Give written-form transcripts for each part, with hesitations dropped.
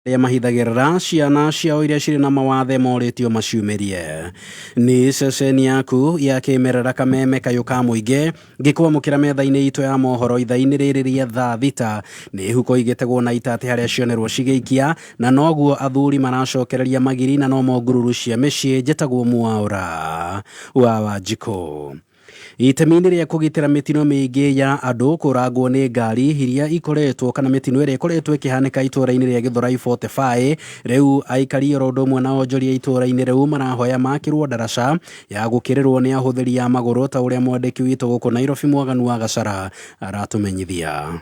Arĩa mahithagĩrĩra ciana ciao iria cirĩ na mawathe morĩtio maciumĩrie. Nĩ ceceni yaku ya kĩmerera Kameme Kayũ ka Mũingĩ ngĩkwamũkĩra metha-inĩ itũ ya mohoro ithaa-inĩ rĩrĩ rĩa thaa 6. Nĩ huko igĩtegwo na itatĩ harĩa cionerwo cigĩikia, na noguo athuri maracokereria magiri na nomo ngururu cia mĩciĩ. Njĩtagwo Mwaũra wa Wanjikũ. Itemi-inĩ rĩa kũgitĩra mĩtino mĩingĩ ya andũ kũrangwo nĩ ngari iria ikoretwo kana mĩtino ĩrĩa ĩkoretwo ĩkĩhanĩka itũũra-inĩ rĩa Gĩthũrai 45, rĩu aikari oro ũndũ ũmwe na onjoria itũũra-inĩ rĩu marahoya makĩrwo ndaraca ya gũkĩrĩrwo nĩ ahũthĩri a magũrũ, ta ũrĩa mwandĩki witũ gũkũ Nairobi Mwaganu wa Gacara aratũmenyithia.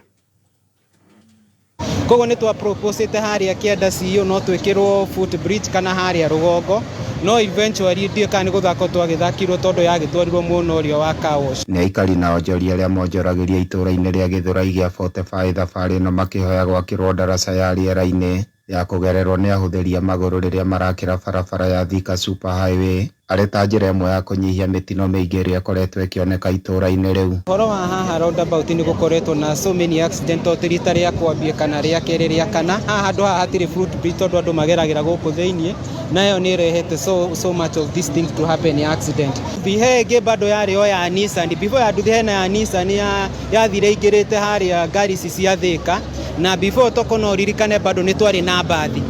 Koguo nĩ twa proposete harĩa kĩanda CEO no twĩkĩrwo foot bridge kana harĩa rũgongo, no eventually ndiũĩ kana nĩ gũthakwo twagĩthakirwo tondũ yagĩtwarirwo mwena ũrĩa wa car wash. Nĩ aikari na onjoria arĩa monjoragĩria itũũra-inĩ rĩa Gĩthũrai gĩa 45 thabarĩ ĩno makĩhoya gwakĩrwo ndaraca ya rĩera-inĩ ya kũgererwo nĩ ahũthĩri a magũrũ rĩrĩa marakĩra barabara ya Thika Super Highway arĩ ta njĩra ĩmwe ya kũnyihia mĩtino mĩingĩ ĩrĩa ĩkoretwo ĩkĩoneka itũũra-inĩ rĩu. Ũhoro wa haha roundabout nĩ gũkoretwo na so many accident, to ti rita rĩa kwambia kana rĩa kerĩ, rĩa kana. Haha handũ haha hatirĩ foot bridge tondũ andũ mageragĩra gũkũ thĩiniĩ, na ĩyo nĩ ĩrehete so much of this thing to happen ya accident. He ĩngĩ bado yarĩ o ya Nissan, before ya nduthi hena ya Nissan ya yathire ingĩrĩte harĩa ngari ici cia Thika, na before toko no ririkane bado nĩ twarĩ na mbathi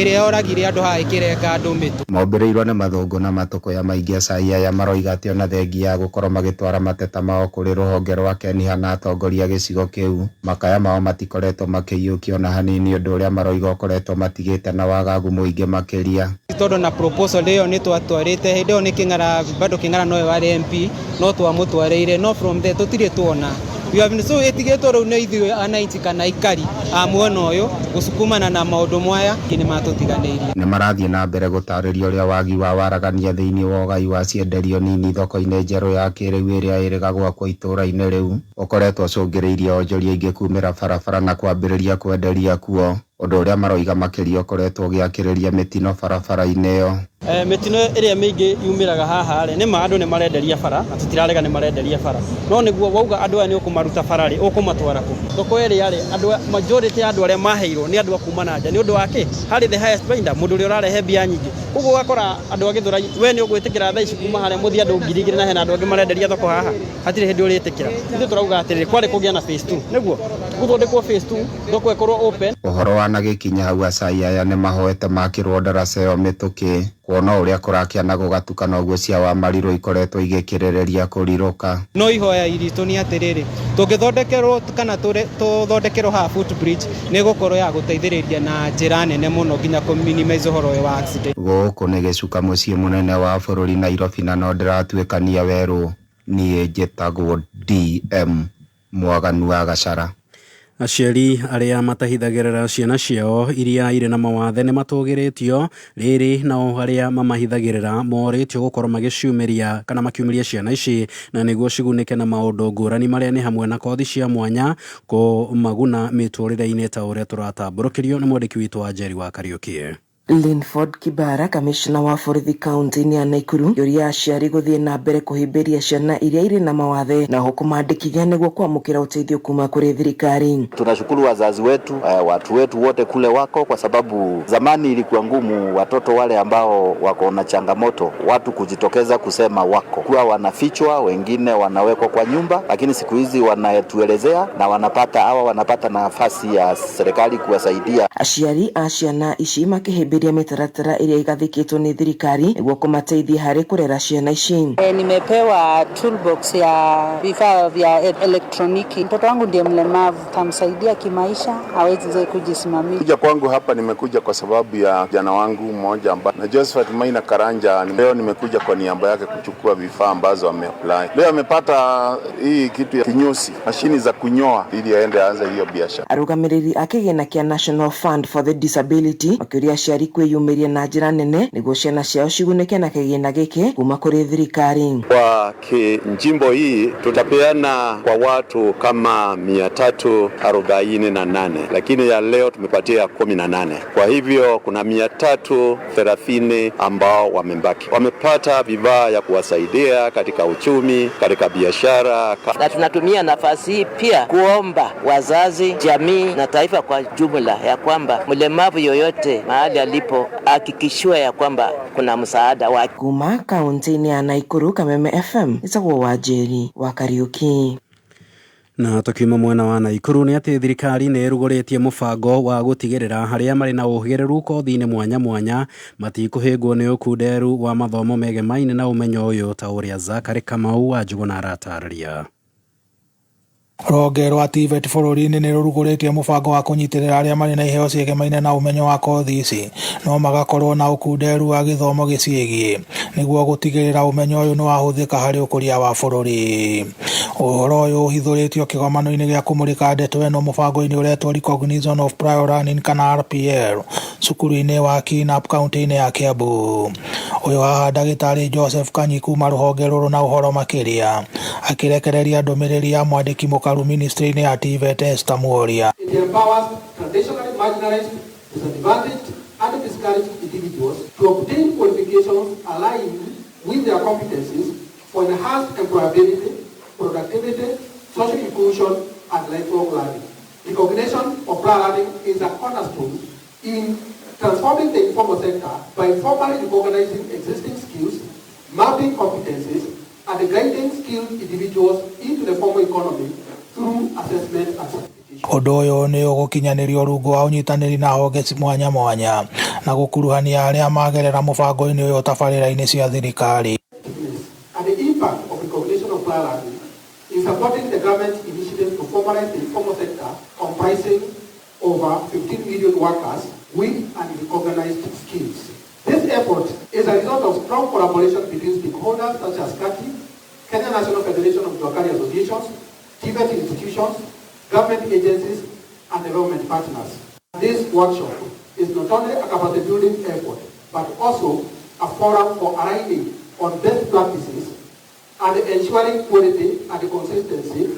ĩrĩa yoragire andũ haha ĩkĩrenga andũ mĩtwe. Mombĩrĩirwo nĩ mathũngũ na matũkũya maingĩ, acai aya maroiga atĩ ona thengia ya gũkorwo magĩtwara mateta mao kũrĩ rũhonge rwa Keniha na atongoria a gĩcigo kĩu, makaya mao matikoretwo makĩiyũkio ona hanini, ũndũ ũrĩa maroiga ũkoretwo matigĩte na wagagu mũingĩ makĩria. Tondũ na proposal ĩyo nĩ twatwarĩte hĩndĩ ĩyo nĩ Kĩng'ara, bado Kĩng'ara nowe warĩ MP, no twamũtwarĩire, no from there tũtirĩ tuona. We have so ĩtigĩtwo rĩu nĩ ithuĩ ananchi kana aikari a mwena ũyũ gũcukumana na maũndũ maya nĩ matũtiganĩirie. Nĩ marathiĩ na mbere gũtarĩria ũrĩa wagi wa waragania thĩinĩ wa ũgai wa cienderio nini thoko-inĩ njerũ ya kĩrĩu ĩrĩa ĩrĩga gwakwo itũũra-inĩ rĩu ũkoretwo ũcũngĩrĩirie onjoria aingĩ kumĩra barabara na kwambĩrĩria kwenderia kuo, ũndũ ũrĩa maroiga makĩria ũkoretwo ũgĩakĩrĩria mĩtino barabara-inĩ ĩyo. Mĩtino ĩrĩa mĩingĩ yumĩraga haha rĩ, nĩ ma andũ nĩ marenderia bara na tũtirarega nĩ marenderia bara, no nĩguo wauga andũ aya nĩ ũkũmaruta bara rĩ, ũkũmatwara kũ? Thoko ĩrĩa rĩ, andũ majority ya andũ arĩa maheirwo nĩ andũ a kuma na nja, nĩ ũndũ wa kĩ? Harĩ the highest vendor, mũndũ ũrĩa ũrarehe mbia nyingĩ. Koguo ũgakora andũ a Gĩthũrai, we nĩ ũgwĩtĩkĩra thaa ici kuma harĩa mũthiĩ andũ 2000 na hena andũ angĩ marenderia thoko haha? Hatirĩ hĩndĩ ũrĩtĩkĩra. Ithuĩ tũrauga atĩrĩrĩ, kwarĩ kũgĩa na phase 2, nĩguo gũthondekwo phase 2, thoko ĩkorwo open. Ũhoro wanagĩkinya hau, acai aya nĩ mahoete makĩrwo ndaraca ĩyo mĩtũkĩ, kuona ũrĩa kũrakĩa na gũgatuka noguo cia wa marirũ ikoretwo igĩkĩrĩrĩria kũrirũka. No ihoya iritũ nĩ atĩrĩrĩ, tũngĩthondekerwo kana tũthondekerwo haha foot bridge nĩ gũkorwo ya gũteithĩrĩria na njĩra nene mũno nginya kũ minimize ũhoro ũyũ wa accident. Gũkũ nĩ gĩcuka mũciĩ mũnene wa bũrũri Nairobi, na no ndĩratuĩkania werũ. Niĩ njĩtagwo DM Mwaganu wa Gacara. Aciari arĩa matahithagĩrĩra ciana ciao iria irĩ na mawathe nĩ matũgĩrĩtio rĩrĩ, nao arĩa mamahithagĩrĩra morĩtio gũkorwo magĩciumĩria kana makiumĩria ciana ici na nĩguo cigunĩke na maũndũ ngũrani marĩa nĩ hamwe na kothi cia mwanya kũmaguna mĩtũrĩre-inĩ, ta ũrĩa tũratambũrũkĩrio nĩ mwandĩki witũ wa Njeri wa Kariũki. Linford Kibara, kamishna wa borithi kaunti-inĩ ya Naikuru, kĩũria aciari gũthiĩ na mbere kũhĩmbĩria ciana iria irĩ na mawathe na oho kũmandĩkithia nĩguo kwamũkĩra ũteithio kuma kũrĩ thirikari. Tunashukuru wazazi wetu, watu wetu wote kule wako, kwa sababu zamani ilikuwa ngumu watoto wale ambao wako na changamoto watu kujitokeza kusema wako kuwa wanafichwa, wengine wanawekwa kwa nyumba, lakini siku hizi wanatuelezea na wanapata hawa wanapata nafasi ya serikali kuwasaidia. Aciari a ciana ici makĩhĩmbĩria mĩtaratara ĩrĩa ĩgathĩkĩtwo nĩ thirikari nĩguo kũmateithia harĩ kũrera ciana ici. Nimepewa toolbox ya vifaa vya elektroniki. Mtoto wangu ndiye mlemavu, tamsaidia kimaisha aweze kujisimamia. Kuja kwangu hapa nimekuja kwa sababu ya kijana wangu mmoja ambaye na Josephat Maina Karanja. Leo nimekuja kwa niaba yake kuchukua vifaa ambazo ameapply. Leo amepata hii kitu ya kinyusi, mashini za kunyoa ili aende aanze hiyo biashara. Arũgamĩrĩri a kĩgĩna kĩa National Fund for the Disability makĩũria aciari aciari kwĩyumĩria na njĩra nene nĩguo ciana ciao cigunĩke na kĩgĩna gĩkĩ kuma kũrĩ thirikari. Kwa njimbo hii tutapeana kwa watu kama 348, lakini ya leo tumepatia 18. Kwa hivyo kuna 330 ambao wamebaki, wamepata vifaa ya kuwasaidia katika uchumi, katika biashara. Na tunatumia nafasi hii pia kuomba wazazi, jamii na taifa kwa jumla ya kwamba mlemavu yoyote mahali alipo hakikishiwe ya kwamba kuna msaada wake. Kuma kaunti-inĩ ya Naikuru, Kameme FM, njĩtagwo Wanjeri wa Kariuki. Na tukiuma mwena wa Naikuru nĩ atĩ thirikari nĩ ĩrugũrĩtie mũbango wa gũtigĩrĩra arĩa marĩ na ũhĩgĩrĩru kothi-inĩ mwanya mwanya matikũhĩngwo nĩ ũkunderu wa mathomo megemaine na ũmenyo ũyũ, ta ũrĩa Zakary Kamau wa Njũgũna aratarĩria. Rũhonge rwa TVET bũrũri-inĩ nĩ rũrugũrĩtie mũbango wa kũnyitĩrĩra arĩa marĩ na iheo ciĩgemaine na ũmenyo wa kothi ici no magakorwo na ũkunderu wa gĩthomo gĩciĩgiĩ nĩguo gũtigĩrĩra ũmenyo ũyũ nĩ wahũthĩka harĩ ũkũria wa bũrũri. Ũhoro ũyũ ũhithũrĩtio kĩgomano-inĩ gĩa kũmũrĩka ndeto ĩno mũbango-inĩ ũretwo Recognition of Prior Learning kana RPL cukuru-inĩ wa Kinap kaunti-inĩ ya Kiambu. Ũyũ haha ndagĩtarĩ Joseph Kanyi kuma rũhonge rũrũ na ũhoro makĩria akĩrekereria ndũmĩrĩri ya mwandĩki mũkaru ministry-inĩ ya TVET Esther Muoria. It empowers traditionally marginalized, disadvantaged, and discouraged individuals to obtain qualifications aligned with their competencies for enhanced employability, productivity, social inclusion, and lifelong learning. Recognition of prior learning is a cornerstone in transforming the informal sector by formally recognizing existing skills, mapping competencies, and guiding skilled individuals into the formal economy through assessment and certification. Ũndũ ũyũ nĩ ũgũkinyanĩrio rungu wa ũnyitanĩri na honge mwanya mwanya na gũkuruhania arĩa magerera mũbango-inĩ ũyũ tabarĩra-inĩ cia thirikari. And the impact of recognition of prior learning in supporting the government initiative to formalize the informal sector comprising over 15 million workers with unrecognized skills. This effort is a result of strong collaboration between stakeholders such as KATI, Kenya National Federation of Juakali Associations, TVET institutions, government agencies, and development partners. This workshop is not only a capacity building effort, but also a forum for aligning on best practices and ensuring quality and consistency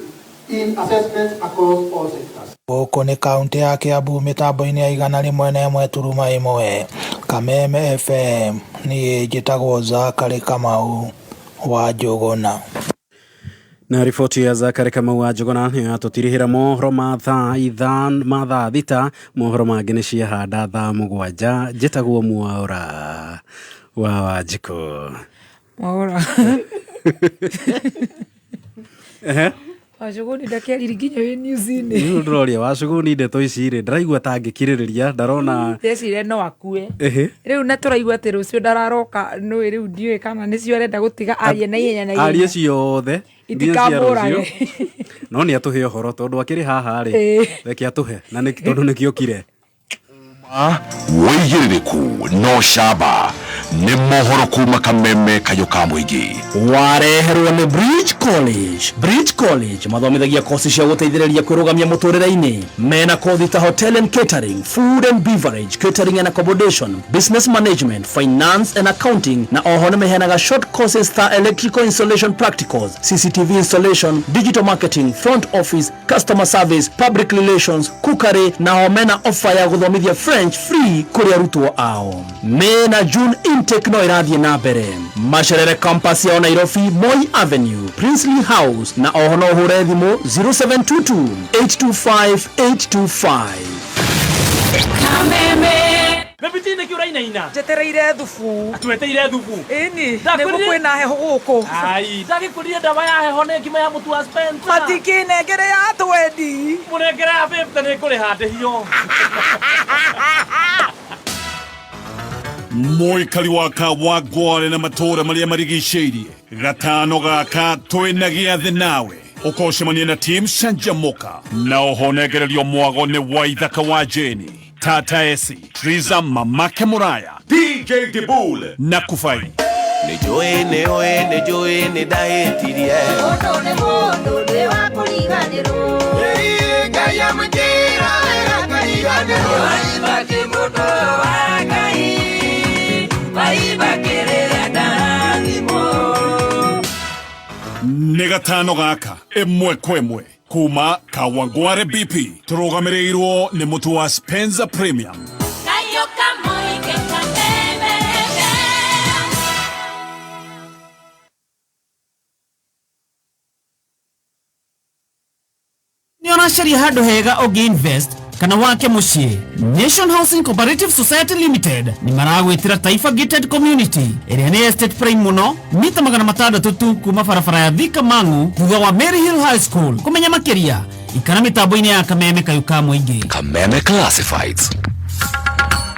in assessments across all sectors. Gũkũ nĩ kaũntĩ ya Kiambu mĩtambo-inĩ ya 101.1 Kameme FM. Niĩ njĩtagwo Zakary Kamau wa Njũgũna. Na riboti ya Zakary Kamau wa Njũgũna nĩyo yatũtirihĩra mohoro ma thaa ithano ma thaa thita. Mohoro mangĩ nĩ ciahanda thaa 7. Njĩtagwo Mwaũra wa Wanjikũ. Mwaũra Wacũgũni ndakeriri nginya wĩ news-inĩ. Rĩu ndĩroria Wacũgũni ndeto ici rĩ, ndĩraigua ta ngĩkirĩrĩria ndarona ndecire no akue rĩu na tũraigua atĩ rũciũ ndararoka nũĩ rĩu ndiũĩ kana nĩcio arenda gũtiga arie na ihenya na ihenya arie ciothe itikamũrage. No nĩ atũhe ũhoro tondũ akĩrĩ haha rĩ, reke atũhe na tondũ nĩkĩo kire wĩigĩrĩrĩku no camba nĩ mohoro kuma Kameme kayũ ka mũingĩ. Wareherwo nĩ Bridge College. Bridge College mathomithagia kosi cia gũteithĩrĩria kwĩrũgamia mũtũrĩre-inĩ. Mena kothi ta hotel and catering, food and beverage, catering and accommodation, business management, finance and accounting, na oho nĩ meheanaga short courses ta electrical installation practicals, CCTV installation, digital marketing, front office, customer service, public relations, cookery, na o mena offer ya gũthomithia French free kũrĩ arutwo ao. Mena June intake no ĩrathiĩ na mbere. Macerere campus yao Nairobi, Moi Avenue, Princely House, na oho no ũhũre thimũ 0722 825 825. Kameme Bebiti nä kä å rainaina njetereire thubu tweteire thubu ĩni nĩguo kwĩna heho gũkũ. Ai ndagä kå rire ndawa ya heho nä ngima ya må tu wa Spencer matikĩnengere ya twendi må nengere ya 50 nä kå rä handä hio. Mũikari wa Kawangware na matũũra marĩa marigicĩirie gatano gaka twĩna gĩathĩ nawe ũkocemania na team Canjamũka na oho nengererio mwago nĩ Waithaka wa Jeni, Tata Esi, Triza, Mamake Muraya, DJ Dibul na Kufai. Nĩ njũĩ nĩ ũĩ nĩ njũĩ nĩ ndahĩtirie Mũndũ nĩ mũndũ ndĩ wa kũriganĩrwo Ngai amũnjĩra wega kariganĩrwo Waithaki mũndũ wa Ngai. Gatano gaka ĩmwe kwa ĩmwe kuma Kawangware BP tũrũgamĩrĩirwo nĩ mũtu wa Spencer Premium. Kayo kamũingĩ Kameme FM. Nĩ ũracaria handũ hega ũngĩ invest kana wake mũciĩ? Nation Housing Cooperative Society Limited nĩ maragwĩtĩra Taifa Gated Community ĩrĩa nĩ estate prime mũno, mita 600 tu kuma barabara ya Thika Mang'u, thutha wa Mary Hill High School. Kũmenya makĩria, ikara mĩtambo-inĩ ya Kameme Kayũ ka Mũingĩ. Kameme Classifieds.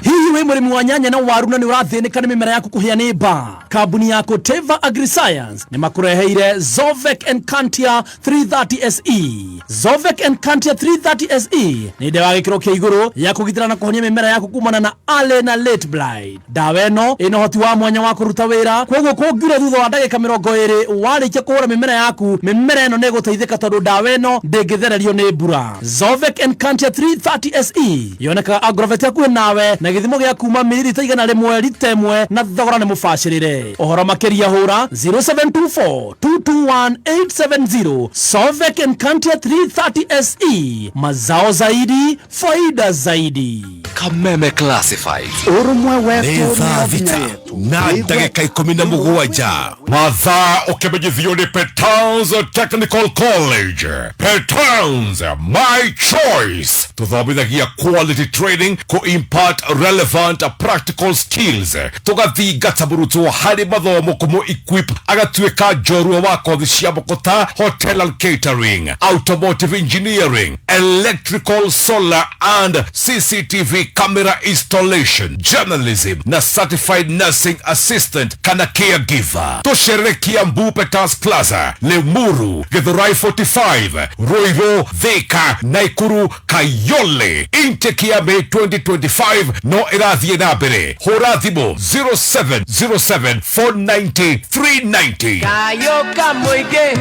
Hihi wĩ mũrĩmi wa nyanya na waru na nĩ ũrathĩnĩka nĩ mĩmera yaku kũhĩa nĩ mbaa? Kambuni ya Koteva Agriscience nĩ makũreheire Zovek Encantia 330 SE. Zovek Encantia 330 SE nĩ ndawa ya gĩkĩro kĩa igũrũ ya kũgitĩra na kũhonia mĩmera yaku kumana na early na late blight. Ndawa ĩno ĩna ũhoti wa mwanya wa kũruta wĩra, koguo kũngiura thutha wa ndagĩka 20 warĩkia kũhũra mĩmera yaku, mĩmera ĩno nĩ ĩgũteithĩka tondũ ndawa ĩno ndĩngĩthererio nĩ mbura. Zovek Encantia 330 SE yonekaga agrovet hakuhĩ nawe na gĩthimo gĩa kuma mililita 100 rita 1 na thogora nĩ mũbacĩrĩre. Ũhoro makĩria hũra 0724 221 870. Sovek Encantia 330 SE, mazao zaidi, faida zaidi. Kameme Classifieds. Ũrũmwe Nĩ wetu thaa nĩyo thita hinya yetu. Na ndagĩka 17. Mathaa ũkĩmenyithio nĩ Petals Technical College. Petals, my choice. Tũthomithagia quality training kũ impart relevant practical skills, tũgathingata mũrutwo harĩ mathomo kũmũ equip agatuĩka njorua wa kothi cia moko ta hotel and catering, automotive engineering, electrical, solar and CCTV camera installation, journalism na certified nursing assistant kana caregiver. Tũcerere Kiambu Petals Plaza, Limuru, Githurai 45, Ruiru, Thika, Naikuru, Kayole. Intake ya May 2025 no ĩrathiĩ na mbere. Hũra thimũ 0707 490 390. Kayo kamũingĩ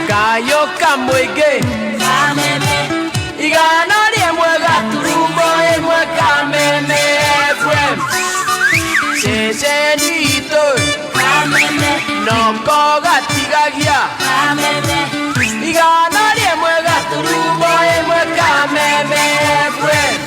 Kayo kamũingĩ 101.1 Kameme FM ceceni itũ noko gatigagia 101.1 Kameme FM.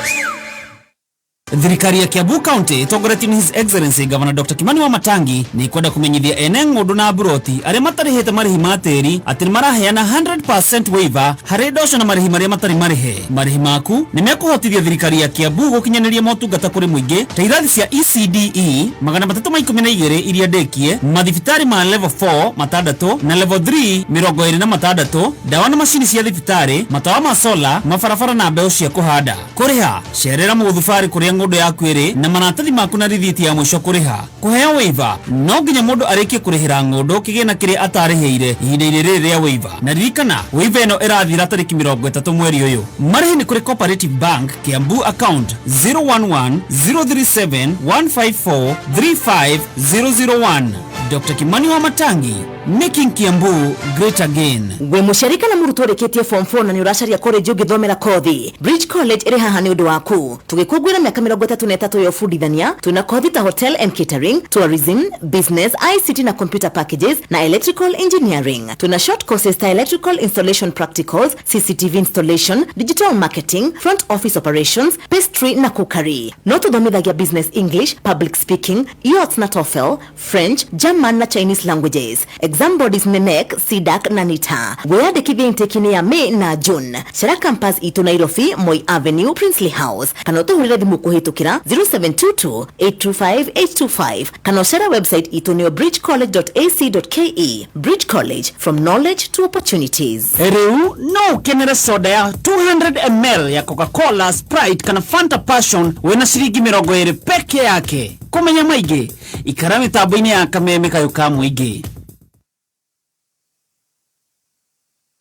Thirikari ya Kiambu County ĩtongoretio nĩ His Excellency Governor Dr. Kimani Wamatangi nĩ ikwenda kũmenyithia ene ng'ũndũ na mburoti arĩa matarĩhĩte marĩhi ma tĩri atĩ nĩ maraheana 100% waiver harĩ ndoco na marĩhi marĩa matarĩ marĩhe. Marĩhi maku nĩ mekũhotithia thirikari ya Kiambu gũkinyanĩria motungata kũrĩ mũingĩ ta irathi cia ECDE 312 iria ndĩkie, mathibitarĩ ma level 4 6 na level 3 26, ndawa na macini cia thibitarĩ, matawa ma sola, mabarabara na mbeũ cia kũhanda. Kũrĩha cerera mũgũthubarĩ kũrĩa ng'ũndũ yaku ĩrĩ na maratathi maku na rithiti ya mũico kũrĩha. Kũheo waiver no nginya mũndũ arĩkie kũrĩhĩra ng'ũndũ kĩgĩna kĩrĩa atarĩhĩire ihinda-inĩ rĩrĩ rĩa waiver. Na ririkana waiver ĩno ĩrathira tarĩki 30 mweri ũyũ. Marĩhi nĩ kũrĩ Cooperative Bank Kiambu account 011 037 154 35001. Dr. Kimani Wamatangi, making Kiambu great again. Wĩ mũciari kana mũrutwo ũrĩkĩtie form 4 na nĩ ũracaria college ũngĩthomera kothi, Bridge College ĩrĩ haha nĩ ũndũ waku. Tũgĩkũngũĩra mĩaka 33 ya ũbundithania, twĩna kothi ta hotel and catering, tourism, business, ICT na computer packages na electrical engineering. Twĩna short courses ta electrical installation practicals, CCTV installation, digital marketing, front office operations, pastry na cookery. No tũthomithagia business English, public speaking, IELTS na TOEFL, French, German na Chinese languages. Exam bodies nĩ KNEC, CDACC na NITA. Wĩyandĩkithie intake-inĩ ya May na June. Cera campus itũ Nairobi, Moi Avenue, Princely House, kana ũtũhũrĩre thimũ kũhĩtũkĩra 0722 825 825 kana ũcere website itũ nĩyo bridgecollege.ac.ke. Bridge College, from knowledge to opportunities. Rĩu no ũkenere soda ya 200 ml ya Coca-Cola, Sprite kana Fanta Passion wĩna ciringi 20 peke yake. Kũmenya maingĩ, ikara mĩtambo-inĩ ya Kameme Kayũ ka Mũingĩ.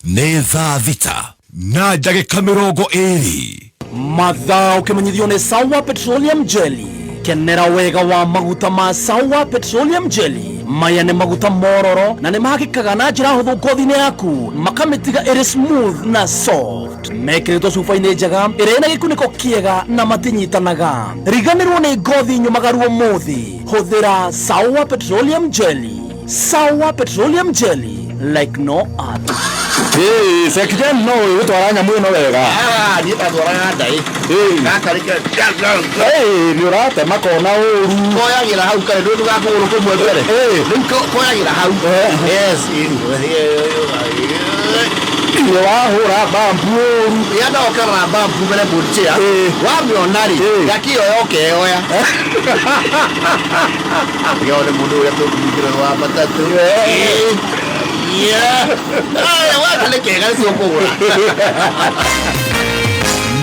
Nĩ thaa 6 na ndagĩka 20. Mathaa ũkĩmenyithio nĩ Sawa Petroleum Jelly. Kenera wega wa maguta ma Sawa Petroleum Jelly. Maya nĩ maguta mororo na nĩ mahakĩkaga na njĩra hũthũ ngothi-inĩ yaku, makamĩtiga ĩrĩ smooth na soft. Mekĩrĩtwo cuba-inĩ njega ĩrĩa ĩna gĩkunĩko kĩega na matinyitanaga. Riganĩrwo nĩ ngothi nyũmagaru ũmũthĩ. Hũthĩra Sawa Petroleum Jelly. Sawa Petroleum Jelly, like no other. Ĩĩ, Sekijen no ũĩ gũtwara nyamũ ĩno wega. Niĩ ndatwaraga ndaĩ. Gaka nĩ Ĩĩ, nĩ ũratema kona ũru. Koyagĩra hau kare ndũĩ ndũgakũgũrũ kũmwe mbere. Rĩu koyagĩra hau. Yes. Nĩ wahũra bambu ũru. Ya ndokerera bambu mbere mũnchĩa. Wamĩona rĩ, gakĩoya ũkeoya. Yo nĩ mũndũ ũrĩa tũkũringĩra wa matatũ. Yeah. Waka nĩ kega nĩcio kũgũra.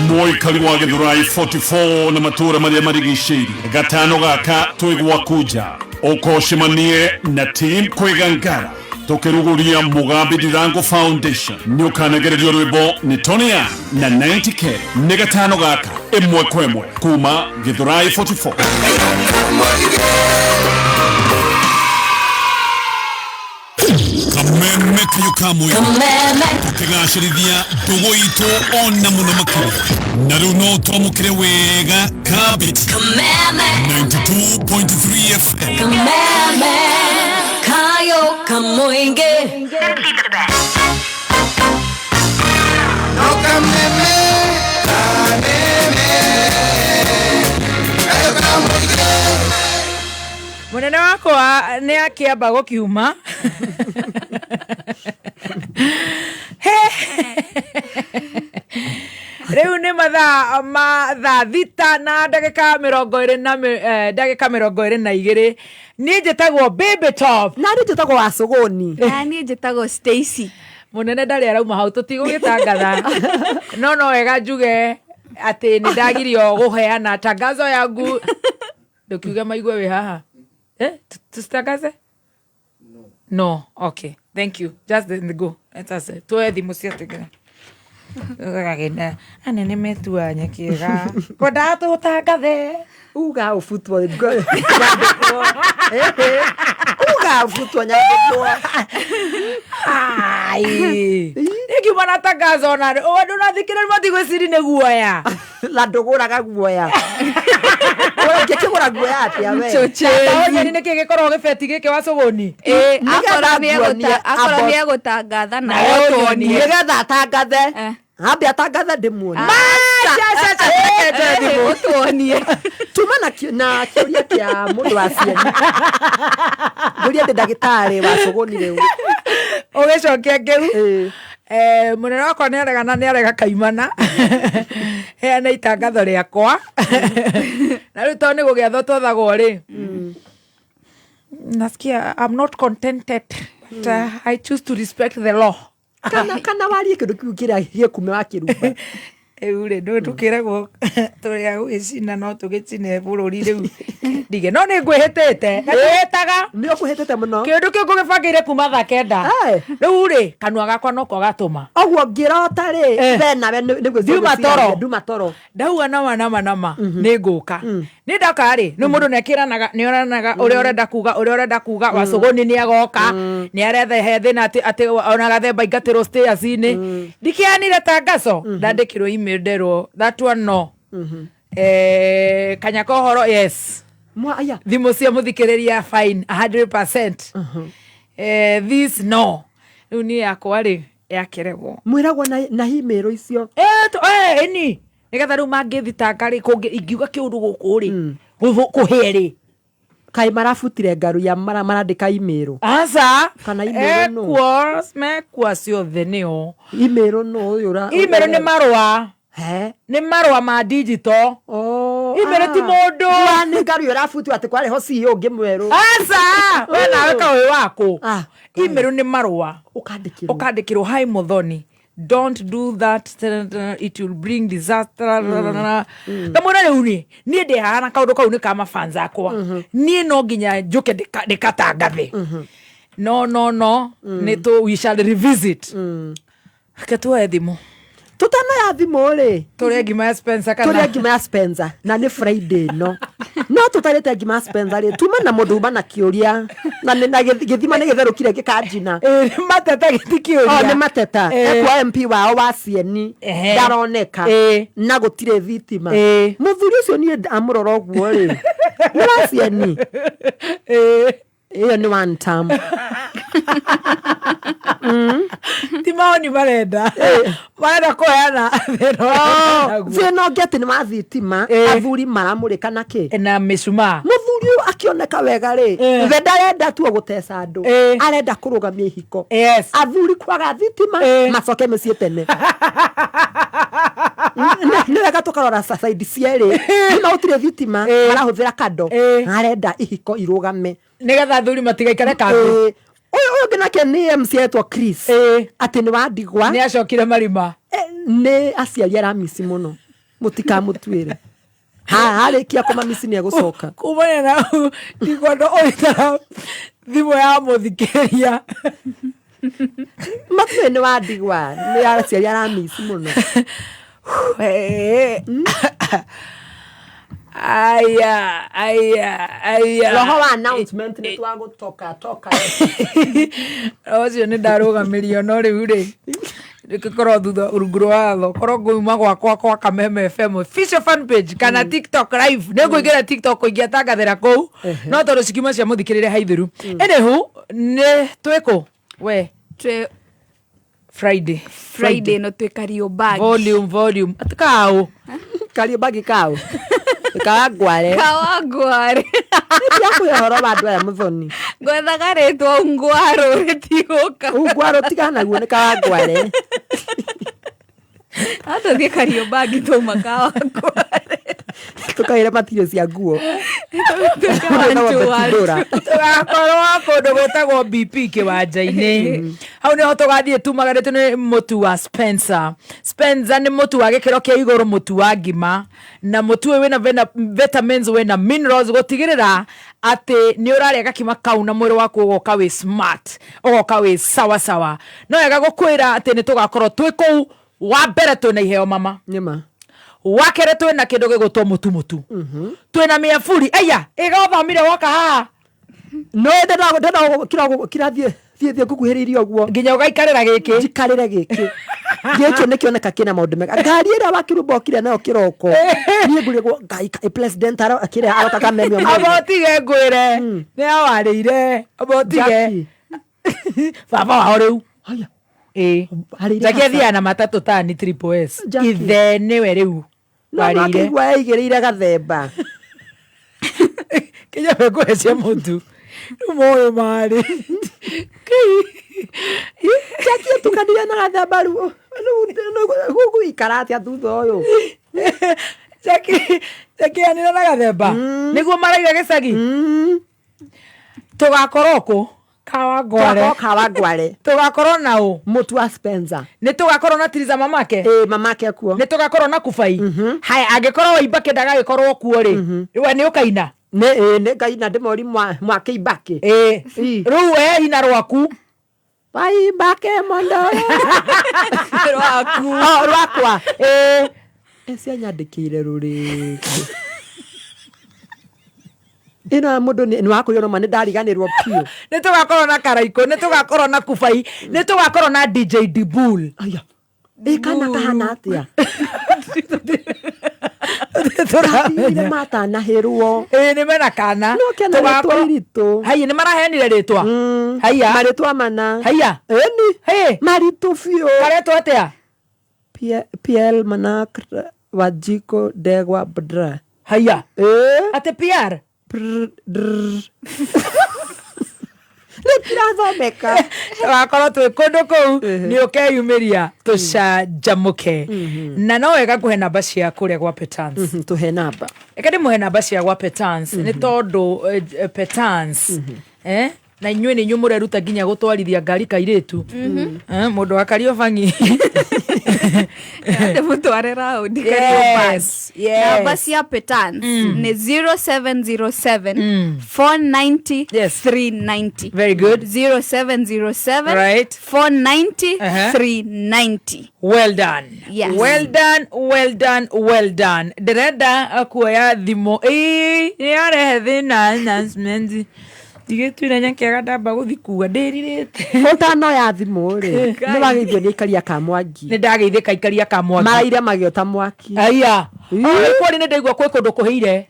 Mũikari wa Gĩthurai 44 na matũũra marĩa marigicĩirie gatano gaka twĩ gwaku nja ũkocemanie na team Kwĩgangara tũkĩrugũria Mugambi Ndirango Foundation nĩ ũkanegererio rwĩmbo nĩ Tony Young na 90K nĩ gatano gaka ĩmwe kwa ĩmwe kuma Gĩthurai 44. Kameme kayo kamwe tukigacĩrithia ndũgũ itũ ona mũno makĩria na rĩu no twamũkĩre wega kabiti 92.3 FM. Kameme kayo kamoinge. No kameme, kameme, kayo kamoinge. Munene wakwa nĩ akĩamba gũkiuma. Rĩu nĩ mathaa ma thaa thita na ndagĩka mĩrongo ĩrĩ na ndagĩka 22. Niĩ njĩtagwo Baby Top. Na niĩ njĩtagwo Wacũgũni. Na niĩ njĩtagwo Stacy. Mũnene ndarĩ arauma hau tũtigũgĩtangatha. No no wega njuge atĩ nĩ ndagirio gũheana tangazo yangu. Ndũkiuge maigue wĩ haha. Tusitangaze? No. Okay. Thank you. Just go. Let us tuoe thimũ ciatigĩra. Gagĩna anene metua nyekiega. Kwendaga tũtangathe. Uga ũbutwo nyandĩkwo. Uga ũbutwo nyandĩkwo. Ai. Nĩngiuma na tangazo na andũ nathikĩrĩria matigwĩciri nĩ guoya. Na ndũgũraga guoya. Ũngĩkĩgũra guoya atĩa we? Nyeni nĩkĩ gĩkoragwo gĩbeti gĩkĩ Wacũgũni? Akorwo nĩ egũtangatha na ũtuonie. Nĩgetha atangathe. Ambe atangathe ndĩmuonie. Ũtuonie. Tuma na kĩũria kĩa mũndũ wa cieni. Ngũria ndĩ ndagĩtarĩ Wacũgũni rĩu. Ũgĩcokia kĩu. Mũnene wakwa nĩ arega na nĩ arega kaimana. Heana itangatho rĩakwa. Na rĩu tondũ nĩ gũgĩathwo twathagwo rĩ. Nasikia I'm not contented but I choose to respect the law. Kana warie kĩndũ kĩu kĩrĩa gĩkume wa kĩrumba. Rĩu rĩ ndũĩ tũkĩragwo tũrĩa gũgĩcina no tũgĩcine bũrũri rĩu ndige no nĩ ngwĩhĩtĩte na ndĩhĩtaga. Nĩ ũkwĩhĩtĩte mũno. Kĩndũ kĩu ngũgĩbangĩire kuma thaa kenda. Rĩu rĩ kanua gakwa noko gatũma. Ũguo ngĩrota rĩ we nawe nĩguo Ndiuma toro. Nduma toro. Ndauga nama nama nama nĩ ngũka. Nĩ ndoka rĩ nĩ mũndũ nĩakĩranaga nĩoranaga ũrĩa ũrenda kuga ũrĩa ũrenda kuga Wacũgũni nĩ agoka nĩ arehe thĩna atĩ ona gathemba ingatĩrwo stairs-inĩ. Ndikĩanire tangazo ndandĩkĩrwo email nderwo that one no. Kanyaka ũhoro yes. Thimũ cia mũthikĩrĩria fine 100%. This no. Rĩu niĩ yakwa rĩ yakeregwo. Mwĩragwo na email icio. Ĩni. Nĩgetha rĩu mangĩthitanga rĩ ingiuga kĩũndũ gũkũ rĩ kũhĩe rĩ. Kaĩ marabutire ngaru ya marandĩka email. Aca. Kana email no. Mekua ciothe nĩo. Email no ũyũ ũra. Email nĩ marũa. Nĩ marũa ma digital. Email ti mũndũ. Nĩ ngaru ĩrabutirwo atĩ kwarĩ ho CEO ũngĩ mwerũ. Aca. We nawe kaũĩ waku. Email nĩ marũa. Ũkandĩkĩrwo. Ũkandĩkĩrwo hi Muthoni. Don't do that, it will bring disaster. Kamwĩra rĩu rĩ niĩ ndĩ haha na kaũndũ kau nĩ ka mafans akwa. Niĩ no nginya njũke ndĩkatangathe. No no no nĩ tũ we shall revisit. Reke tuoe thimũ. Tutanoya thimũ rĩ. Tũrĩe ngima ya Spencer kana? Tũrĩe ngima ya Spencer na nĩ Friday no. No tũtarĩte ngima ya Spencer rĩ tuma na mũndũ uma na kĩũria na gĩthima nĩ gĩtherũkire gĩkanjina. Nĩ mateta gĩti kĩũria. O nĩ mateta. Ekwa MP wao wa Cieni ndaroneka na gũtirĩ thitima. Mũthuri ũcio niĩ amũrora ũguo rĩ. Nĩ wa Cieni. Ĩyo nĩ one term. Ti maoni marenda. Marenda kũheana thĩna ũrĩa menaguo. Thĩna ũngĩ atĩ nĩ wa thitima, athuri maramũrĩka na kĩ? Na mĩcumaa. Mũthuri ũyũ akĩoneka wega rĩ, we ndarenda tu gũteca andũ, arenda kũrũgamia ihiko. Athuri kwaga thitima macoke mĩciĩ tene. Nĩ wega tũkarora side cierĩ, nĩma gũtirĩ thitima, marahũthĩra kando, arenda ihiko irũgame nĩgetha athuri matigaikare kambi. Ũyũ ũngĩ nake nĩ MC etwo Chris, atĩ nĩ wa ndigwa. Nĩ acokire marima. Nĩ aciari aramisi mũno, mũtikamũtuĩre. Harĩkia kũmamisi nĩ egũcoka. Kumana na hau ndikwenda ũgĩtara thimũ ya mũthikĩrĩria. Matuĩ nĩ wa ndigwa, nĩ aciari aramisi mũno. Aya, aya, aya. Roho wa announcement nĩ twagũtoka toka. Ũcio nĩ ndarũgamirio no rĩu rĩ gĩkorwo thutha rungu rwa watho korwo ngũima gwakwa kwa Kameme FM official fan page kana TikTok live nĩ ngũingĩra TikTok ingĩatangathĩra kũu no tondũ cikiuma cia mũthikĩrĩre haithiru. Anywho, nĩ twĩkũ we? Twĩ Friday. Friday no twĩ Kariobangi. Volume, volume. Atĩ kaũ? Kariobangi kaũ? Kawangware. Kawangware. Nĩndĩrakũhe ũhoro wa andũ aya mũthoni. Ngwethaga rĩtwa Ungwaro rĩtigũka. Ungwaro tigana naguo nĩ Kawangware. Atũthiĩ Kariobangi twauma Kawangware. Tũkaire matirio cia nguo. Tũgakorwo kũndũ gwĩtagwo BP kĩwanja-inĩ. Hau nĩho tũgathiĩ tumagarĩtio nĩ mũtu wa Spencer. Spencer nĩ mũtu wa gĩkĩro kĩa igũrũ, mũtu wa ngima, na mũtu ũyũ wĩna vitamins, wĩna minerals, gũtigĩrĩra atĩ nĩ ũrarĩa gakima kau na mwĩrĩ waku ũgoka wĩ smart, ũgoka wĩ sawa sawa. No wega gũkwĩra atĩ nĩ tũgakorwo twĩ kũu. Wa mbere twĩna iheo mama. Nĩma. Wa kerĩ twĩna kĩndũ gĩgũtwo mũtu mũtu. Twĩna mĩaburi. Aya, ĩgathomire woka haha. No ndenda kirathiĩ thiĩ thiĩ ngũkuhĩrĩirie ũguo. Nginya ũgaikarĩra gĩkĩ. Njikarĩre gĩkĩ. Gĩkĩ nĩ kĩoneka kĩna maũndũ mega. Ngari ĩrĩa wakĩrumba okire nayo kĩroko. Niĩ ngũrĩgwo Ngai president akĩrĩa aroka Kameme ũmũthĩ. Amba ũtige ngwĩre. Nĩ awarĩire. Amba ũtige. Baba wao rĩu. Haya. Ĩĩ. Jackie athiaga na matatũ tani triple S. Jackie. Ithe nĩwe rĩu. No warĩire. akĩigua eigĩrĩire gathemba. Kinya mekũhe cia mũtu. Rĩu moĩ marĩ. Jackie atukanire na gathemba rĩu. Rĩu gũikara atĩa thutha ũyũ? Jackie, Jackie anire na gathemba. Nĩguo maraire gĩcagi. Tũgakorwo kũ? Kawangware. Tũgakorwo Kawangware. Tũgakorwo na ũ? Mũtu wa Spencer. Nĩ tũgakorwo na Tiriza mamake? Ĩĩ, mamake kuo. Nĩ tũgakorwo na Kubai? Haya, angĩkorwo Waibakĩ ndagagĩkorwo kuo rĩ, we nĩ ũkaina? Nĩ, ĩĩ, nĩ ngaina ndĩmori mwake Ibaki. Ĩĩ. Rĩu we ina rwaku. Waibakĩ mondo. Rwaku. Oh, rwakwa. Ĩĩ. Ecianyandĩkĩire rũrĩkũ. Ĩno ya mũndũ nĩ wakũrio noma nĩ ndariganĩrwo biũ. Nĩ tũgakorwo na Karaikũ, nĩ tũgakorwo na Kubai, nĩ tũgakorwo na DJ Dibul. Aya. Ĩ kana kahana atĩa? Tũramenya. Matanahĩrwo. Ĩĩ nĩ mena kana. No kena rĩtwa iritũ. Haiya nĩ maraheanire rĩtwa. Haiya. Marĩtwa mana. Haiya. Ĩni. Hĩ. Maritũ biũ. Karetwo atĩa? PL Manak Wajiko Ndegwa Bdra. Haiya. Ĩĩ. Atĩ PR? Nĩ tirathomeka. Tũgakorwo twĩ kũndũ kũu nĩ ũkeyumĩria tũcanjamũke. Na no wega ngũhe namba cia kũrĩa gwa Petans. Tũhe namba. Reke ndĩmũhe namba cia gwa Petans nĩ tondũ Petans na inyuĩ nĩ inyuĩ mũreruta nginya gũtwarithia ngari kairĩtu. Mũndũ wa Kariobangi. Ndĩmũtware raundi Yes, Kariobangi. yes. Namba cia Petans nĩ 0707 490 390. Very good. 0707 Right. 490 Uh-huh. 390. Well done. Yes. Well done, well done, well done. Ndĩrenda kuoya thimũ. Ĩĩ, nĩ yarehe thĩna announcement. Ndigĩtuire nyakĩaga ndamba gũthi kuga ndĩrirĩte. Ũtanoya thimũ rĩ, nĩ wageithio nĩ aikaria ka Mwangi. Nĩ ndageithĩka aikaria ka Mwangi. Maraire magĩota mwaki. Aya. Kwori nĩ ndaigua kwĩ kũndũ kũhĩire.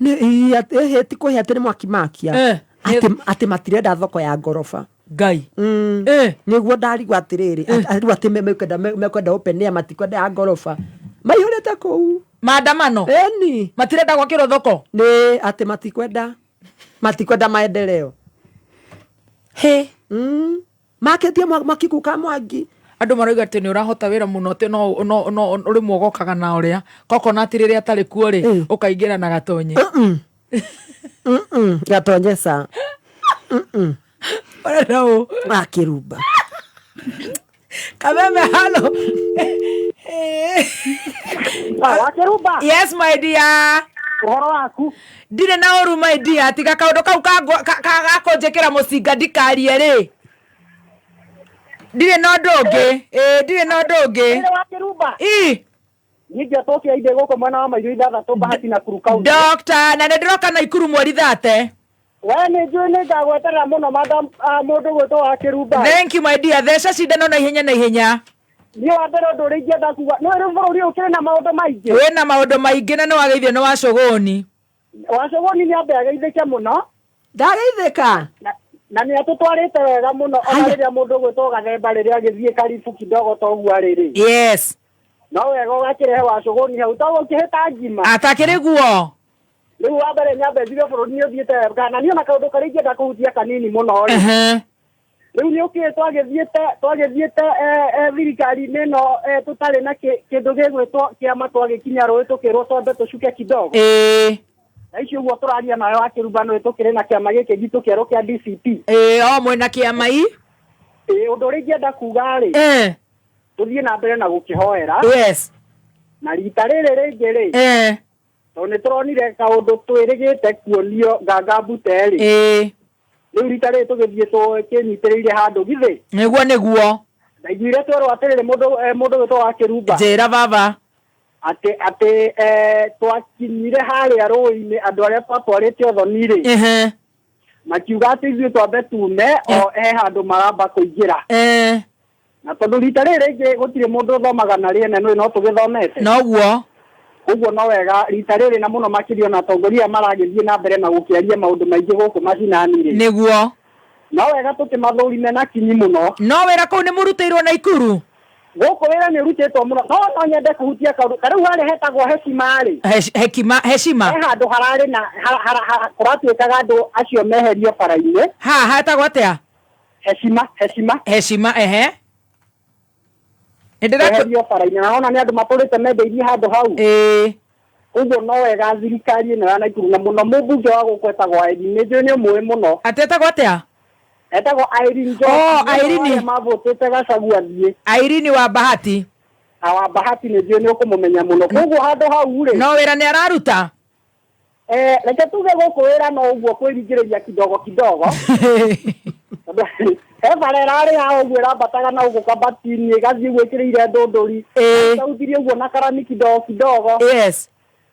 Ti kũhĩa atĩ nĩ mwaki makia. Atĩ matirenda thoko ya ngoroba. Ngai. Nĩguo ndarigwo atĩrĩrĩ, rĩu atĩ mekwenda open air, matikwenda ya ngoroba, maihũrĩte kũu maandamano. Eni matirenda gwakĩrwo thoko. Nĩ atĩ matikwenda maendeleo. He. Makĩtie mwaki kũu ka Mwangi. Andũ marauga atĩ nĩ ũrahota wĩra mũno, atĩ no rĩmwe ũgokaga na ũrĩa coconut rĩrĩa atarĩ kuo rĩ, ũkaingĩra na gatonye. Gatonye ca. Ũrenda ũ? Akĩrumba. Kameme, halo. Wakĩrumba. Yes, my dear. Ũhoro waku? Ndirĩ na ũru, my dear, tiga kaũndũ kau gakũnjĩkĩra mũcinga ndikarie rĩ. Ndirĩ na ũndũ ũngĩ. Ĩĩ, ndirĩ na ũndũ ũngĩ. Ĩrĩ Wakĩrumba. Ĩ. Niĩ njetwo Kĩaindĩ gũkũ mwena wa Maitũ 6 Bahati na Kuru County. Doctor, na nĩ ndĩroka Naikuru mweri 30. We nĩ njũĩ nĩ ngagweterera mũno madam, mũndũ gwĩtwo Wakĩrumba. Thank you, my dear. Theca cindano na ihenya na ihenya. Niĩ wa mbere ũndũ ũrĩa ingĩenda kuga, nĩ rĩu bũrũri ũyũ ũkĩrĩ na maũndũ maingĩ. Wĩna maũndũ maingĩ na nĩ wageithio nĩ Wacũgũni. Wacũgũni nĩ ambe ageithĩke mũno. Ndageithĩka. Na nĩ atũtwarĩte wega mũno ona rĩrĩa mũndũ gwĩtwo Gathemba rĩrĩa agĩthiĩ karibu kidogo ta ũguo arĩ rĩ. Yes. No wega ũgakĩrehe Wacũgũni hau to gũkĩhĩta ngima. Atakĩrĩ guo. Rĩu wa mbere nyambe njuge bũrũri nĩ ũthiĩte wega, na niĩ ona kaũndũ karĩa ingĩenda kũhutia kanini mũno rĩ. Rĩu nĩ ũkĩĩ twagĩthiĩte thirikari-inĩ ĩno, tũtarĩ na kĩndũ gĩgwĩtwo kĩama, twagĩkinya rũĩ tũkĩrwo twambe tũcuke kidogo. Na icio ũguo tũraria nawe Wakĩrumba nĩ tũkĩrĩ na kĩama gĩkĩ gitũ kĩerũ kĩa DCP. Ĩĩ, o mwena kĩama i. Ĩĩ, ũndũ ũrĩa ingĩenda kuga rĩ. Tũthiĩ na mbere na gũkĩhoera. Yes. Na rita rĩrĩ rĩngĩ rĩ. Tondũ nĩ tũronire kaũndũ twĩrĩgĩte kuonio nganga mbute rĩ. Rĩu rita rĩrĩ tũgĩthiĩ tũkĩnyitĩrĩire handũ githĩ. Nĩguo, nĩguo. Ndaiguire twerwo atĩrĩrĩ, mũndũ gwĩtwo Wakĩrumba. Njĩra baba. Atĩ twakinyire harĩa rũĩ-inĩ andũ arĩa twatwarĩte ũthoni rĩ. Makiuga atĩ ithuĩ twambe tume o he handũ maramba kũingĩra. Na tondũ rita rĩrĩ rĩngĩ gũtirĩ mũndũ ũthomaga na rĩene nĩ no tũgĩthomete. Noguo. Koguo no wega rita rĩrĩ na mũno makĩria ona atongoria aya maragĩthiĩ na mbere na gũkĩaria maũndũ maingĩ gũkũ macinani rĩ. Nĩguo. No wega tũkĩmathũrime na kinyi mũno. No wĩra kũu nĩ mũrutĩirwo Naikuru? Gũkũ wĩra nĩ ũrutĩtwo mũno. No nyende kũhutia kaũndũ. Ta rĩu harĩa hetagwo Heshima rĩ. Hekima, Heshima. He handũ hararĩ na, kũratuĩkaga andũ acio meherio bara-inĩ. Ha, hetagwo atĩa? Heshima, Heshima. Heshima, ehe. Nĩ ndĩra- Meherio bara-inĩ. Na ona nĩ andũ matũrĩte mendeirie handũ hau. Koguo no wega thirikari ĩno ya Naikuru na mũno mũmbunge wa gũkũ etagwo Irene. Nĩ njũĩ nĩ ũmũĩ mũno. Atĩ etagwo atĩa? Etagwo Irene Njoki. Oh, Nĩ Irene. arĩa mavotete Gachagua athiĩ. Irene wa Bahati. Na wa Bahati nĩ njũĩ nĩ ũkũmũmenya mũno. Koguo handũ hau rĩ. No wĩra nĩ araruta? Reke tuge gũkũ wĩra no ũguo kwĩringĩrĩria kidogo kidogo. Tondũ he bara ĩrarĩ haha ũguo ĩrambataga na ũguo kabati-inĩ, ĩgathiĩ ũguo ĩkĩrĩire ndũndũri. Ĩkauthirie ũguo na karami kidogo kidogo. Yes.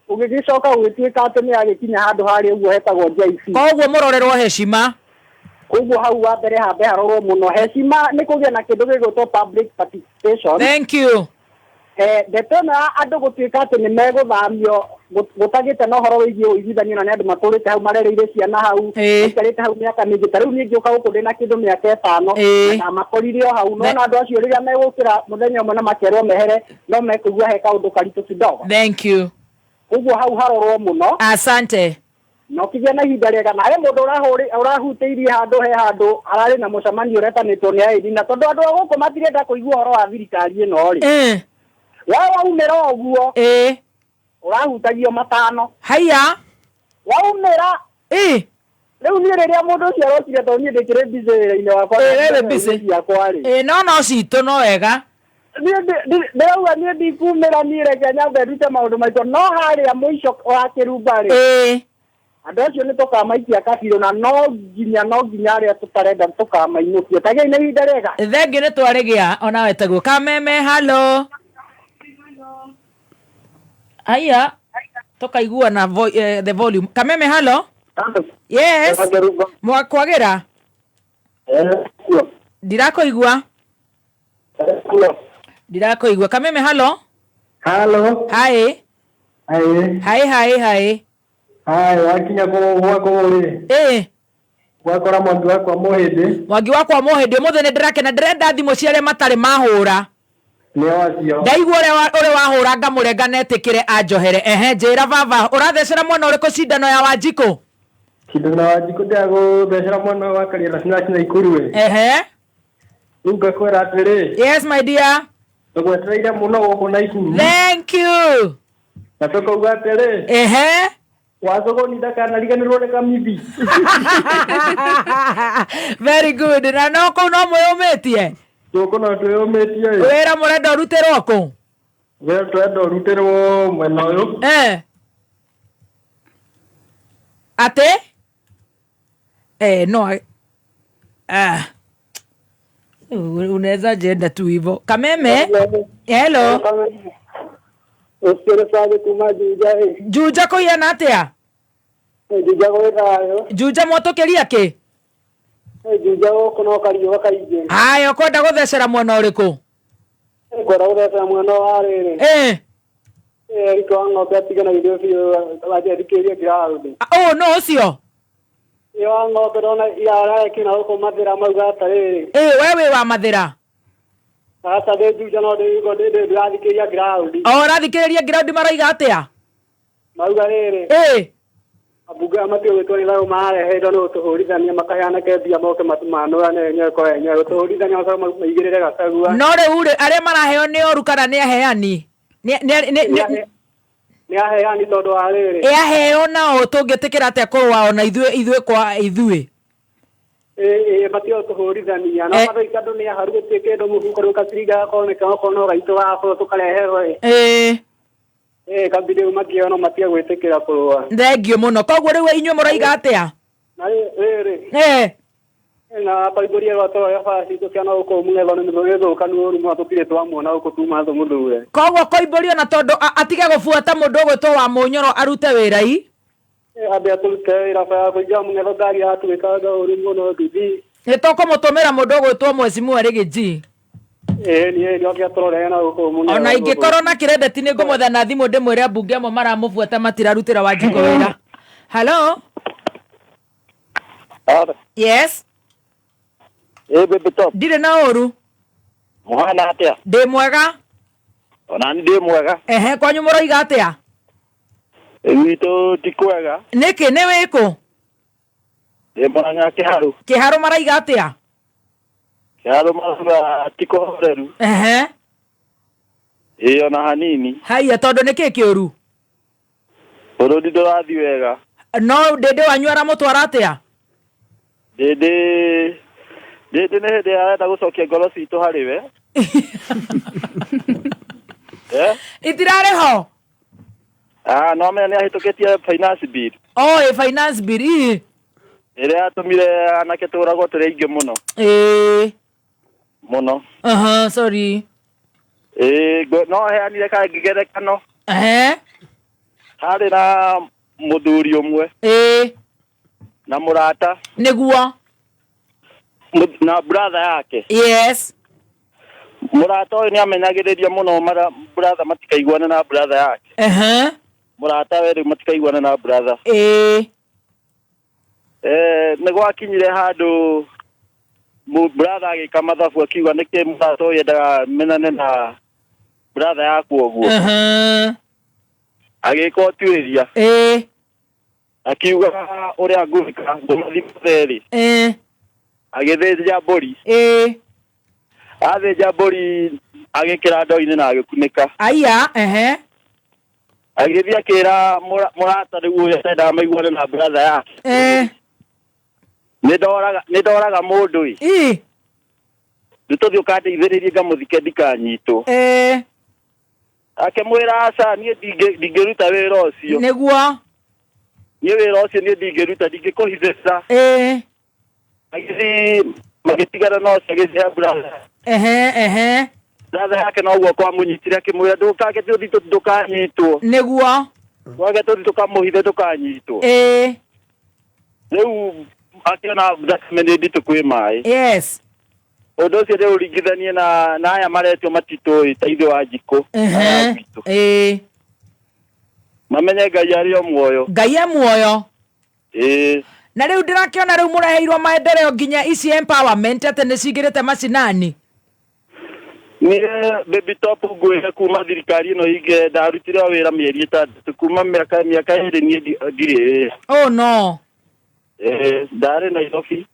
Ũgĩgĩcoka ũgĩtuĩka atĩ nĩ yagĩkinya handũ harĩa ũguo hetagwo JC. Koguo mũrorerwo Heshima. Koguo hau wa mbere hambe harorwo mũno. Heshima nĩ kũgĩa na kĩndũ gĩgwĩtwo public participation. Thank you. Ndeto ĩno ya andũ gũtuĩka atĩ nĩ megũthamio, gũtagĩte na ũhoro wĩgiĩ ũiguithanio na nĩ andũ matũrĩte hau, marereire ciana hau, maikarĩte hau mĩaka mĩingĩ. Ta rĩu niĩ ngĩũka gũkũ ndĩna kĩndũ mĩaka 5, na ndamakorire o hau. No ona andũ acio rĩrĩa megũkĩra mũthenya ũmwe na makerwo mehere, no mekũigua he kaũndũ karitũ kidogo. Thank you. Koguo hau harorwo mũno. Asante. Na ũkĩgĩa na ihinda rĩega. Na he mũndũ ũrahutĩirie handũ, he handũ hararĩ na mũcemanio ũretanĩtwo nĩ Irene, na tondũ andũ a gũkũ matirenda kũigua ũhoro wa thirikari ĩno rĩ. We waumĩra ũguo. Ũrahutagio matano. Haiya. Waumĩra. Rĩu niĩ rĩrĩa mũndũ ũcio arokire, tondũ niĩ ndĩkĩrĩ busy wĩra-inĩ wakwa, We wĩ na busy. ciakwa rĩ. No, no citũ no wega. Niĩ ndĩrauga niĩ ndikumĩra, niĩ reke nyambe ndute maũndũ maitũ. No harĩa mũico wa Kĩrumba rĩ. Andũ acio nĩ tũkamaikia kabirũ, na no nginya arĩa tũtarenda tũkamainũkia. Tagĩai na ihinda rĩega. Thengiũ nĩ twarĩgĩa, onawe taguo. Kameme, hello. Haiya. Tũkaigua na the volume. Kameme, hello. Yes. Mwakwagĩra? Ndirakũigua. Ndirakũigua. Kameme, hello. Hello. Hi. Hi. Hi, hi, hi. Hi, wakinya gwakwa rĩ. Gwakora mwangi wakwa mũhĩndĩ. Mwangi wakwa mũhĩndĩ ũmũthĩ nĩ ndĩrakena ndĩrenda thimũ cia arĩa matarĩ mahũra. Nĩ wacio. Ndaigua ũrĩa wahũra ngamũrenga na etĩkĩre anjohere. Ehe, njĩra baba, ũrathecera mwena ũrĩkũ cindano ya Wanjikũ? Cindano ya Wanjikũ ndĩragũthecera mwena wa Kariara Snatch na Ikuru ĩ. Ehe. Rĩu ngakwĩra atĩrĩ. Yes my dear. Tũgwetereire mũno gũkũ Naikuru. Thank you. Na tũkauga atĩrĩ. Ehe. Wacũgũni ndakanariganĩrwo nĩ kamithi. Very good. Na no kũu no mwĩyũmĩtie? Gũkũ no twĩyũmĩtie ĩ. Wĩra mũrenda ũrutĩrwo kũ? Wĩra tũrenda ũrutĩrwo mwena ũyũ. Eh. Atĩ? Eh, no. Ah. Unaweza jenda tu hivyo. Kameme? Hello. Ũcio nĩ kuma Juja ĩ. Juja kũigana atĩa? Juja gwĩ thayũ. Juja mwatũkĩria kĩ? Juja gũkũ no kariũa kaingĩ. Haya, ũkwenda gũthecera mwena ũrĩkũ? Ngwenda gũthecera mwena wa rĩrĩ. Eh. Eriko wa ng'ombe atigana githĩ biũ anjĩthikĩrie ground. Ũũ no ũcio? Ĩ wa ng'ombe ndona irarekĩ na gũkũ Mathĩra mauga atĩrĩrĩ. Ĩ we wĩ wa Mathĩra? Aca ndĩ Juja no ndĩrathikĩrĩria ground. O ũrathikĩrĩria ground maroiga atĩa? Mauga rĩrĩ. Ĩ. Ambunge aya matiũĩ gwĩtwo nĩ thayũ marehetwo nĩ gũtũhũrithania makaheana mbia moke manũrane enyewe kwa enyewe gũtũhũrithania macoke maigĩrĩre Gachagua. No rĩu rĩ arĩa maraheo nĩ oru kana nĩ aheani? Nĩ aheani tondũ wa rĩrĩ. Ĩ aheo nao tũngĩtĩkĩra atĩa kũrũa ona ithuĩ kwa ithuĩ? Ĩ matiũĩ gũtũhũrithania no mathaa andũ nĩ aharu gũtirĩ kĩndũ mũhuko rĩu gaciringa gakoneka okorwo no gaitũ gagakorwo tũkareherwo ĩ. Ĩ. Ĩ kabidi rĩu makĩo no matige gwĩtĩkĩra kũrũa. Thengio mũno. Koguo rĩu inyuĩ mũroiga atĩa? Na rĩrĩ. Ĩ. Na koimbũria rwatoro bara citũ cia gũkũ mũng'etho nĩ thũkanu ũru mũno tũtirĩ twamuona gũkũ tuma tũmũthure. Koguo koimbũrio na tondũ atige gũbuata mũndũ ũgwĩtwo wa Mũnyoro arute wĩra i? Ambe atũrute wĩra bara kũingĩra mũng'etho ngari yatuĩkanga ũru mũno nduthi. Nĩ tũkũmũtũmĩra mũndũ ũgwĩtwo Mheshimiwa Riggy. Ĩ niĩ nĩ oke atũrorere na gũkũ mũng'etho. Ona ingĩkorwo na kĩrendeti nĩ ngũmwetha na thimũ ndĩmwĩre ambunge amwe maramũbuata matirarutĩra Wanjikũ wĩra. Hello? Yes. Ĩ baby top. Ndirĩ na ũru. Mũhana atĩa? Ndĩ mwega. Ona ni ndĩ mwega. Ehe, kwanyu mũroiga atĩa? Gwitũ ti kwega. Nĩkĩ nĩ wĩkũ? Ndĩ Murang'a Kĩharũ. Kĩharũ maraiga atĩa? Kĩharũ marauga ti kũhoreru. Ehe. Ĩ ona hanini. Haiya tondũ nĩkĩ kĩũru? Bũrũri ndũrathiĩ wega. No ndĩndĩ wanyu aramũtwara atĩa? Ndĩndĩ nĩ hĩndĩ arenda gũcokia ngoro citũ harĩ we. Eh? Itirarĩ ho? Ah, no amenya nĩ ahĩtũkĩtie finance bill. Oh, ĩ finance bill ĩ. Ĩrĩa yatũmire anake tũragwo tũrĩ aingĩ mũno. Ĩ. Mũno. Aha, sorry. Ĩ, no heanire ngerekano. Ehe. Harĩ na mũthuri ũmwe. Ĩ. Na mũrata. Nĩguo. Na brother yake. Yes. Mũrata ũyũ nĩ amenyagĩrĩria mũno brother matikaiguane na brother yake. Ehe. Mũrata we rĩu matikaiguane na brother. Ĩ. Nĩ gwakinyire handũ brother agĩka mathabu akiuga nĩkĩ mũrata ũyũ endaga menane na brother yaku ũguo. Ehe. Agĩka ũtuĩria. Ĩ. Akiuga ũrĩa ngwĩka ngũmathiĩ therĩ. Ĩ. Agĩthĩnja mbũri. Ĩ. Athĩnja mbũri agĩkĩra ndoo-inĩ na agĩkunĩka. Aya, ehe. Agĩthiĩ akĩra mũrata rĩu ũyũ atendaga maiguane na brother yake. Ĩ. Nĩ ndoraga mũndũ ĩ. Ĩ. Rĩu tũthiĩ ũkandeithĩrĩrie ngamũthike ndikanyitwo. Ĩ. Akĩmwĩra aca niĩ ndingĩruta wĩra ũcio. Nĩguo. Niĩ wĩra ũcio niĩ ndingĩruta ndingĩkũhithĩra. Ĩ. Agĩthiĩ magĩtigana na ũcio agĩthiĩ brother. Ehe, ehe. Brother yake noguo kwamũnyitire akĩmwĩra ndũkage tũthiĩ ndũkanyitwo. Nĩguo. Twage tũthiĩ tũkamũhithe ndũkanyitwo. Ĩ. Rĩu akĩona thakame nĩ nditũ kwĩ maĩ. Yes. Ũndũ ũcio rĩu ũringithanie na aya maretio matitũĩ ta ithuĩ Wanjikũ. Ehe. Ĩ. Mamenye Ngai arĩ o muoyo. Ngai e muoyo. Ĩ. Na rĩu ndĩrakĩona rĩu mũreheirwo maendeleo nginya ici empowerment atĩ nĩ cingĩrĩte macinani. Niĩ Baby Top ngwĩre kuma thirikari ĩno ingĩ ndarutire o wĩra mĩeri 6 kuma mĩaka 2 niĩ ndirĩ wĩra. Oh no. Ndarĩ Nairobi.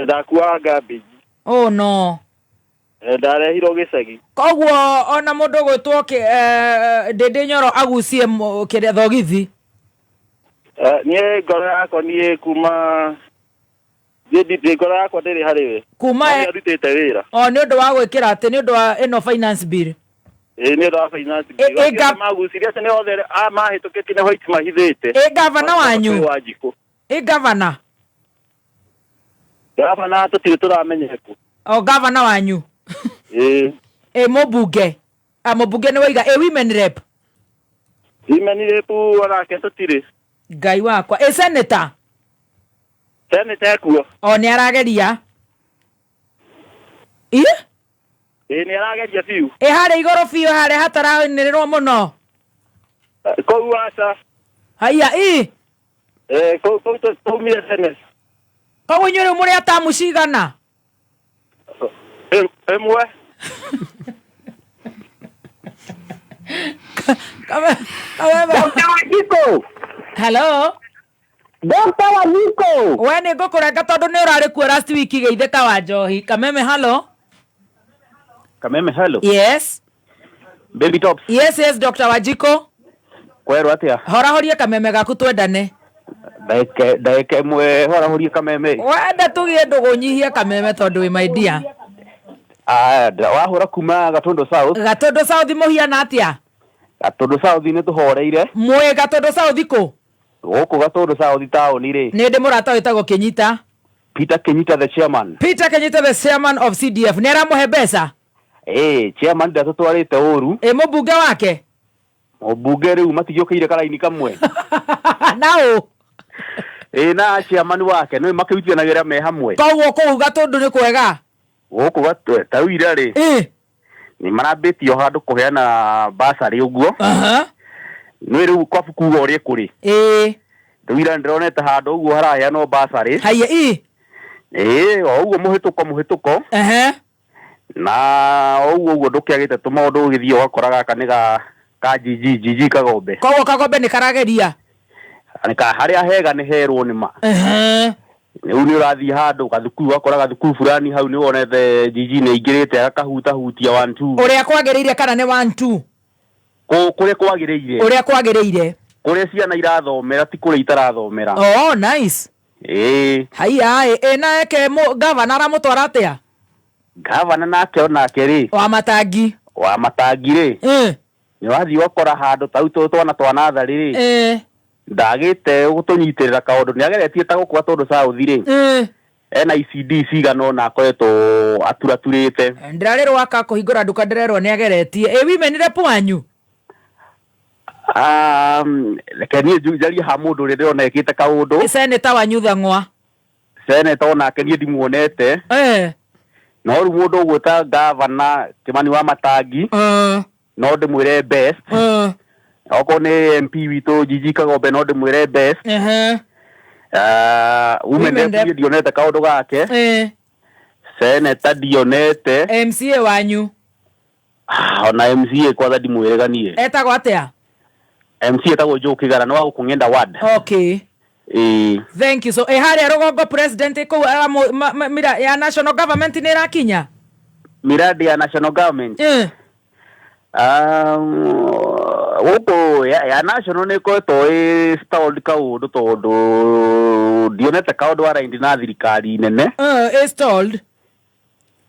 Ndakuaga garbage. Oh no. Ndarehirwo gĩcagi. Koguo ona mũndũ ũgwĩtwo Ndĩndĩ Nyoro agucie kĩrĩa thogithi. Niĩ ngoro yakwa niĩ kuma niĩ ngoro yakwa ndĩrĩ harĩ we. Kuma nĩ arutĩte wĩra. O nĩ ũndũ wa gwĩkĩra atĩ nĩ ũndũ wa ĩno finance bill. Nĩ ũndũ wa finance bill. Magucirie atĩ nĩ othe mahĩtũkĩtie nĩ white mahithĩte. Gavana wanyu. Wanjikũ. Gavana. Gavana tũtirĩ tũramenya kũ. O gavana wanyu. Mũmbunge. Mũmbunge nĩ waiga women rep. Women rep onake tũtirĩ. Ngai wakwa. Senator. Senator ekuo. O nĩ arageria. Nĩ arageria biũ. Harĩa igũrũ biũ harĩa hatarainĩrĩrwo mũno. Kũu aca. Haiya Kũu tũumire tene. Koguo inyuĩ rĩu mũrĩ atamu cigana? Ĩmwe. Hello. Dr. Wanjikũ. We nĩ ngũkũrenga tondũ nĩ ũrarĩ kuo last week geithĩka wa njohi. Kameme hello. Kameme hello. Yes. Baby Tops. Yes yes Dr. Wanjikũ. Kwerwo atĩa? Horahorie kameme gaku twendane. Ndagĩka ĩmwe horahorie kameme. Wenda tũgĩe ndũgũ nyihie kameme tondũ wĩ my dear. Wahũra kuma Gatũndũ South. Gatũndũ South mũhiana atĩa? Gatũndũ South nĩ tũhoreire. Mwĩ Gatũndũ South kũ? Gũkũ Gatũndũ South taũni rĩ. Nĩ ndĩ mũrata wĩtagwo Kĩnyita. Peter Kĩnyita the chairman. Peter Kĩnyita the chairman of CDF. Nĩ aramũhe mbeca? Chairman ndatũtwarĩte ũru. Mũmbunge wake? Mũmbunge rĩu matigĩũkĩire karaini kamwe. Naũ? Na chairman wake nĩ makĩrutithanagia me hamwe. Koguo kũu Gatũndũ nĩ kwega? Gũkũ ta rĩu ira rĩ. Nĩ marambĩtio handũ kũheana basarĩ ũguo. Nĩ rĩu kwabu kuga ũrĩa kũrĩ. Rĩu ira ndĩronete handũ ũguo haraheanwo basarĩ. Haiya o ũguo mũhĩtũko. Na o ũguo ũguo ndũkĩagĩte tũmaũndũ ũgĩthiĩ ũgakora gaka nĩ ka GG Kagombe. Koguo Kagombe nĩ karageria? Harĩa hega nĩ herwo nĩ ma. Rĩu nĩ ũrathiĩ handũ gathukuru ũgakora gathukuru fulani hau nĩ wonete GG nĩ aingĩrĩte agakahutahutia 1 2. Ũrĩa kwagĩrĩire kana nĩ 1 2? Kũrĩa kwagĩrĩire. Ũrĩa kwagĩrĩire. Kũrĩa ciana irathomera ti kũrĩa itarathomera. Oh nice. Haiya na eke gavana aramũtwara atĩa? Gavana nake onake rĩ. Wa Matangi. Wa Matangi rĩ. Nĩ wathiĩ ũgakora handũ ta rĩu twana twa natharĩ rĩ. Ndagĩte gũtũnyitĩrĩra kaũndũ nĩ ageretie ta gũkũ Gatũndũ South rĩ. Ena ICD cigana ũna akoretwo aturaturĩte. Ndĩrarĩ Rwaka kũhingũra nduka ndĩrerwo nĩ ageretie. Women rep wanyu? Reke niĩ njarie ha mũndũ ũrĩa ndĩrona ekĩte kaũndũ. Senator wanyu Thang'wa. Senator onake niĩ ndimuonete. No rĩu mũndũ ũgwĩta gavana Kĩmani wa Matangi. No ndĩmwĩre best. Okorwo nĩ MP witũ Gigi Kagombe no ndĩmwĩre best. Women rep ndionete kaũndũ gake. Senator ndionete. MCA wanyu. Ona MCA kwanza ndimwĩrega niĩ. Etagwo atĩa? MC etagwo Joe Kigara nĩ wa gũkũ Ng'enda ward. Okay. Thank you. So harĩa rũgongo president kũu ya national government nĩ ĩrakinya? Miradi ya national government. Gũkũ ya national nĩ ĩkoretwo ĩ stalled kaũndũ tondũ ndionete kaũndũ araindi na thirikari nene. Ĩ stalled.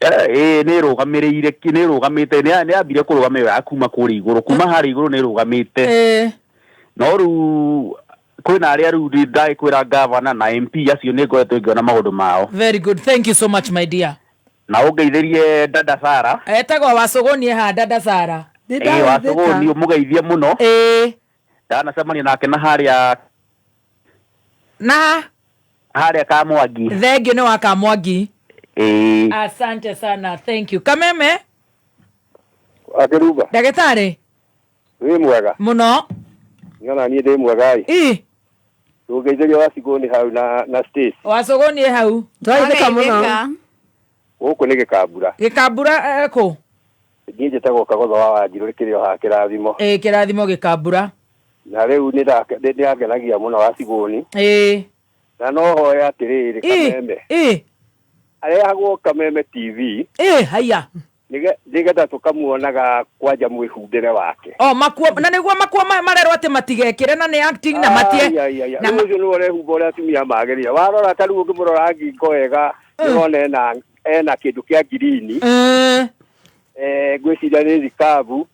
Nĩ ĩrũgamĩrĩire nĩ ĩrũgamĩte nĩ yambire kũrũgamĩrĩra kuma kũrĩa igũrũ kuma harĩa igũrũ nĩ ĩrũgamĩte. No rĩu kwĩna arĩa rĩu ndagĩkwĩra gavana na MP acio nĩ ngoretwo ngĩona maũndũ mao. Very good. Thank you so much my dear. Na ũngeithĩrie dada Sara. Etagwo Wacũgũni ha dada Sara. Wacũgũni ũmũgeithie mũno. Ndanacemania nake na harĩa na harĩa Kamwangi. Thank you nĩ wa Kamwangi. Asante sana. Thank you. Kameme. Akĩruga. Ndagĩtarĩ. Wĩ mwega. Mũno. Ngana niĩ ndĩ mwega ĩ. Tũngeithĩria Wacigũni hau na Stacy. Wacũgũni ĩ hau. Twageithĩka mũno. Gũkũ nĩ Gĩkambura. Gĩkambura kũ? Niĩ njĩtagwo Kagotho wa Wanjirũ rĩkĩrĩ o haha Kĩrathimo. Ĩ Kĩrathimo Gĩkambura. Na rĩu nĩ nĩangenagia mũno Wacigũni. Ĩ. Na no hoe atĩrĩrĩ Kameme. Ĩ. Arehagwo Kameme TV. Ĩ haiya. Nĩgetha tũkamuonaga kwanja mwĩhumbĩre wake. O makuo na nĩguo makuo marerwo atĩ matigekĩre na nĩ acting na matie. Na ũcio nĩwe ũrehumba ũrĩa atumia magĩrĩire. Warora ta rĩu ũngĩmũrora ngingo wega nĩwona ena kĩndũ kĩa ngirini. Ngwĩciria nĩ thikabu.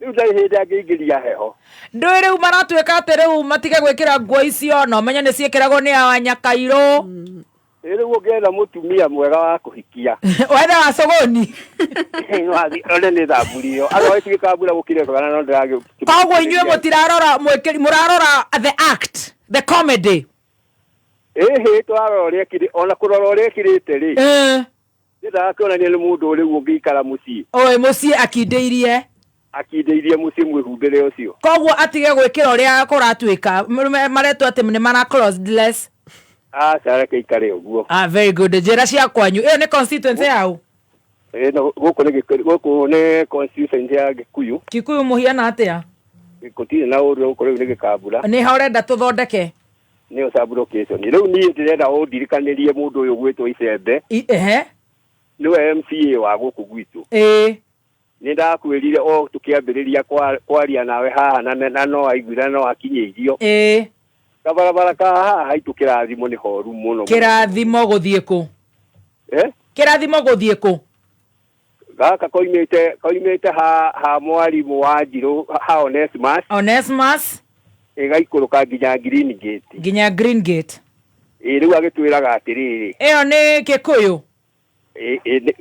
Rĩu ndarĩ hĩndĩ angĩingĩria heho. Ndũĩ rĩu maratuĩka atĩ rĩu matige gwĩkĩra nguo icio na ũmenye nĩ ciĩkĩragwo nĩ anyakairũ. Rĩu ũngĩetha mũtumia mwega wa kũhikia. Wethe Wacũgũni. One nĩ thamburi ĩyo. Andũ acio Gĩkambura gũkĩrĩ kana no ndĩragĩ. Koguo inyuĩ mũtirarora mwĩkĩri mũrarora the act, the comedy. Ĩhĩ tũrarora ũrĩa ekĩrĩ ona kũrora ũrĩa ekĩrĩte rĩ. Nĩndakĩonania nĩ mũndũ rĩu ũngĩikara mũciĩ. Oĩ mũciĩ akindĩirie. Akindĩirie mũciĩ mwĩhumbĩre ũcio. Koguo atige gwĩkĩra ũrĩa kũratuĩka maretwo atĩ nĩ mara closeless. Aca reke ikare ũguo. Ah, very good. Njĩra cia kwanyu. Ĩyo nĩ constituency yau? Gũkũ nĩ constituency ya Gĩkuyu. Kikuyu mũhiana atĩa? Gũtirĩ na ũru gũkũ rĩu nĩ Gĩkambura. Nĩ ha ũrenda tũthondeke? Nĩyo sub location. Rĩu niĩ ndĩrenda ũndirikanĩrie mũndũ ũyũ ũgwĩtwo Icembe. Ehe. Nĩwe MCA wa gũkũ gwitũ. Ĩĩ. Nĩ ndakwĩrire o tũkĩambĩrĩria kwaria nawe haha na no aiguire no akinyĩirio. Ĩĩ. Kabarabara ka haha haitũ Kĩrathimo nĩ horu mũno. Kĩrathimo gũthiĩ kũ? Kĩrathimo gũthiĩ kũ? Gaka koimĩte ha mwarimũ wa Njirũ ha Onesmus. Onesmus. Ĩgaikũrũka nginya Green Gate. Nginya Green Gate. Ĩ rĩu agĩtwĩraga atĩrĩrĩ. Ĩyo nĩ Kikuyu?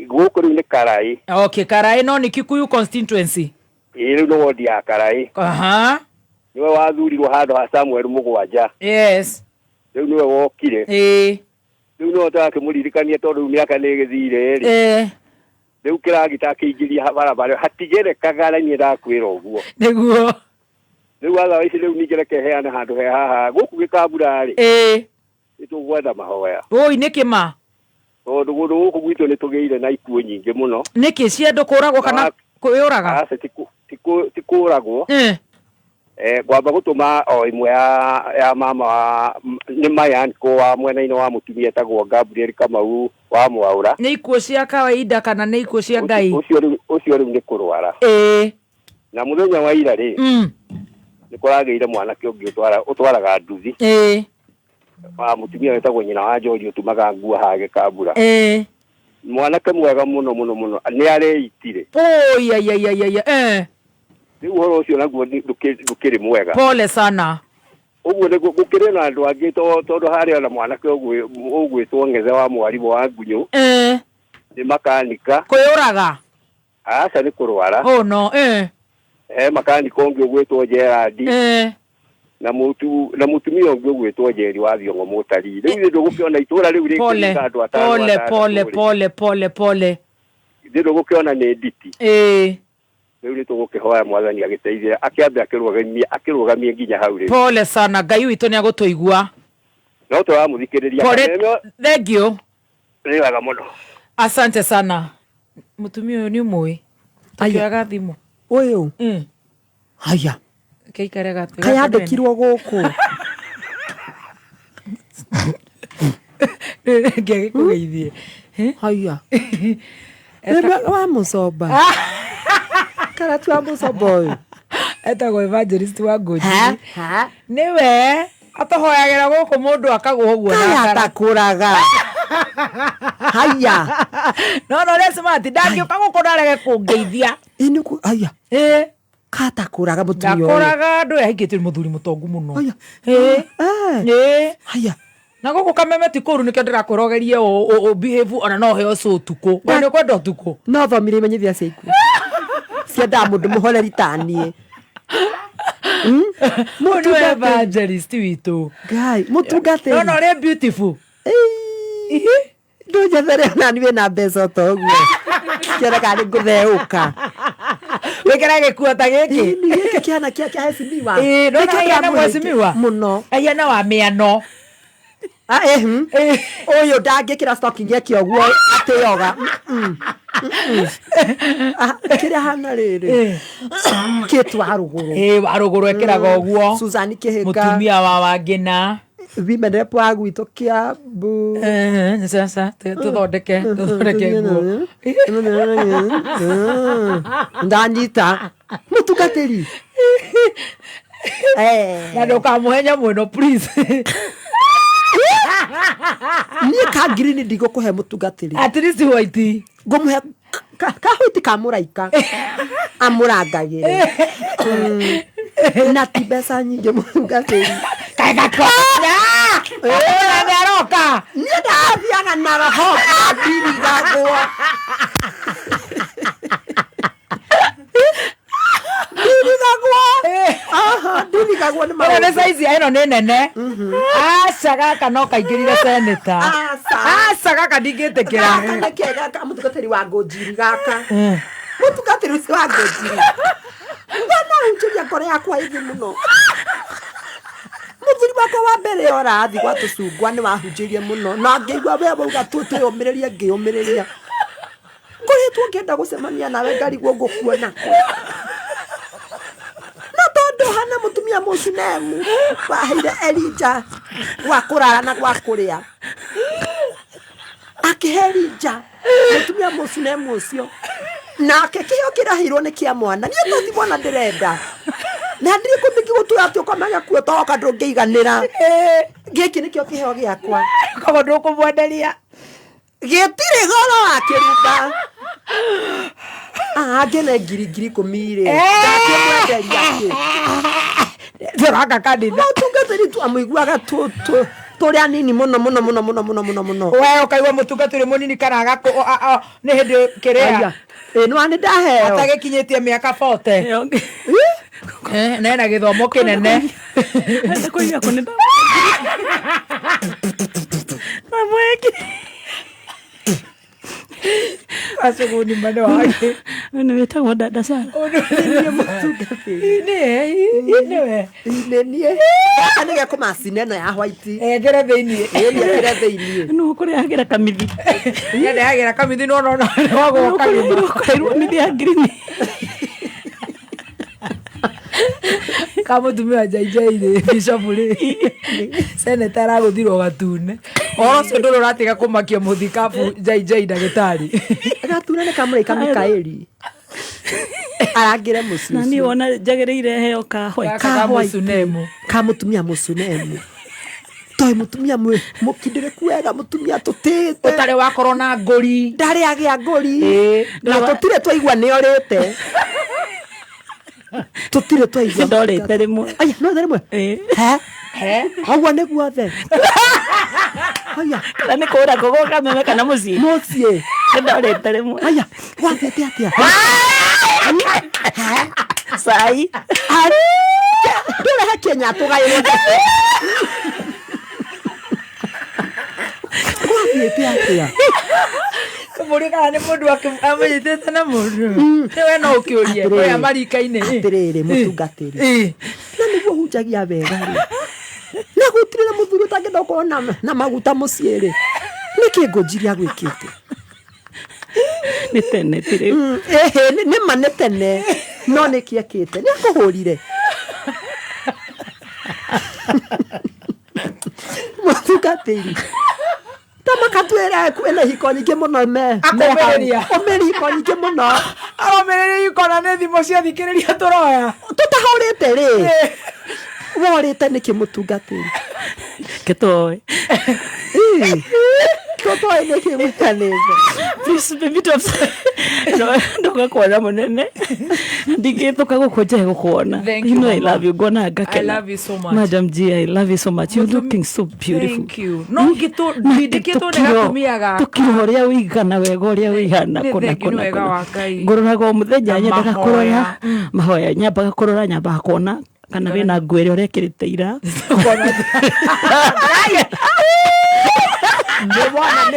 Gũkũ rĩu nĩ Karaĩ. Okay, Karaĩ no nĩ Kikuyu constituency. Ĩ rĩu nĩ wodi ya Karaĩ. Aha. Nĩwe wathurirwo handũ ha Samuel Mũgwanja. Yes. Rĩu nĩwe wokire. Ĩĩ. Rĩu no tũrakĩmũririkania tondũ rĩu mĩaka nĩ ĩgĩthire rĩ. Ĩĩ. Rĩu kĩragita akĩingĩria barabara hatigerekaga na niĩ ndakwĩra ũguo. Nĩguo. Rĩu watha ici rĩu ningĩ reke heane handũ he haha gũkũ Gĩkambura rĩ. Ĩĩ. Nĩtũgwetha mahoya. Ũi nĩkĩ ma? Tondũ kũndũ gũkũ gwitũ nĩtũgĩire na ikuũ nyingĩ mũno. Nĩkĩ cia andũ kũragwo kana kwĩyũraga? Aca ti kũragwo. Ngwamba gũtũma o ĩmwe ya mama nĩ mayanko wa mwena-inĩ wa mũtumia etagwo Gabriel Kamau wa Mwaũra. Nĩ ikuũ cia kawaida kana nĩ ikuũ cia Ngai? Ũcio rĩu nĩ kũrwara. Ĩĩ. Na mũthenya wa ira rĩ. Nĩ kũragĩire mwanake ũngĩ ũtwaraga nduthi. Ĩĩ. Wa mũtumia wetagwo nyina wa Njori ũtumaga nguo haha Gĩkambura. Ĩĩ. Mwanake mwega mũno mũno mũno nĩ areitire. Oi ai ai ai ai. Rĩu ũhoro ũcio naguo ndũkĩrĩ mwega. Pole sana. Ũguo nĩguo gũkĩrĩ na andũ angĩ tondũ harĩ ona mwanake ũgwĩtwo Ng'ethe wa mwarimũ wa Ngunyũ. Nĩ makanika. Kwĩyũraga? Aca nĩ kũrwara. Oh no. Makanika ũngĩ ũgwĩtwo Gerard. Na mũtumia ũngĩ ũgwĩtwo Njeri wa Thiong'o mũtari. Rĩu ithuĩ ndũgũkĩona itũra rĩu rĩkĩrĩte andũ atano. Pole pole pole pole pole. Ithuĩ ndũgũkĩona nĩ nditi. Ĩĩ. Rĩu nĩtũgũkĩhoya mwathani agĩteithie akĩambe akĩrũgamie nginya hau rĩu. Pole sana Ngai witũ nĩagũtũigua. No tũramũthikĩrĩria. Pole, thank you. Nĩ wega mũno. Asante sana. Mũtumia ũyũ nĩ ũmũĩ? Tũkĩoyaga thimũ. Ũyũ? Haya. Keikare gatũ. Kayandĩkirwo gũkũ. Ngĩagĩkũgeithie. Haya. Wa mũcomba. Karatu wa mũcomba ũyũ. Etagwo evangelist wa Ngũnjiri. Nĩwe atũhoyagĩra gũkũ mũndũ akagwo ũguo na Kaya atakũraga. Haya. No no ũrĩa smart ndangĩũka gũkũ na arege kũngeithia. Haya. Ĩĩ. Katakũraga mũtumia ũyũ. Ndakũraga andũ ahikĩtie mũthuri mũtongu mũno. Ĩĩ. Ĩĩ. Haya. Na gũkũ Kameme ti kũũru nĩkĩo ndĩrakwĩra ũgerie ũ behave ona no ũheo cũ ũtukũ. We nĩ ũkwenda ũtukũ? No thomire imenyithia cia ikuũ. Ciendaga mũndũ mũhoreri ta niĩ. Ũyũ nĩwe evangelist witũ. Ngai, mũtungatĩri. No no ũrĩa beautiful. Ndũnjethere ona niĩ wĩna mbeca o ta ũguo. Kĩoneka nĩ ngũtheũka. Wĩkĩra gĩkuo ta gĩkĩ. Ĩni, gĩkĩ kĩhana kĩa kĩa hecimiwa. Ĩĩ, ndũrona Nĩkĩo ahiana ndĩramũhe mheshimiwa? Mũno. Ahiana wa mĩano. Ah, eh, Ũyũ ndangĩkĩra stocking eke ũguo atĩoga. Ah, kĩrĩa hana rĩrĩ kĩtu wa rũgũrũ. Ĩĩ, wa rũgũrũ ekĩraga ũguo. Susan Kĩhĩka. Mũtumia wa Wangĩna. Women rep wa gwitũ Kiambu. Sasa tũthondeke tũthondeke nguo. Ndanyita mũtungatĩri. Na ndũkamũhe nyamũ ĩno please. Niĩ ka ngirini ndigũkũhe mũtungatĩri. At least white. Ngũmũhe ka white ka mũraika amũrangagĩre. Na ti mbeca nyingĩ mũtungatĩri. Nĩ aroka. Niĩ ndathiaga na roho ndirigagwo. Ndirigagwo. Aha, ndirigagwo nĩ Ĩno nĩ maũndũ. size ya ĩno nĩ nene. Aca gaka no kaingĩrire seneta. Aca gaka ndingĩtĩkĩra. Gaka nĩ kega ka mũtungatĩri wa ngũnjiri gaka. Mũtungatĩri ũcio wa ngũnjiri. Wanahunjĩria ngoro yakwa ĩthĩ mũno. Mũthuri wakwa wa mbere orathi gwa tũcungwa nĩ wahunjĩirie mũno na ngĩigua we wauga twĩyũmĩrĩrie ngĩyũmĩrĩria. Ngoretwo ngĩenda gũcemania nawe ngarigwo ngũkuona kũ. Na tondũ hana mũtumia mũcunemu waheire Elija gwa kũrara na gwa kũrĩa. Akĩhe Elija mũtumia mũcunemu ũcio. Nake kĩheo kĩraheirwo nĩ kĩa mwana. Niĩ to ti mwana ndĩrenda. Na ndirĩ kũmĩkĩ atĩ ũkomaga kuo toka ndũngĩiganĩra. Gĩkĩ nĩkĩo kĩheo gĩakwa. Koguo ndũkũmwenderia. Gĩtirĩ goro wa kĩrumba. Angĩne ngiri ngiri ikũmi rĩ. Ndakĩmwenderia kĩ. Tũraka kanitha. Mũtungatĩri tu amũiguaga tũrĩ anini mũno mũno mũno mũno mũno mũno mũno. We ũkaigua mũtungatĩri mũnini kana agakũ nĩ hĩndĩ kĩrĩa. Aya. Ĩ nĩ nĩ ndaheo. Atagĩkinyĩtie mĩaka 40. Na ena gĩthomo kĩnene. Acuguni mane wake. Nĩ wĩtagwo dada Sara. Nĩ mũtungatĩri. Nĩwe. Nĩ niĩ. Gaka nĩ gekũmacina ĩno ya white. Ekĩre thĩiniĩ. Ĩ nĩ ekĩre thĩiniĩ. Nũ ũkũrehagĩra kamithi. Nĩndehagĩra kamithi no no no wagwo kagima. Ũkũrehirwo mithi ya ngirini. Ka mũtumia JJ rĩ bishop rĩ seneta aragũthirwo gatune. Ũhoro ũcio ndũrĩ ũratiga kũmakia mũthikabu JJ ndagĩtarĩ. Gatune nĩ kamũraika Mikaeli. Arangĩre mũciĩ Na niĩ ũcio. wona njagĩrĩire heo ka white. Gaka ka mũcunemu. Ka mũtumia mũcunemu. Toĩ mũtumia mũkindĩrĩku wega mũtumia tũtĩte. Ũtarĩ wakorwo na ngũri. Ndarĩ agĩa ngũri. Na tũtirĩ twaigua nĩ orĩte. Tũtirĩ twaigua. Ndorĩte rĩmwe. Aya, no rĩmwe. He? He? Ũguo nĩguo the. Aya. Kana nĩ kũũra kũgũ kameme kana mũciĩ. Mũciĩ. Ndorĩte rĩmwe. Aya, wathiĩte atĩa? Cai. Ndũrehe Kenya tũgaĩrwo. Gwathiĩte atĩa? Kũmũria kana nĩ mũndũ amũnyitĩte na mũndũ. Nĩ we no ũkĩũrie. Atĩrĩrĩ. Ũrĩa marika-inĩ. Atĩrĩrĩ mũtungatĩri. Na nĩguo hunjagia wega rĩ. Na gũtirĩ na mũthuri ũtangĩenda gũkorwo na maguta mũciĩ rĩ. Nĩkĩ ngũnjiri agwĩkĩte? Nĩ tene ti rĩu. Ĩhĩ, nĩ ma nĩ tene. No nĩkĩ ekĩte? Nĩ akũhũrire. Mũtungatĩri. Ta makatwĩra kwĩna ihiko nyingĩ mũno me. Akũmĩrĩria. Ũmĩrĩria ihiko nyingĩ mũno. Aromĩrĩria ihiko na nĩ thimũ cia thikĩrĩria tũroya. Tũtahũrĩte rĩ. Worĩte nĩkĩ mũtungatĩri? Kĩtoĩ. Tũtoĩ nĩkĩ mũtanĩte. Please baby don't. Ndoka kuona mũnene. Ndingĩtũka gũkũ njae gũkuona. Thank You you, know I mama. love you. Ngona ngakena. I love you so much. Madam G, I love you so much. You're looking so beautiful. Thank you. No ngĩtũndĩkĩtwo nĩ gatumia gaka. Tũkiro ũrĩa ũigana wega ũrĩa ũigana Nĩ kũna thengiũ nĩ kũna wega kũna. wa Ngai. Ngũroraga o mũthenya Na nyendaga mahoya. kũrora mahoya nyambaga kũrora nyambaga kuona kana wĩna nguo ĩrĩa ũrekĩrĩte ira.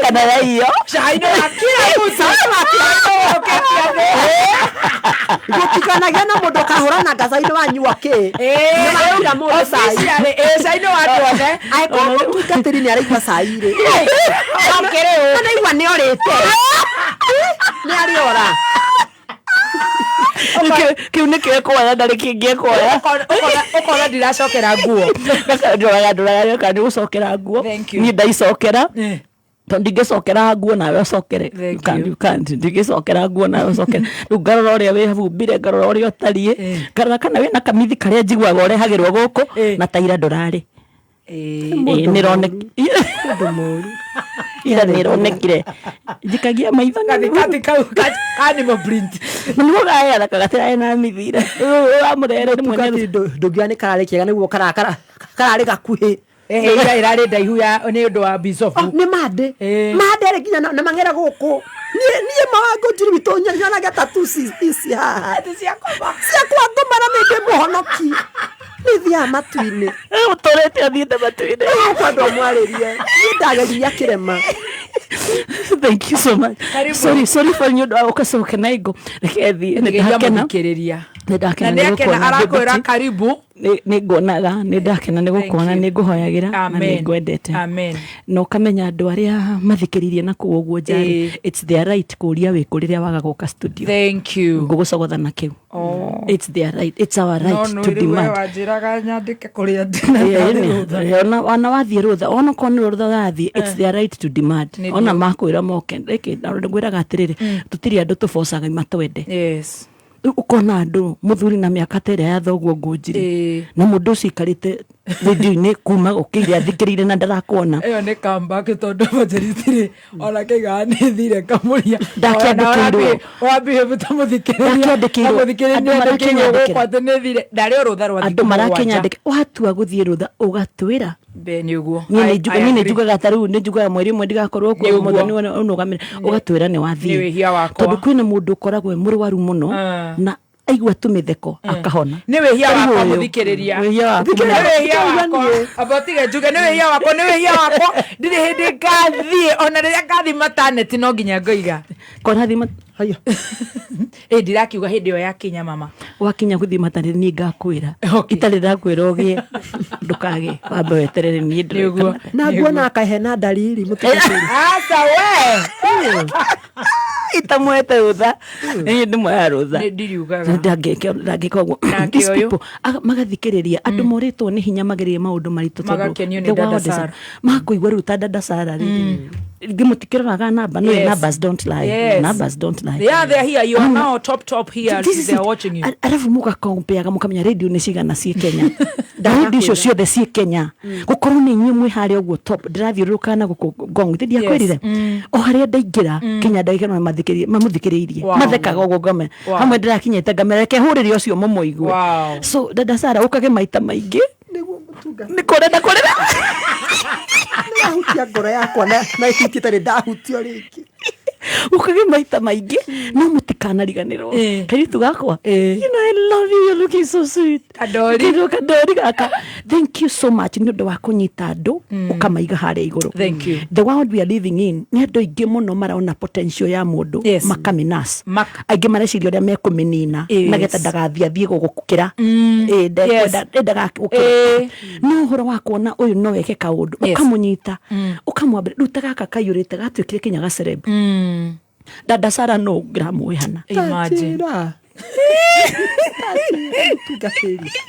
Kana yaiyo. Cai nĩ wa kila mtu. Gũtikanagĩa na mũndũ ũkahũrana ngaca-inĩ wanyua kĩ. Nĩmarauga mũndũ cai. Officially, cai nĩ wa andũ othe. Angĩkorwo mũtungatĩri nĩ araigua cai rĩ. Okĩrĩ ũ. Anaigua nĩ orĩte. Nĩ arĩora. Kĩu nĩkĩo ekuoya ndarĩ kĩngĩ ekuoya. Ũkona ndiracokera nguo. Ndoraga ndoraga kana nĩ gũcokera nguo. Thank you. Niĩ ndaicokera. Tondũ ndingĩcokera nguo nawe ũcokere. Thank You can't, you. you can't. Ndingĩcokera nguo nawe ũcokere. Rĩu ngarora ũrĩa wĩhumbire, ngarora ũrĩa ũtariĩ, ngarora kana wĩna kamithi karĩa njiguaga ũrehagĩrwo gũkũ na ta ira ndũrarĩ. Ĩĩ, nĩronekire. Ira nĩronekire. Njikagia maitho Gathikati kau animal print. Na nĩguo gaheana kagatĩra ena mithi ira. Wamũrehere rĩmwe nĩ Ndũngiuga nĩ kararĩ kega nĩguo kararĩ gakuhĩ. Ira ĩrarĩ ndaihu ya nĩ ũndũ wa bicobu. Nĩ mandĩ. Mandĩ rĩ nginya na mang'era gũkũ. Niĩ mawango njiri witũ nyonaga tatuci ici haha. Ciakwa ngoma na nĩ ndĩ mũhonoki. Nĩ thiaga matu-inĩ. Ũtũrĩte ũthiĩte matu-inĩ. Kwenda ũmwarĩrie. Niĩ ndageririe kĩrema. Thank you so much. Karibu. Sorry, sorry for nĩ ũndũ wa gũkacoke na ingũ. Reke thiĩ. Nĩ Ngeithia ndakena. mũthikĩrĩria. Nĩ ndakena Na nĩ nĩ akena gũkuona, arakwĩra Liberty. karibu. Nĩ nguonaga nĩ ndakena nĩ gũkuona nĩ ngũhoyagĩra na nĩ Amen. ngwendete. Amen. Na ũkamenya andũ arĩa mathikĩrĩirie na kũu ũguo nja rĩ, it's their right kũũria wĩkũ rĩrĩa waga gũka studio. Thank you. Ngũgũcogotha na kĩu. Oh. It's their right. It's our right No, to no, rĩu we demand. wanjĩraga nyandĩke kũrĩa Ona wathiĩ rũtha ona korwo nĩ rũtha ũrathiĩ, it's their right to demand. Nĩ Ona ndio. makwĩra moke reke ngwĩraga atĩrĩrĩ, tũtirĩ andũ tũbocaga matwende. Yes. Rĩu ũkona andũ mũthuri na mĩaka ta ĩrĩa ya thoguo ngũnjiri na mũndũ ũcio aikarĩte rĩndiũ-inĩ kuma ũkĩire athikĩrĩire na ndarakuona. Ĩyo nĩ comeback tondũ evangelist rĩ ona kĩigaga nĩ thire kamũria. Ndakĩandĩkĩirwo. Ũrabehave ta mũthikĩrĩria. Ndakĩandĩkĩirwo. Mũthikĩrĩria Andũ nĩ andĩkĩirwo marakĩnyandĩkĩra. gũkũ atĩ nĩ thire. Ndarĩ o rũtha rwa Andũ thikũ mũgwanja. marakĩnyandĩka watua gũthiĩ rũtha ũgatwĩra. Be nĩ ũguo. Niĩ I- nĩ I njugaga agree. njugaga ta rĩu nĩ njugaga mweri ũmwe ndigakorwo Nĩ kuo ũguo. mũthoni ũnũgamĩre ũgatwĩra nĩ wathiĩ. Nĩ wĩhia wakwa. Tondũ kwĩna mũndũ ũkoragwo e mũrwaru mũno na aigua tũmĩtheko akahona. Nĩ wĩhia Ta rĩu wakwa ũyũ. mũthikĩrĩria. Wĩhia waku Nĩ mũnene. wĩhia wakwa. Amba ũtige njuge nĩ wĩhia wakwa nĩ wĩhia wakwa. Ndirĩ hĩndĩ ngathiĩ ona rĩrĩa ngathiĩ mataneti no nginya ngoiga. Kona thiĩ Ĩ ndirakiuga hĩndĩ ĩyo yakinya mama. Wakinya gũthiĩ mataneti niĩ ngakwĩra. Itarĩ ndakwĩra ũgĩe ndũkagĩe wambe weterere niĩ ndĩreka. Na nguona akahe na ndariri mũtungatĩri. Aca we. Itamwete rũtha. Niĩ ndĩmwoya rũtha. Nĩ ndiriugaga. Ndangĩka ũguo. Nake These ũyũ. people, magathikĩrĩria andũ morĩtwo nĩ hinya magerie maũndũ maritũ tondũ Magakenio nĩ the Dada world is a- Sarah. makũigua rĩu ta Dada Sarah rĩ rĩngĩ mũtikĩroraga namba no Yes. numbers don't lie. Yes. Numbers don't lie. Yeah, they're here. You are now top top here. This is They are it. watching you. Arabu mũgakompeaga mũkamenya rĩndiũ nĩ cigana ciĩ Kenya na rĩndiũ icio ciothe ciĩ Kenya gũkorwo nĩ inyuĩ mwĩ harĩa ũguo top ndĩrathiũrũrũka na gũkũ Ngong thĩ ndiakwĩrire o harĩa ndaingĩra kinya ndagĩka no mamũthikĩrĩirie Wow. mathekaga ũguo ngame Wow. hamwe ndĩrakinyĩte ngamera reke hũrĩre ũcio mũmũigue Wow. so Dada Sarah ũkage maita maingĩ nĩ kũrenda kũrĩra. Nĩwahutia ngoro yakwa na ihuti itarĩ ndahutio rĩngĩ. Ũkage maita maingĩ no mũtikanariganĩrwo. Kairĩtu gakwa, you know I love you, you're looking so sweet. Kadori. Kairĩtu kadori gaka. Thank you so much nĩ ũndũ wa kũnyita andũ ũkamaiga harĩa igũrũ. Thank you. The world we are living in nĩ andũ aingĩ mũno marona potential ya mũndũ Yes. makaminas. Aingĩ mareciria ũrĩa mekũmĩnina Yes. nagetha ndagathiĩ athiĩ gũgũkĩra. Ĩ, ndekwenda ndagagũkĩra. No ũhoro wa kuona ũyũ no eke kaũndũ ũkamũnyita ũkamwambĩra rĩu ta gaka kaiyũrĩte gatuĩkire kinya gacereb. Dada Sarah no ngĩramũĩ hana. Imagine.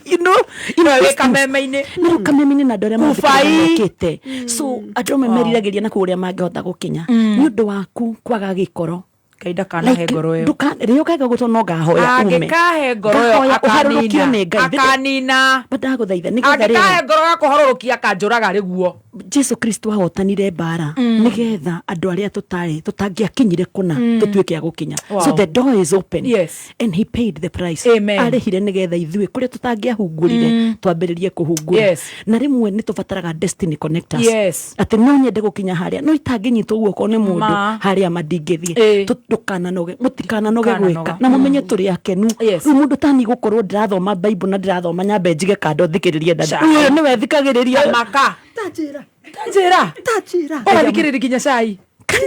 You know, you know, Wĩ these things. kameme-inĩ. Nĩ kameme-inĩ na andũ arĩa Kubai. mekĩte. So andũ amwe meriragĩria na kũu ũrĩa mangĩhota gũkinya nĩ ũndũ waku kwaga gĩkoro. Ngai ndakanahe ngoro ĩyo. Rĩrĩa ũkaga gũtwo no ngahoya ume. Angĩkahe ngoro ĩyo Ngahoya ũharũrũkio akanina. nĩ Ngai. Akanina. But ndagũthaitha nĩgetha rĩrĩ Angĩkahe ngoro ya kũharũrũkia akanjũraga rĩguo. Jesu Kristo ahotanire mbara nĩgetha andũ arĩa tũtarĩ tũtangĩakinyire kũna tũtuĩke a gũkinya. Wow. So the door is open. Yes. And he paid the price. Amen. Arĩhire nĩgetha ithuĩ kũrĩa tũtangĩahungurire twambĩrĩrie kũhungura. Yes. Na rĩmwe nĩ tũbataraga destiny connectors. Yes. Atĩ no nyende gũkinya harĩa no itangĩnyitwo guoko nĩ mũndũ Ma. harĩa ma ndingĩthiĩ. Ndũkananoge mũtikananoge Ndũkananoga. gwĩka na mũmenye tũrĩ akenu. Rĩu mũndũ tani gũkorwo ndĩrathoma Bible na ndĩrathoma nyambe njige kando thikĩrĩrie dada. Ca. Rĩu ũyũ nĩwe thikagĩrĩria. Maka. Tanjĩra. Tanjĩra. Tanjĩra. Ũrathikĩrĩria nginya cai.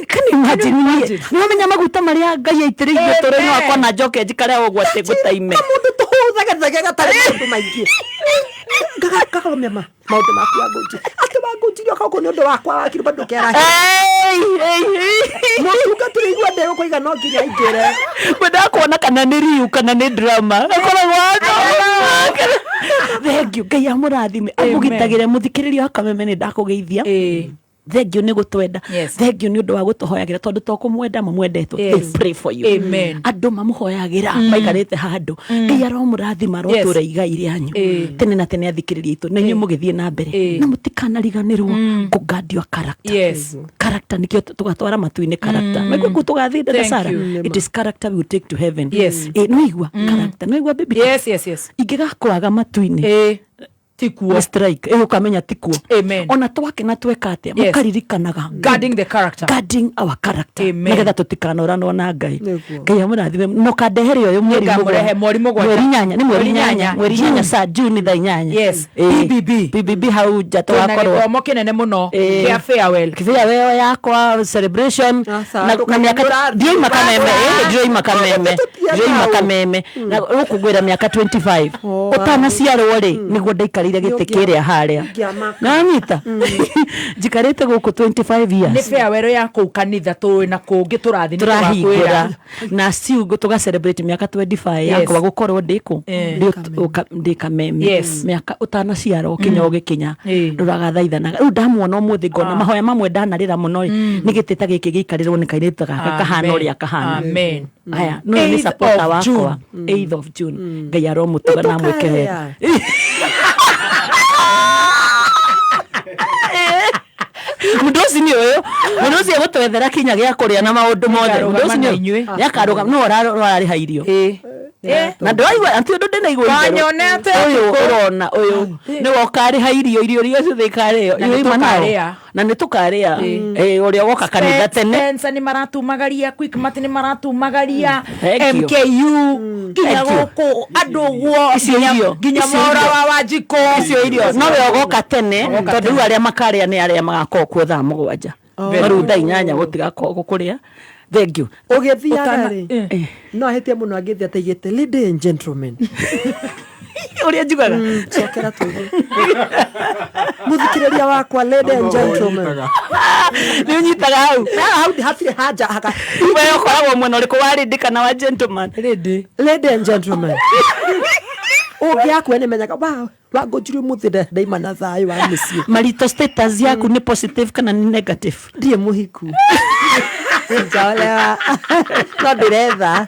Can you imagine? Nĩ wamenya maguta marĩa Ngai aitĩrĩirie ũtũũro-inĩ wakwa na njoke njikare ũguo atĩ ngũtaime. Mũndũ tũhũthagĩthage gatarĩ maũndũ maingĩ. Ngakarũmia maũndũ maku Wangũnjiri. Atĩ Wangũnjiri oka gũkũ nĩ ũndũ wakwa wakirwo bado kĩarahe. Mũtungatĩri igua ndegũkũiga no nginya aingĩre. Ngwendaga kuona kana nĩ riu kana nĩ drama. Akoragwo thank you Ngai amũrathime amũgitagĩre mũthikĩrĩria wa Kameme nĩ ndakũgeithia. Thank you nĩ gũtwenda. Thank you nĩ ũndũ wa gũtũhoyagĩra tondũ to kũmwenda mũmwendetwo. They pray for you. Amen. Andũ mamũhoyagĩra maikarĩte handũ. Ngai aromũrathima arotũra igai rĩanyu tene na tene athikĩrĩria itũ na inyuĩ mũgĩthiĩ na mbere na mũtikanariganĩrwo kũ guard your character. Character nĩkĩo tũgatwara matu-inĩ character. Maigua kũu tũgathiĩ dada Thank Sarah. you. It is character we will take to heaven. Nĩwaigua character, nĩwaigua baby. Yes, yes, yes. Ingĩgakwaga matu-inĩ tikuo nĩ strike ĩ ũkamenya tikuo. Amen. Ona twakena tweka atĩa mũkaririkanaga Guarding the character. Guarding our character. Amen. Nĩgetha tũtikanoranwo na Ngai. Ngai amũrathime mũkandehere ũyũ mweri Nĩngamũrehe mweri mũgwanja. Mweri inyanya nĩ mweri Mweri inyanya inyanya. mweri inyanya sa June thaa 8. Yes. PBB. PBB hau nja Twĩna tũgakorwo gĩthomo kĩnene mũno kĩa farewell. Farewell yakwa celebration na mĩaka ndioima Kameme ndioima Kameme ndioima Kameme na gũkũngũĩra mĩaka 25 ũtanaciarwo rĩ nĩguo ndaikarĩire gĩtĩ kĩrĩa harĩa nanyita njikarĩte gũkũ 25 years. Nĩ farewell ya kũu kanitha tũĩ na kũngĩ tũrathiĩ nĩ Tũrahingũra tũgakwĩra. Na ciugo tũga celebrate mĩaka 25 yakwa gũkorwo ndĩkũ ndĩ Kameme mĩaka ũtanaciarwo kinya ũgĩkinya ndũragathaithanaga rĩu ndamuona ũmũthĩ ngona mahoya mamwe ndanarĩra mũno ĩ nĩ gĩtĩ ta gĩkĩ gĩikarĩrwo nĩ kairĩtu gaka kahana ũrĩa kahana. Amen. Aya no nĩ 8th supporter of wakwa June. 8th of June Ngai aromũtuga na amwĩke wega. Mũndũ ũcio nĩ ũyũ mũndũ ũcio egũtwethera kinya gĩa kũrĩa na maũndũ mothe mũndũ ũcio Nĩakarũgama nĩ na inyuĩ. nĩakarũgama no ũrarĩha irio na ndĩraigua atĩ ũndũ ndĩnaigua itherũ. Wanyonete Ũyũ ũtukũ. ũrona ũyũ nĩwe ũkarĩha irio irio iria ciothe ikarĩo Na irio ima nao nĩtũkarĩa. Na nĩtũkarĩa ũrĩa woka kanitha tene. Spencer nĩ maratumagaria Quickmart nĩ maratumagaria Thank you. MKU nginya Thank you. gũkũ andũ ũguo Icio irio. nginya Icio mora irio. wa Wanjikũ Icio irio nowe ũgoka tene tondũ rĩu arĩa makarĩa nĩ arĩa magakorwo kuo thaa 7 no rĩu thaa 8 gũtigakorwo gũkũrĩa. Thank you. Ũgĩthiaga rĩ no ahĩtie mũno angĩthiĩ ataigĩte lady and gentlemen. Ũrĩa njugaga cokera tũigue mũthikĩrĩria wakwa lady and gentlemen. Nĩ ũnyitaga hau hau hatirĩ haja haka. We ũkoragwo mwena ũrĩkũ wa lady kana wa gentleman? Lady. Lady and gentlemen. Ũngĩakua nĩ menyaga wa Wangũnjiri ũmũthĩ ndaima na thayũ wa mũciĩ. Marital status yaku nĩ positive kana nĩ negative? Ndirĩ mũhiku. Sijaolewa. No ndĩretha.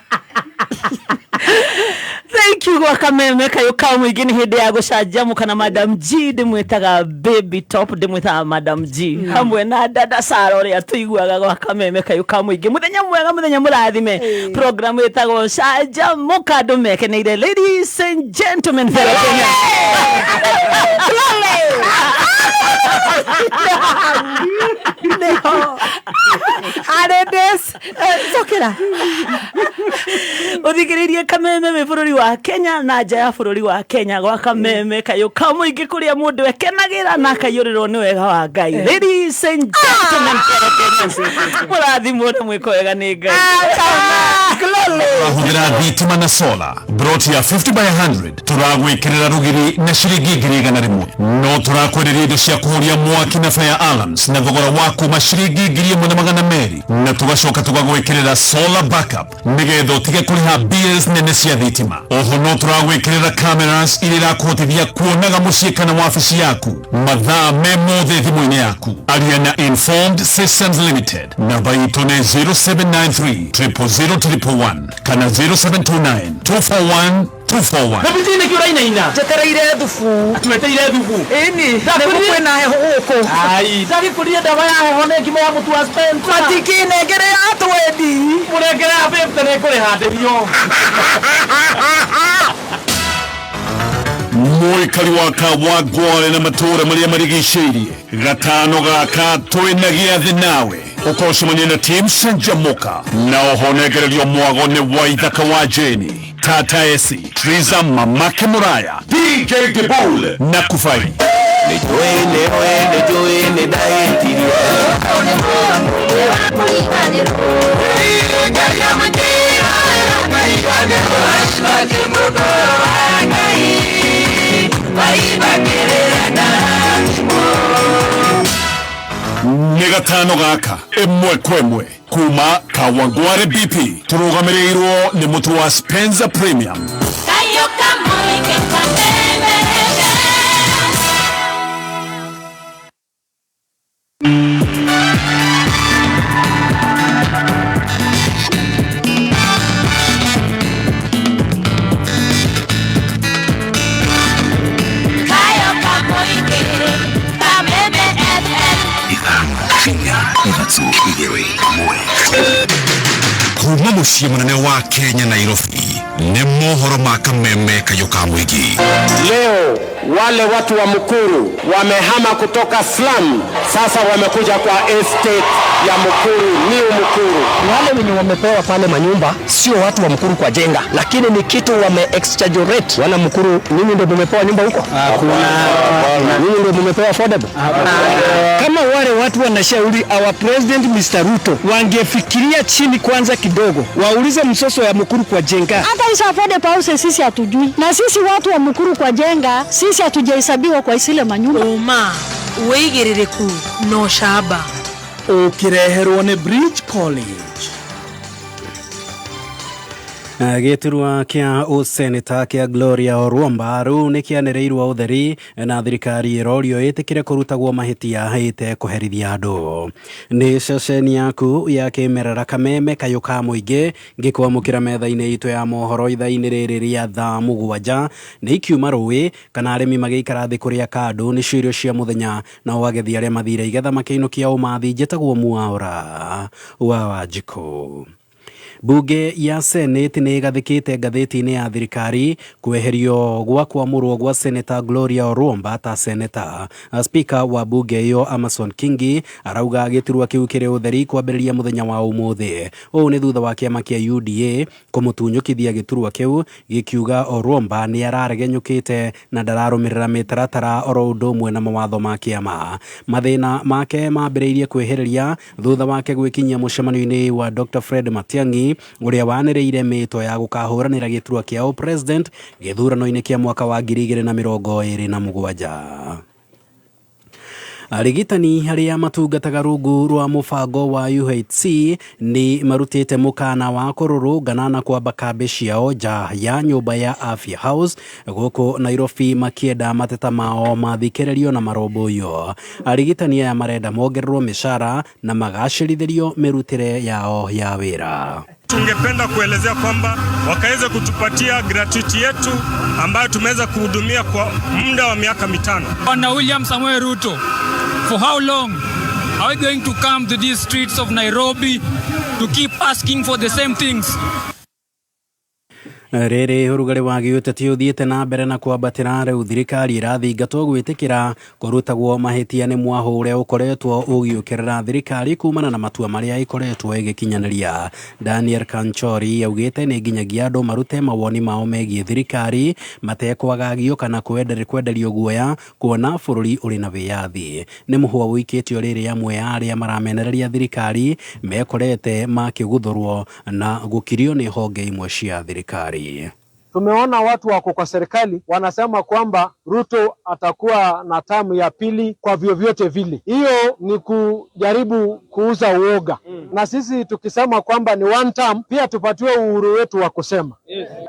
Thank you gwa Kameme kayũ ka mũingĩ nĩ hĩndĩ ya gũcanjamũka na Madam G ndĩmwĩtaga Baby Top ndĩmwĩtaga Madam G hamwe na dada Sara ũrĩa tũiguaga gwa Kameme kayũ ka mũingĩ mũthenya mwega mũthenya mũrathime program ĩtagwo canjamũka andũ mekeneire. Ladies and gentlemen, fellow Kenyans. Nĩho. Arĩ this. Cokera. Ũthikĩrĩirie Kameme wĩ bũrũri wa Kenya na nja ya bũrũri wa Kenya gwa Kameme kayũ ka mũingĩ kũrĩa mũndũ ekenagĩra na akaiyũrĩrwo nĩ wega wa Ngai. Ladies and gentlemen, fellow Kenyans, mũrathimwo na mwĩko wega nĩ Ngai. Hũthĩra thitima na sola broti ya 50 by 100 tũragwĩkĩrĩra rũgiri na ciringi 1,100 no tũrakwenderia indo cia kũhoria mwaki na fire alarms na thogora wa kuma ciringi 1,200 na tũgacoka tũgagwĩkĩrĩra solar backup nĩgetha ũtige kũrĩha bills nene cia thitima. Oho no tũragwĩkĩrĩra cameras iria irakũhotithia kuonaga mũciĩ kana wabici yaku mathaa me mothe thimũ-inĩ yaku. Aria na Informed Systems Limited namba itũ nĩ 0793 000 111 kana 0729 241 241. Babiti nä kä å rainaina Njetereire thubu. Tweteire thubu. Ĩni, nĩguo kwĩna heho gũkũ. Ai, ndagĩkũrire ndawa ya heho nĩ ngima ya mũtu wa Spencer. Matikĩnengere ya twendi. Mũrengere ya 50 nĩ kũrĩhandĩrio. Mũikari wa Kawangware na matũũra marĩa marigicĩirie gatano gaka twĩna gĩathĩ nawe ũkocemania na team Canjamũka na oho nengererio mwago nĩ Waithaka wa Jeni Tata Esi Triza Mamake Muraya DJ Debul na Kufai. Nĩ njũĩ nĩ njũĩ nĩ njũĩ nĩ ndaĩtirie. Nĩ gatano gaka ĩmwe kwa ĩmwe kuma Kawangware BP tũrũgamĩrĩirwo nĩ mũtu wa Spencer Premium. Kuma muciĩ mũnene wa Kenya Nairobi nĩ mohoro ma kameme kayũ ka mũingĩ. Leo wale watu wa Mukuru wamehama kutoka slum, sasa wamekuja kwa estate ya Mukuru, New Mukuru. Wale wenye wamepewa pale manyumba sio watu wa Mukuru kwa jenga, lakini ni kitu wame exaggerate. Wana Mukuru, nyinyi ndio mmepewa nyumba huko? Hakuna. Nyinyi ndio mmepewa affordable? Hapana. Kama wale watu wanashauri our president Mr. Ruto wangefikiria chini kwanza kidogo, waulize msoso ya Mukuru kwa jenga. Hata hizo affordable houses sisi hatujui, na sisi watu wa Mukuru kwa jenga sisi hatujahesabiwa kwa isile manyumba. Uma wĩigĩrĩrĩku na ũcamba. Ũkĩreherwo nĩ Bridge College. Gĩturwa kĩa ũseneta kĩa Gloria Orwomba rĩu nĩ kĩanĩrĩirwo ũtheri na thirikari ĩrorio ĩtĩkĩre kũrutagwo mahĩtia ĩte kũherithia andũ. Nĩ ceceni yaku ya kĩmerera kameme kayũ ka mũingĩ ngĩkwamũkĩra metha-inĩ itũ ya mohoro ithaa-inĩ rĩrĩ rĩa thaa 7 nĩ ikiuma rũĩ kana arĩmi magĩikara thĩ kũrĩa kandũ nĩcio irio cia mũthenya nao agethi arĩa mathire igetha makĩinũkia ũmathi. Njĩtagwo Mwaura wa Wanjikũ. Bunge ya Senate nĩ ĩgathĩkĩte ngathĩti-inĩ ya thirikari kweherio gwa kwamũrwo gwa Senator Gloria Orwomba ta seneta. Speaker wa bunge ĩyo Amason Kingi arauga gĩturwa kĩu kĩrĩ ũtheri kwambĩrĩria mũthenya wa ũmũthĩ. Ũũ nĩ thutha wa kĩama kĩa UDA kũmũtunyũkithia gĩturwa kĩu gĩkiuga Orwomba nĩ araregenyũkĩte na ndararũmĩrĩra mĩtaratara oro ũndũ ũmwe na mawatho ma kĩama. Mathĩna make mambĩrĩirie kwĩhĩrĩria thutha wake gwĩkinyia mũcemanio-inĩ wa Dr. Fred Matiang'i ũrĩa wanĩrĩire mĩto ya gũkahũranĩra gĩturwa kĩa president gĩthurano-inĩ kĩa mwaka wa 2027. Arigitani arĩa matungataga rungu rwa mũbango wa UHC nĩ marutĩte mũkana wa kũrũrũngana na kwamba kambĩ ciao nja ya nyũmba ya Afya House gũkũ Nairobi makĩenda mateta mao mathikĩrĩrio na marũmbũiyo. Arigitani aya marenda mongererwo mĩcara na magacĩrithĩrio mĩrutĩre yao ya wĩra. Tungependa kuelezea kwamba wakaweza kutupatia gratuity yetu ambayo tumeweza kuhudumia kwa muda wa miaka 5. Bwana William Samoei Ruto, for how long are we going to come to these streets of Nairobi to keep asking for the same things? Rĩrĩ ũrugarĩ wa gĩũteti ũthiĩte na mbere na kwambatĩra rĩu thirikari ĩrathingatwo gwĩtĩkĩra kũrutagwo mahĩtia nĩ mwahũ ũrĩa ũkoretwo ũgĩũkĩrĩra thirikari kumana na matua marĩa ĩkoretwo ĩgĩkinyanĩria. Daniel Kanchori augĩte nĩ nginyagia andũ marute mawoni mao megiĩ thirikari matekwagagio kana kwenderio guoya kuona bũrũri ũrĩ na wĩyathi. Nĩ mũhwa ũikĩtio rĩrĩ amwe a arĩa maramenereria thirikari mekorete makĩguthũrwo na gũkirio nĩ honge imwe cia thirikari. Tumeona watu wako kwa serikali wanasema kwamba Ruto atakuwa na tamu ya pili kwa vyovyote vile. Hiyo ni kujaribu kuuza uoga. Na sisi tukisema kwamba ni one term, pia tupatiwe uhuru wetu wa kusema.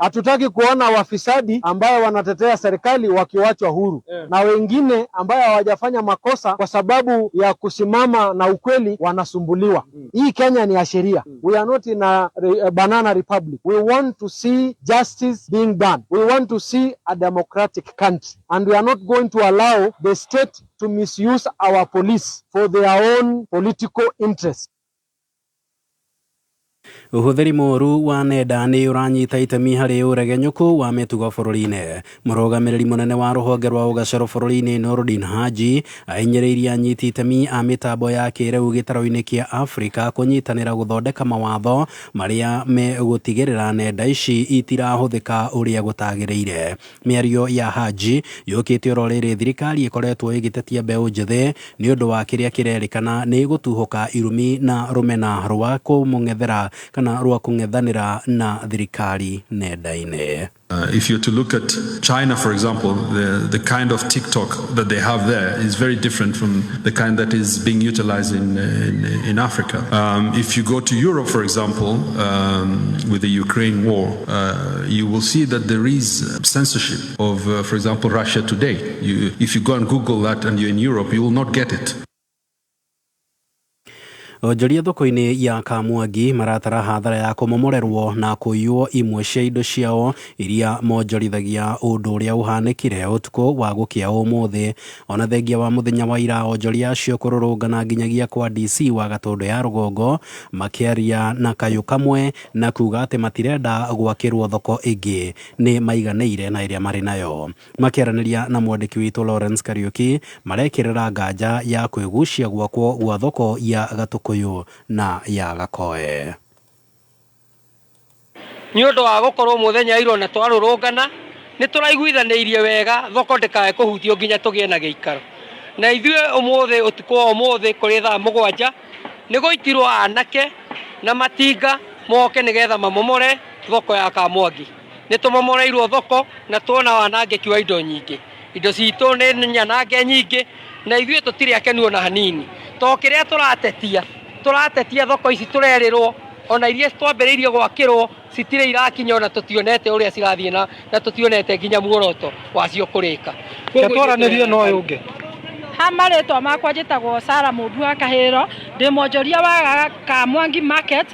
Hatutaki kuona wafisadi ambayo wanatetea serikali wakiwachwa huru. Na wengine ambayo hawajafanya makosa kwa sababu ya kusimama na ukweli wanasumbuliwa. Hii Kenya ni ya sheria. We are not in a banana republic. We want to see justice being done. We want to see a democratic country, and we are not going to allow the state to misuse our police for their own political interests. Ũhũthĩri mũũru wa nenda nĩ ũranyita itemi harĩ ũregenyũku wa mĩtugo bũrũri-inĩ. Mũrũgamĩrĩri mũnene wa rũhonge rwa ũgacerũ bũrũri-inĩ Noordin Haji ahinyĩrĩirie anyiti itemi a mĩtambo ya kĩrĩu gĩtarũ-inĩ kĩa Afrika kũnyitanĩra gũthondeka mawatho marĩa megũtigĩrĩra nenda ici itirahũthĩka ũrĩa gũtagĩrĩire. Mĩario ya Haji yũkĩte oro rĩrĩ thirikari ĩkoretwo ĩgĩtetia mbeũ njĩthĩ nĩ ũndũ wa kĩrĩa kĩrerĩkana nĩ gũtuhũka irumi na rũmena rwa kũmũng'ethera kana rwa kũng'ethanĩra na thirikari nenda-inĩ. If you're to look at China, for example, the kind of TikTok that they have there is very different from the kind that is being utilized in Africa. If you go to Europe, for example, with the Ukraine war, you will see that there is censorship of, for example, Russia Today. If you go and Google that and you're in Europe, you will not get it. Onjoria thoko-inĩ ya Kamwangi maratara hathara ya kũmomorerwo na kũiywo imwe cia indo ciao iria monjorithagia, ũndũ ũrĩa ũhanĩkire ũtukũ wa gũkĩa ũmũthĩ. Ona thengia wa mũthenya wa ira, onjoria acio kũrũrũngana nginyagia kwa DC wa Gatũndũ ya rũgongo, makĩaria na kayũ kamwe na kuga atĩ matirenda gwakĩrwo thoko ĩngĩ, nĩ maiganĩire na ĩrĩa marĩ nayo. Makĩaranĩria na mwandĩki witũ Lawrence Kariuki, marekĩrĩra nganja ya kwĩgucia gwakwo gwa thoko ya Gatũkũyũ na ya Gakoe. Nĩ ũndũ wa gũkorwo mũthenya iro na twarũrũngana, nĩ tũraiguithanĩirie wega thoko ndĩkae kũhutio nginya tũgĩe na gĩikaro. Na ithuĩ ũmũthĩ, ũtukũ wa ũmũthĩ kũrĩ thaa 7, nĩ gũitirwo anake na matinga moke nĩgetha mamomore thoko ya Kamwangi. Nĩ tũmomoreirwo thoko na tuona wanangĩki wa indo nyingĩ. Indo citũ nĩ nyanange nyingĩ na ithuĩ tũtirĩ akenu ona hanini. To kĩrĩa tũratetia thoko ici tũrerĩrwo ona iria twambĩrĩirie gwakĩrwo citirĩ irakinya, ona tũtionete ũrĩa cirathiĩ na tũtionete nginya muoroto wacio kũrĩka. Twaranĩrie na ũyũ ũngĩ. Ha marĩtwa makwa njĩtagwo Sara Mũmbi wa Kahĩro, ndĩ mwonjoria wa Kamwangi Market.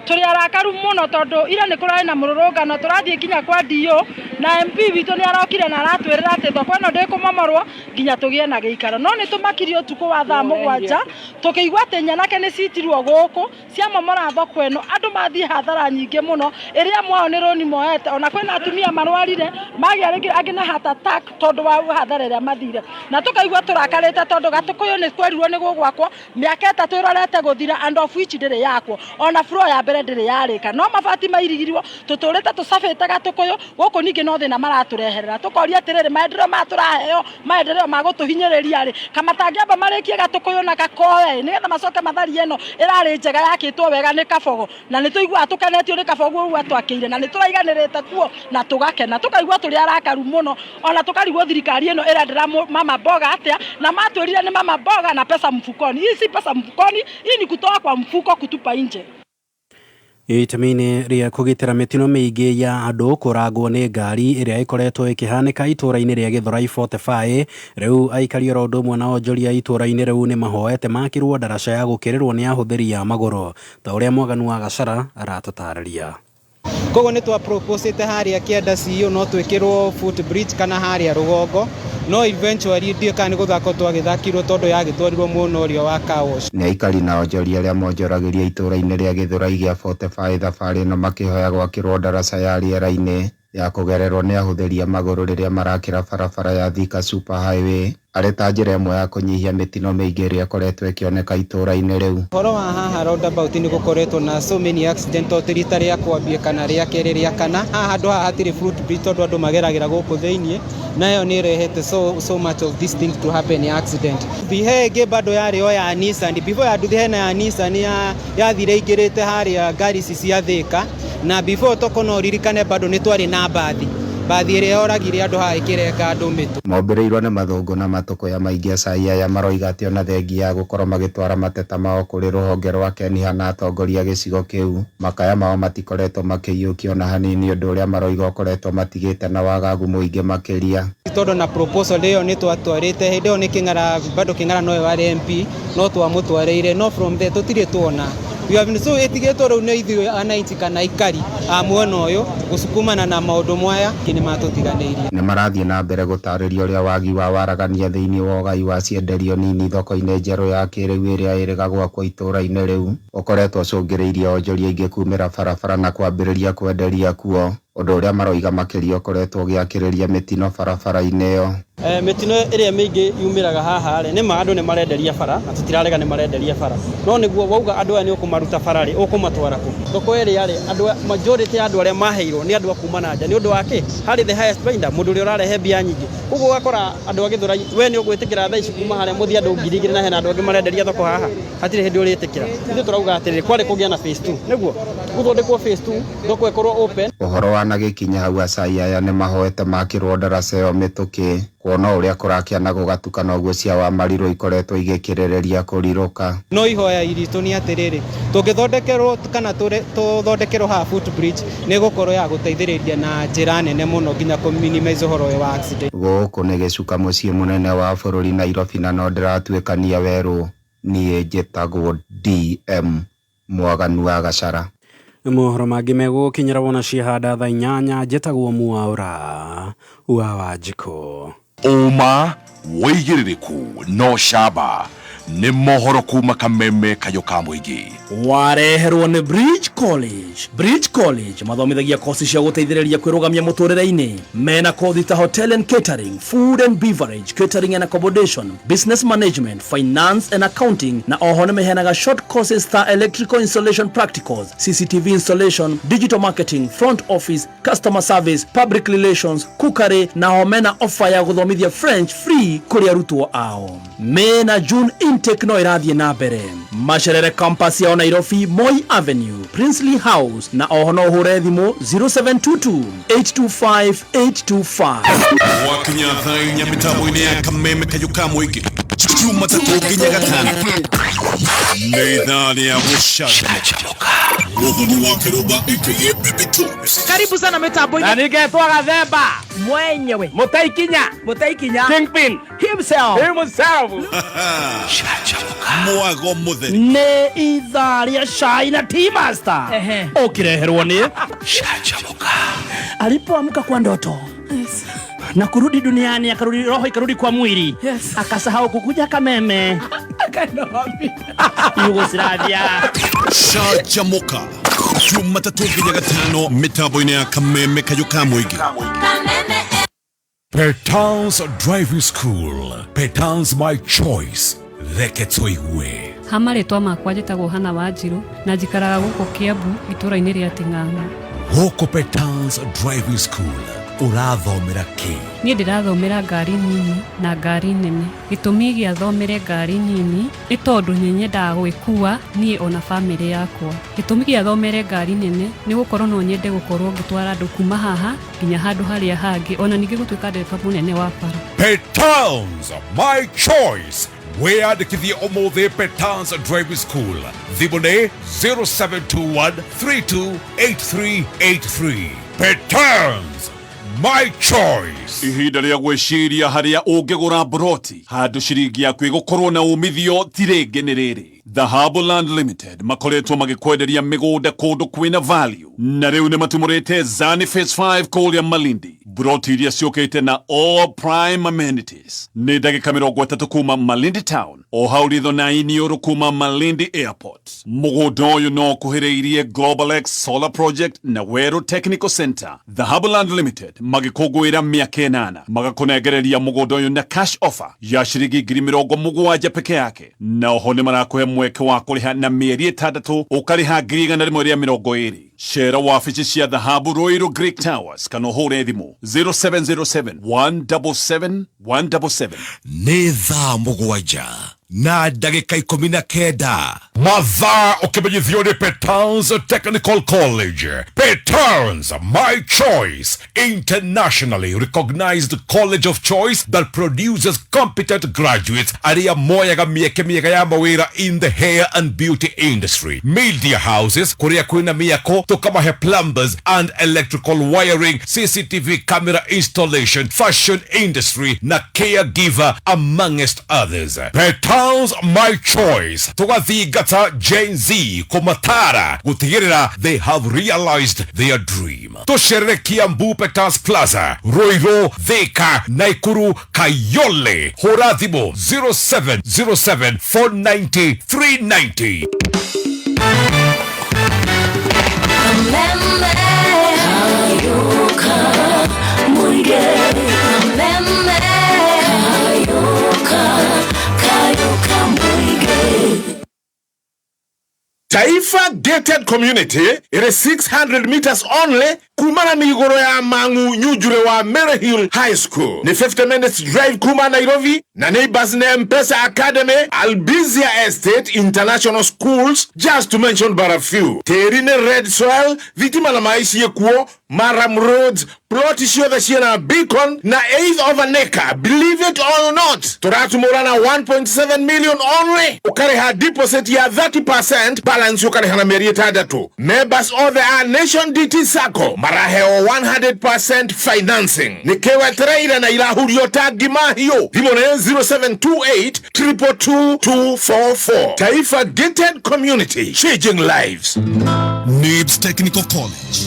Tũrĩ arakaru mũno tondũ ira nĩ kũrarĩ na mũrũrũngano, tũrathiĩ nginya kwa DO na MP witũ nĩ arokire na aratwĩrĩra atĩ thoko ĩno ndĩkũmomorwo nginya tũgĩe na gĩikaro. No nĩ tũmakirie ũtukũ wa thaa 7 tũkĩigua atĩ nyanake nĩ citirwo gũkũ ciamomora thoko ĩno, andũ mathiĩ hathara nyingĩ mũno, ĩrĩa mwao nĩ rũni moete, ona kwĩna atumia marwarire magĩa rĩngĩ angĩ na heart attack tondũ wa hathara ĩrĩa mathire. Na tũkaigua tũrakarĩte tondũ Gatũkũyũ nĩ kwerirwo nĩ gũgwakwo mĩaka 3 ĩrorete gũthira, and of which ndĩrĩ yakwo, ona floor ya mbere ndĩrĩ yarĩka, no mabati mairigirwo, tũtũrĩte tũcabĩte Gatũkũyũ gũkũ. Ningĩ no thĩna maratũreherera, tũkoria atĩrĩrĩ, maendeleo maya tũraheo, maendeleo ma gũtũhinyĩrĩria rĩ, kamatangĩamba marĩkie Gatũkũyũ na Gakoe nĩgetha macoke matharie ĩno ĩrarĩ njega yakĩtwo wega nĩ Kabogo, na nĩ tũiguaga tũkenetio nĩ Kabogo ũguo atwakĩire, na nĩ tũraiganĩrĩte kuo na tũgakena, tũkaigua tũrĩ arakaru mũno, ona tũkarigwo thirikari ĩno ĩrendera mama mboga atĩa, na matwĩrire nĩ mama mboga na pesa mfukoni. Hii si pesa mfukoni, hii ni kutoa kwa mfuko kutupa nje. Itemi-inĩ rĩa kũgitĩra mĩtino mĩingĩ ya andũ kũrangwo nĩ ngari ĩrĩa ĩkoretwo ĩkĩhanĩka itũũra-inĩ rĩa Gĩthũrai 45, rĩu aikari oro ũndũ ũmwe na onjoria itũũra-inĩ rĩu nĩ mahoete makĩrwo ndaraca ya gũkĩrĩrwo nĩ ahũthĩri a magũrũ, ta ũrĩa Mwaganu wa Gacara aratũtarĩria. Koguo nĩ twa proposite harĩa kĩanda CEO no twĩkĩrwo footbridge kana harĩa rũgongo, no eventually ndiũ kana nĩ gũthakwo twagĩthakirwo tondũ yagĩtwarirwo mwena ũrĩa wa car wash. Nĩ aikari na onjoria arĩa monjoragĩria itũũra-inĩ rĩa Gĩthũrai gĩa 45 thabarĩ ĩno makĩhoya gwakĩrwo ndaraca ya rĩera-inĩ ya kũgererwo nĩ ahũthĩri a magũrũ rĩrĩa marakĩra barabara ya Thika Super Highway, arĩ ta njĩra ĩmwe ya kũnyihia mĩtino mĩingĩ ĩrĩa ĩkoretwo ĩkĩoneka itũũra-inĩ rĩu. Ũhoro wa haha roundabout nĩ gũkoretwo na so many accident, to ti rita rĩa kwambia kana rĩa kerĩ, rĩa kana. Haha handũ haha hatirĩ footbridge tondũ andũ mageragĩra gũkũ thĩiniĩ, na ĩyo nĩ ĩrehete so much of this thing to happen ya accident. He ĩngĩ bado yarĩ o ya Nissan, before ya nduthi hena ya Nissan yathire ĩingĩrĩte harĩa ngari ici cia Thika, na before toko no ririkane bado nĩ twarĩ na bathi ĩrĩa yoragire andũ haha ĩkĩrenga andũ mĩtũ. Mombĩrĩirwo nĩ mathũngũ na matũkũya maingĩ, acai aya maroiga atĩ ona thengia ya gũkorwo magĩtwara mateta mao kũrĩ rũhonge rwa Keniha na atongoria gĩcigo kĩu, makaya mao matikoretwo makĩiyũkio ona hanini, ũndũ ũrĩa maroiga ũkoretwo matigĩte na wagagu mũingĩ makĩria. Tondũ na proposal ĩyo nĩ twatwarĩte hĩndĩ ĩyo nĩ Kĩng'ara, bado Kĩng'ara nowe warĩ MP, no twamũtwarĩire, no from there tũtirĩ tuona We have so ĩtigĩtwo rĩu nĩ ithuĩ ananchi kana aikari a mwena ũyũ gũcukumana na maũndũ mwaya nĩ matũtiganĩirie. Nĩ marathiĩ na mbere gũtarĩria ũrĩa wagi wa waragania thĩinĩ wa ũgai wa cienderio nini thoko-inĩ njerũ ya kĩrĩu ĩrĩa ĩrĩga gwakwo itũũra-inĩ rĩu ũkoretwo ũcũngĩrĩirie onjoria aingĩ kumĩra barabara na kwambĩrĩria kwenderia kuo, ũndũ ũrĩa maroiga makĩria ũkoretwo ũgĩakĩrĩria mĩtino barabara-inĩ ĩyo. Mĩtino ĩrĩa mĩingĩ yumĩraga haha rĩ, nĩma andũ nĩ marenderia bara na tũtirarega nĩ marenderia bara, no nĩguo wauga andũ aya nĩ ũkũmaruta bara rĩ, ũkũmatwara kũ? Thoko ĩrĩa rĩ, andũ majority ya andũ arĩa maheirwo nĩ andũ a kuma na nja, nĩ ũndũ wa kĩ? Harĩ the highest vendor, mũndũ ũrĩa ũrarehe mbia nyingĩ. Koguo ũgakora andũ a Gĩthũrai, we nĩ ũgwĩtĩkĩra thaa ici kuma harĩa mũthia andũ 2000 na hena andũ angĩ marenderia thoko haha, hatirĩ hĩndĩ ũrĩtĩkĩra. Ithuĩ tũrauga atĩrĩrĩ, kwarĩ kũgĩa na phase 2, nĩguo gũthondekwo phase 2, thoko ĩkorwo open. Ũhoro wanagĩkinya hau acai aya nĩ mahoete makĩrwo ndaraca ĩyo mĩtũkĩ kuona ũrĩa kũrakĩa na gũgatuka noguo cia Wamarirũ ikoretwo igĩkĩrĩrĩria kũrirũka. No ihoya iritũ nĩ atĩrĩrĩ, tũngĩthondekerwo kana tũthondekerwo haha footbridge nĩ gũkorwo ya gũteithĩrĩria na njĩra nene mũno nginya kũ minimize ũhoro ũyũ wa accident. Gũkũ nĩ gĩcuka mũciĩ mũnene wa bũrũri Nairobi na no ndĩratuĩkania werũ. Niĩ njĩtagwo DM Mwaganu wa Gacara. Mohoro mangĩ megũgũkinyĩra wona ciahanda thaa 8. Njĩtagwo Mwaura wa Wanjikũ. Ũma wĩigĩrĩrĩku no camba nĩ mohoro kuma Kameme Kayũ ka mũingĩ. Wareherwo nĩ Bridge College. Bridge College mathomithagia kosi cia gũteithĩrĩria kwĩrũgamia mũtũrĩre-inĩ. Mena kothi ta hotel and catering, food and beverage, catering and accommodation, business management, finance and accounting, na oho nĩ meheanaga short courses ta electrical installation practicals, CCTV installation, digital marketing, front office, customer service, public relations, cookery, na ho mena offer ya gũthomithia French free kũrĩ arutwo ao. Mena June intake no ĩrathiĩ na mbere. Macerere campus yao Nairobi, Moi Avenue, Princely House, na oho no ũhũre thimũ 0722 825 825. Wakinya thaa 4 mĩtambo-inĩ ya Kameme Kayũ ka mũingĩ Jumatatũ nginya Gatano nĩ ithaa rĩa gũcanjamũka. Mũthoni wa Kĩrũmba aka Baby Tones. Karibu sana mitambo-inĩ. Na ningetwo Gathemba mwenyewe, Mũtaikinya Kingpin himself. Mwago mũtheri Nĩ ithaa rĩa cai na tea master ũkĩreherwo nĩ Canjamũka. Alipoamka kwa ndoto na kurudi duniani, akarudi roho ikarudi kwa mwili, akasahau kukuja Kameme. Yugoslavia. Canjamũka Jumatatũ nginya Gatano mĩtambo-inĩ ya Kameme Kayũ ka mũingĩ. Petans Driving School, Petans my choice, reke tũigue. Ha marĩtwa makwa njĩtagwo Hana Wanjirũ na njikaraga gũkũ Kiambu itũũra-inĩ rĩa Ting'ang'a. Gũkũ Petans Driving School ũrathomera kĩ? Niĩ ndĩrathomera ngari nini na ngari nene. Gĩtũmi gĩa thomere ngari nini nĩ tondũ nĩ nyendaga gwĩkua niĩ ona bamĩrĩ yakwa. Gĩtũmi gĩa thomere ngari nene nĩ gũkorwo no nyende gũkorwo ngĩtwara andũ kuma haha nginya handũ harĩa hangĩ, ona ningĩ gũtuĩka ndereba mũnene wa bara. Petans my choice. Wĩyandĩkithie ũmũthĩ Petans Driving School. Thimũ nĩ 0721 328383. Petans my choice. Ihinda rĩa gwĩciria harĩa ũngĩgũra broti handũ ciringi yaku ĩgũkorwo na umithio ti rĩngĩ nĩ rĩrĩ. Dhahabu Land Limited makoretwo magĩkwenderia mĩgũnda kũndũ kwĩna value na rĩu nĩ matumũrĩte Zani Phase 5 kũrĩa Malindi. Broti iria ciũkĩte na all prime amenities nĩ ndagĩka 30 kuma Malindi Town, o hau ritho na Iniũrũ kuma Malindi Airport. Mũgũnda ũyũ no ũkuhĩrĩirie Global X Solar Project na Weru Technical Center. Dhahabu Land Limited magĩkũngũĩra mĩaka 8 magakũnengereria mũgũnda ũyũ na cash offer ya ciringi 70,000 peke yake, na oho nĩ marakũhe mweke wa kũrĩha na mĩeri 6 ũkarĩha 120,000. Cera wabici cia Dhahabu Ruiru Greek Towers kana ũhũre thimũ 0707 177 177. Nĩ thaa 7 na ndagĩka 19. Mathaa ũkĩmenyithio nĩ Petans Technical College. Petans my choice, internationally recognized college of choice that produces competent graduates arĩa moyaga mĩeke mĩega ya mawĩra in the hair and beauty industry, media houses kũrĩa kwĩna mĩako tũkamahe plumbers and electrical wiring, CCTV camera installation, fashion industry na caregiver amongst others. Petans my choice, tũgathingata Tũraguca Gen Z kũmatara gũtigĩrĩra they have realized their dream. Tũcerere Kiambu Peters Plaza, Ruiru, Thika, Naikuru, Kayole. Hũra thimũ 0707 490 390. Taifa gated community ĩrĩ 600 meters only kumana na igũrũ ya Mang'u Nyunjure wa Maryhill High School. Ni 50 minutes drive kuma Nairobi na neighbors ni Mpesa Academy, Albizia Estate International Schools, just to mention but a few. Tĩri nĩ red soil, thitima na maĩ ciĩkuo, Maram roads, plot ciothe ciĩna beacon na eighth of an acre. Believe it or not, tũratumũra na 1.7 million only. Ũkarĩha deposit ya 30%, balance ũkarĩha na mĩeri 6. Members othe a Nation DT Sacco maraheo 100% financing. Nĩkĩ wetereire na irahurio ta ngima hiũ? Thimũ nĩ 0728 222 244. Taifa Gated Community, changing lives. Nibs Technical College.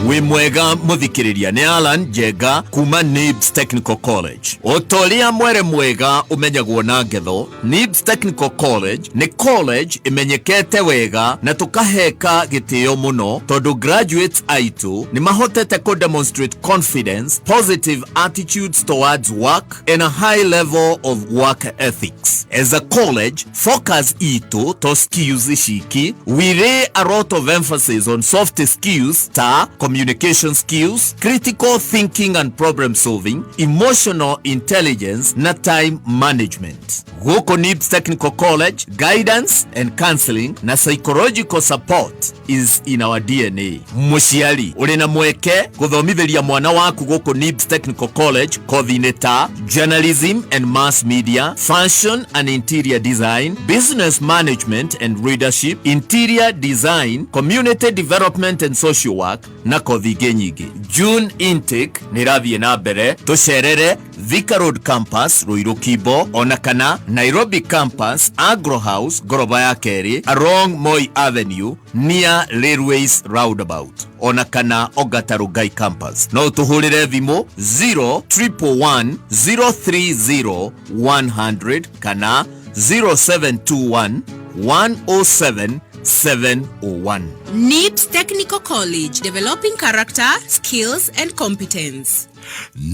Wĩ mwega mũthikĩrĩria nĩ Alan Njenga kuma Nibs Technical College. O ta ũrĩa mwere mwega ũmenyagwo na ngetho, Nibs Technical College nĩ college ĩmenyekete wega na tũkaheka gĩtĩo mũno tondũ graduates aitũ nĩ mahotete kũ demonstrate confidence, positive attitudes towards work and a high level of work ethics. As a college, focus itũ to skills ciki, we lay a lot of emphasis on soft skills ta communication skills, critical thinking and problem solving, emotional intelligence na time management. Gũkũ Nibs Technical College, guidance and counseling na psychological support is in our DNA. Mũciari ũrĩ na mweke gũthomithĩria mwana waku gũkũ Nibs Technical College kothi-inĩ ta journalism and mass media, fashion and interior design, business management and leadership, interior design, community development and social work na kothi ingĩ nyingĩ. June intake nĩ ĩrathiĩ na mbere. Tũcerere Thika Road Campus, Ruiru Kimbo, ona kana Nairobi Campus, Agro House, ngoroba ya kerĩ, along Moi Avenue, near Railways Roundabout, ona kana Ongata Rongai Campus. No tũhũrĩre thimũ 0111 030 100 kana 0721 107 701. NIBS Technical College, developing character, skills and competence.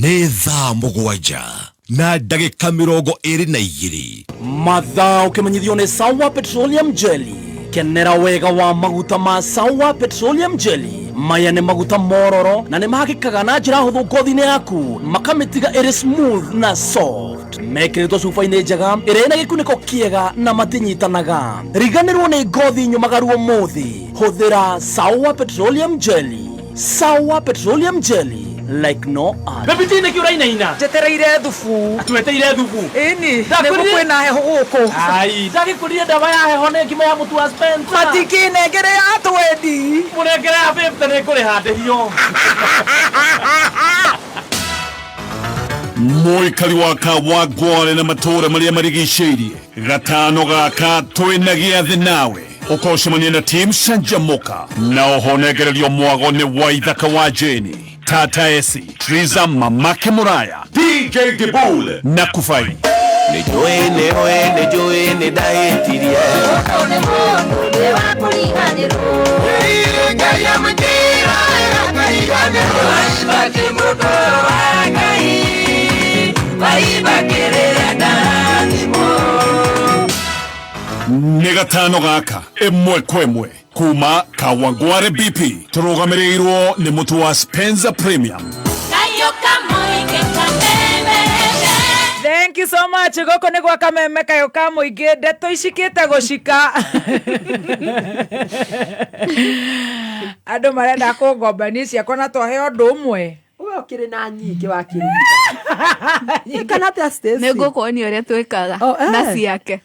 Nĩ thaa 7:22. Mathaa ũkĩmenyithio nĩ Sawa Petroleum Jelly. Kenera wega wa maguta ma Sawa Petroleum Jelly. Maya nĩ maguta mororo na nĩ mahakĩkaga na njĩra hũthũ ngothi-inĩ yaku, makamĩtiga ĩrĩ smooth na soft. Mekĩrĩtwo cuba-inĩ njega ĩrĩa ĩna gĩkunĩko kĩega na matinyitanaga. Riganĩrwo nĩ ngothi nyũmagaru ũmũthĩ. Hũthĩra Sawa Petroleum Jelly. Sawa Petroleum Jelly, like no other. Baby T, nĩkĩ ũrainaina? Njetereire thubu. Tweteire thubu. Ĩni, nĩguo kwĩna heho gũkũ. Ai, ndagĩkũrire ndawa ya heho nĩ ngima ya mũtu wa Spencer. Matikĩnengere ya twendi. Mũnengere ya 50 nĩngũrĩha ndĩhio. Mũikari wa Kawangware na matũũra marĩa marigicĩirie, gatano gaka twĩna gĩathĩ nawe. Ũkocemania na team Canjamũka na oho nengererio mwago nĩ Waithaka wa Jeni, Tata Esi, Triza Mamake Muraya, DJ Dibul na Kufai. Nĩnjũĩ nĩũĩ nĩnjũĩ nĩndahĩtirie. Ũyũ nĩ mũndũ ndĩ wa kũriganĩrwo. Ngai amũnjĩra akariganĩrwo. Waibaki mũndũ wa Ngai, waibakĩrĩra ndarathimwo. Nĩ gatano gaka ĩmwe kwa ĩmwe kuma Kawangware BP tũrũgamĩrĩirwo nĩ mũtu wa Spencer Premium. Thank you so much. Gũkũ nĩ gwa Kameme kayũ ka mũingĩ, ndeto icikĩte gũcika. Andũ marenda kũngomba niĩ ciakwa na twahe ũndũ ũmwe. We ũkĩrĩ na nyingĩ wakĩruta. Kana atĩa Stacy? Nĩ ngũkuonia ũrĩa twĩkaga na ciake.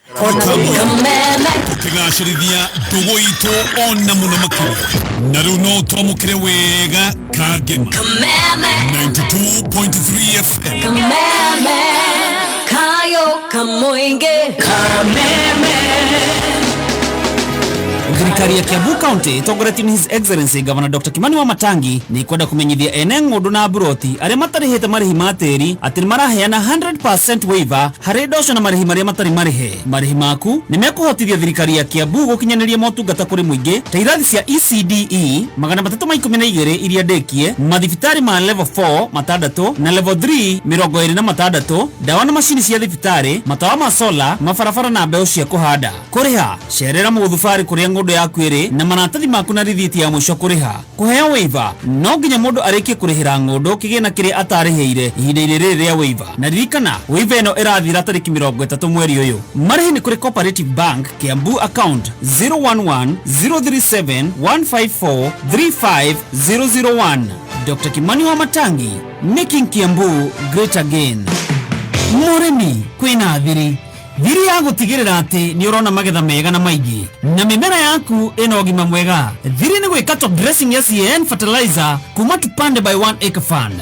Tũkĩgacĩrithia ndũgũ itũ ona mũno makĩria. Na rĩu no twamũkĩre wega Kangema 92.3 FM. Kameme kayo kamoinge. Kameme. Thirikari ya Kiambu County ĩtongoretio nĩ His Excellency Governor Dr. Kimani Wamatangi nĩ ĩkwenda kũmenyithia ene ng'ũndũ na mburoti arĩa matarĩhĩte marĩhi ma tĩri atĩ nĩ maraheana 100% waiver harĩ ndoco na marĩhi marĩa matarĩ marĩhe. Marĩhi maku nĩ mekũhotithia thirikari ya Kiambu gũkinyanĩria motungata kũrĩ mũingĩ ta irathi cia ECDE 312 iria ndĩkie, mathibitarĩ ma level 4 matandatũ na level 3 26, ndawa na macini cia thibitarĩ, matawa ma sola, mabarabara na mbeũ cia kũhanda. Kũrĩha cerera mũthubarĩ kũrĩa ng'ũndũ yaku ĩrĩ na maratathi maku na rithiti ya mũico kũrĩha. Kũheo waiver no nginya mũndũ arĩkie kũrĩhĩra ng'ũndũ kĩgĩna kĩrĩa atarĩhĩire ihinda-inĩ rĩrĩ rĩa waiver. Na ririkana waiver ĩno ĩrathira tarĩki 30 mweri ũyũ. Marĩhi nĩ kũrĩ Cooperative Bank Kiambu account 011 037 154 35001. Dr. Kimani Wamatangi, making Kiambu great again. Mũrĩmi kwĩna thiri thiri ya gũtigĩrĩra atĩ nĩ ũrona magetha mega na maingĩ na mĩmera yaku ĩna ũgima mwega. Thiri nĩ gwĩka top dressing ya CAN fertilizer kuma Tupande by 1 Acre Fund.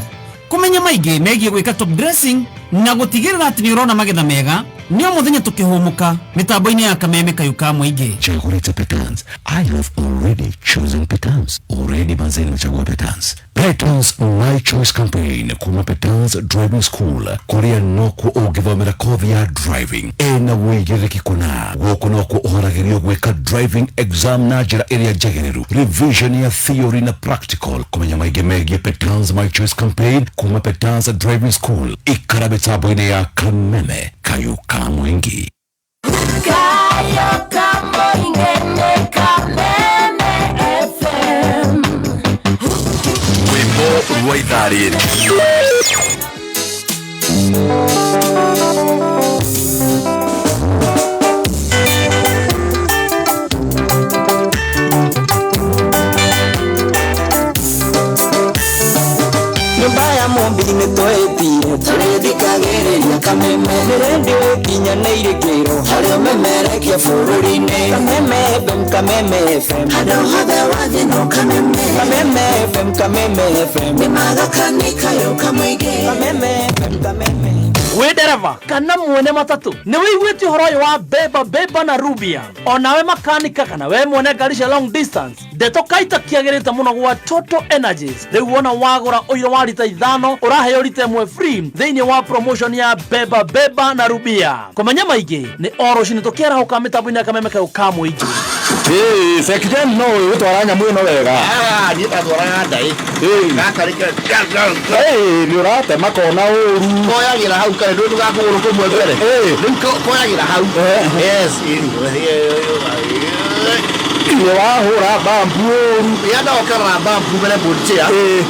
Kũmenya maingĩ megiĩ gwĩka top dressing na gũtigĩrĩra atĩ nĩ ũrona magetha mega nĩ o mũthenya tũkĩhũmũka mĩtambo-inĩ ya kameme kayũ ka mũingĩ. Chaguleta Petans. I have already chosen Petans. Already manze nimechagua Petans. Petans My Choice Campaign kuma Petans Driving School kuria nokuo ũngĩthomera kothi ya driving ĩna wĩigĩrĩrĩki kũna. Gũkũ nokuo ũhoragĩrio gwĩka driving exam na njĩra ĩrĩa njagĩrĩru, revision ya theory na practical. Kũmenya maingĩ megiĩ Petans My Choice Campaign kuma Petans Driving School, ikara mĩtambo-inĩ ya kameme kayũ ka mũingĩ. Kayo kamoingene Kameme FM. Rwĩmbo rwa ithaa rĩrĩ. Nyũmba ya mũmbi nĩ twĩtire tũrĩthikagĩrĩria kameme nĩ rendio ĩkinyanĩire kĩro harĩa ũmemerekia bũrũri-inĩ. Kameme FM, Kameme FM, handũ hothe wathiĩ no Kameme. Kameme FM, Kameme FM, nĩ magakanika yo kamũingĩ. Kameme FM, Kameme. Wĩ ndereba kana mwene matatũ nĩ wĩiguĩte ũhoro ũyũ wa beba beba na rubia onawe makanika kana we mwene ngari cia long distance ndeto kaita kĩagĩrĩte mũno gwa Total Energies. Rĩu wona wagũra ũiro wa rita 5 ũraheo rita 1 free thĩinĩ wa promotion ya beba beba na rubia. Kũmenya maingĩ nĩ o rũcinĩ tũkĩarahũka mĩtambo-inĩ ya kameme kayũ ka mũingĩ. Sekjen no ũgũtwara nyamũ ĩno wega. Niĩ ndatwaraga ndaĩ. Gaka rĩke. Nĩ ũratema kona ũru. Koyagĩra hau kare ndũĩ ndũgakũgũrũ kũmwe mbere. Rĩu koyagĩra hau. Yes. Nĩ wahũra bambu ũru. Ya ndokerera bambu mbere mbũnchĩa.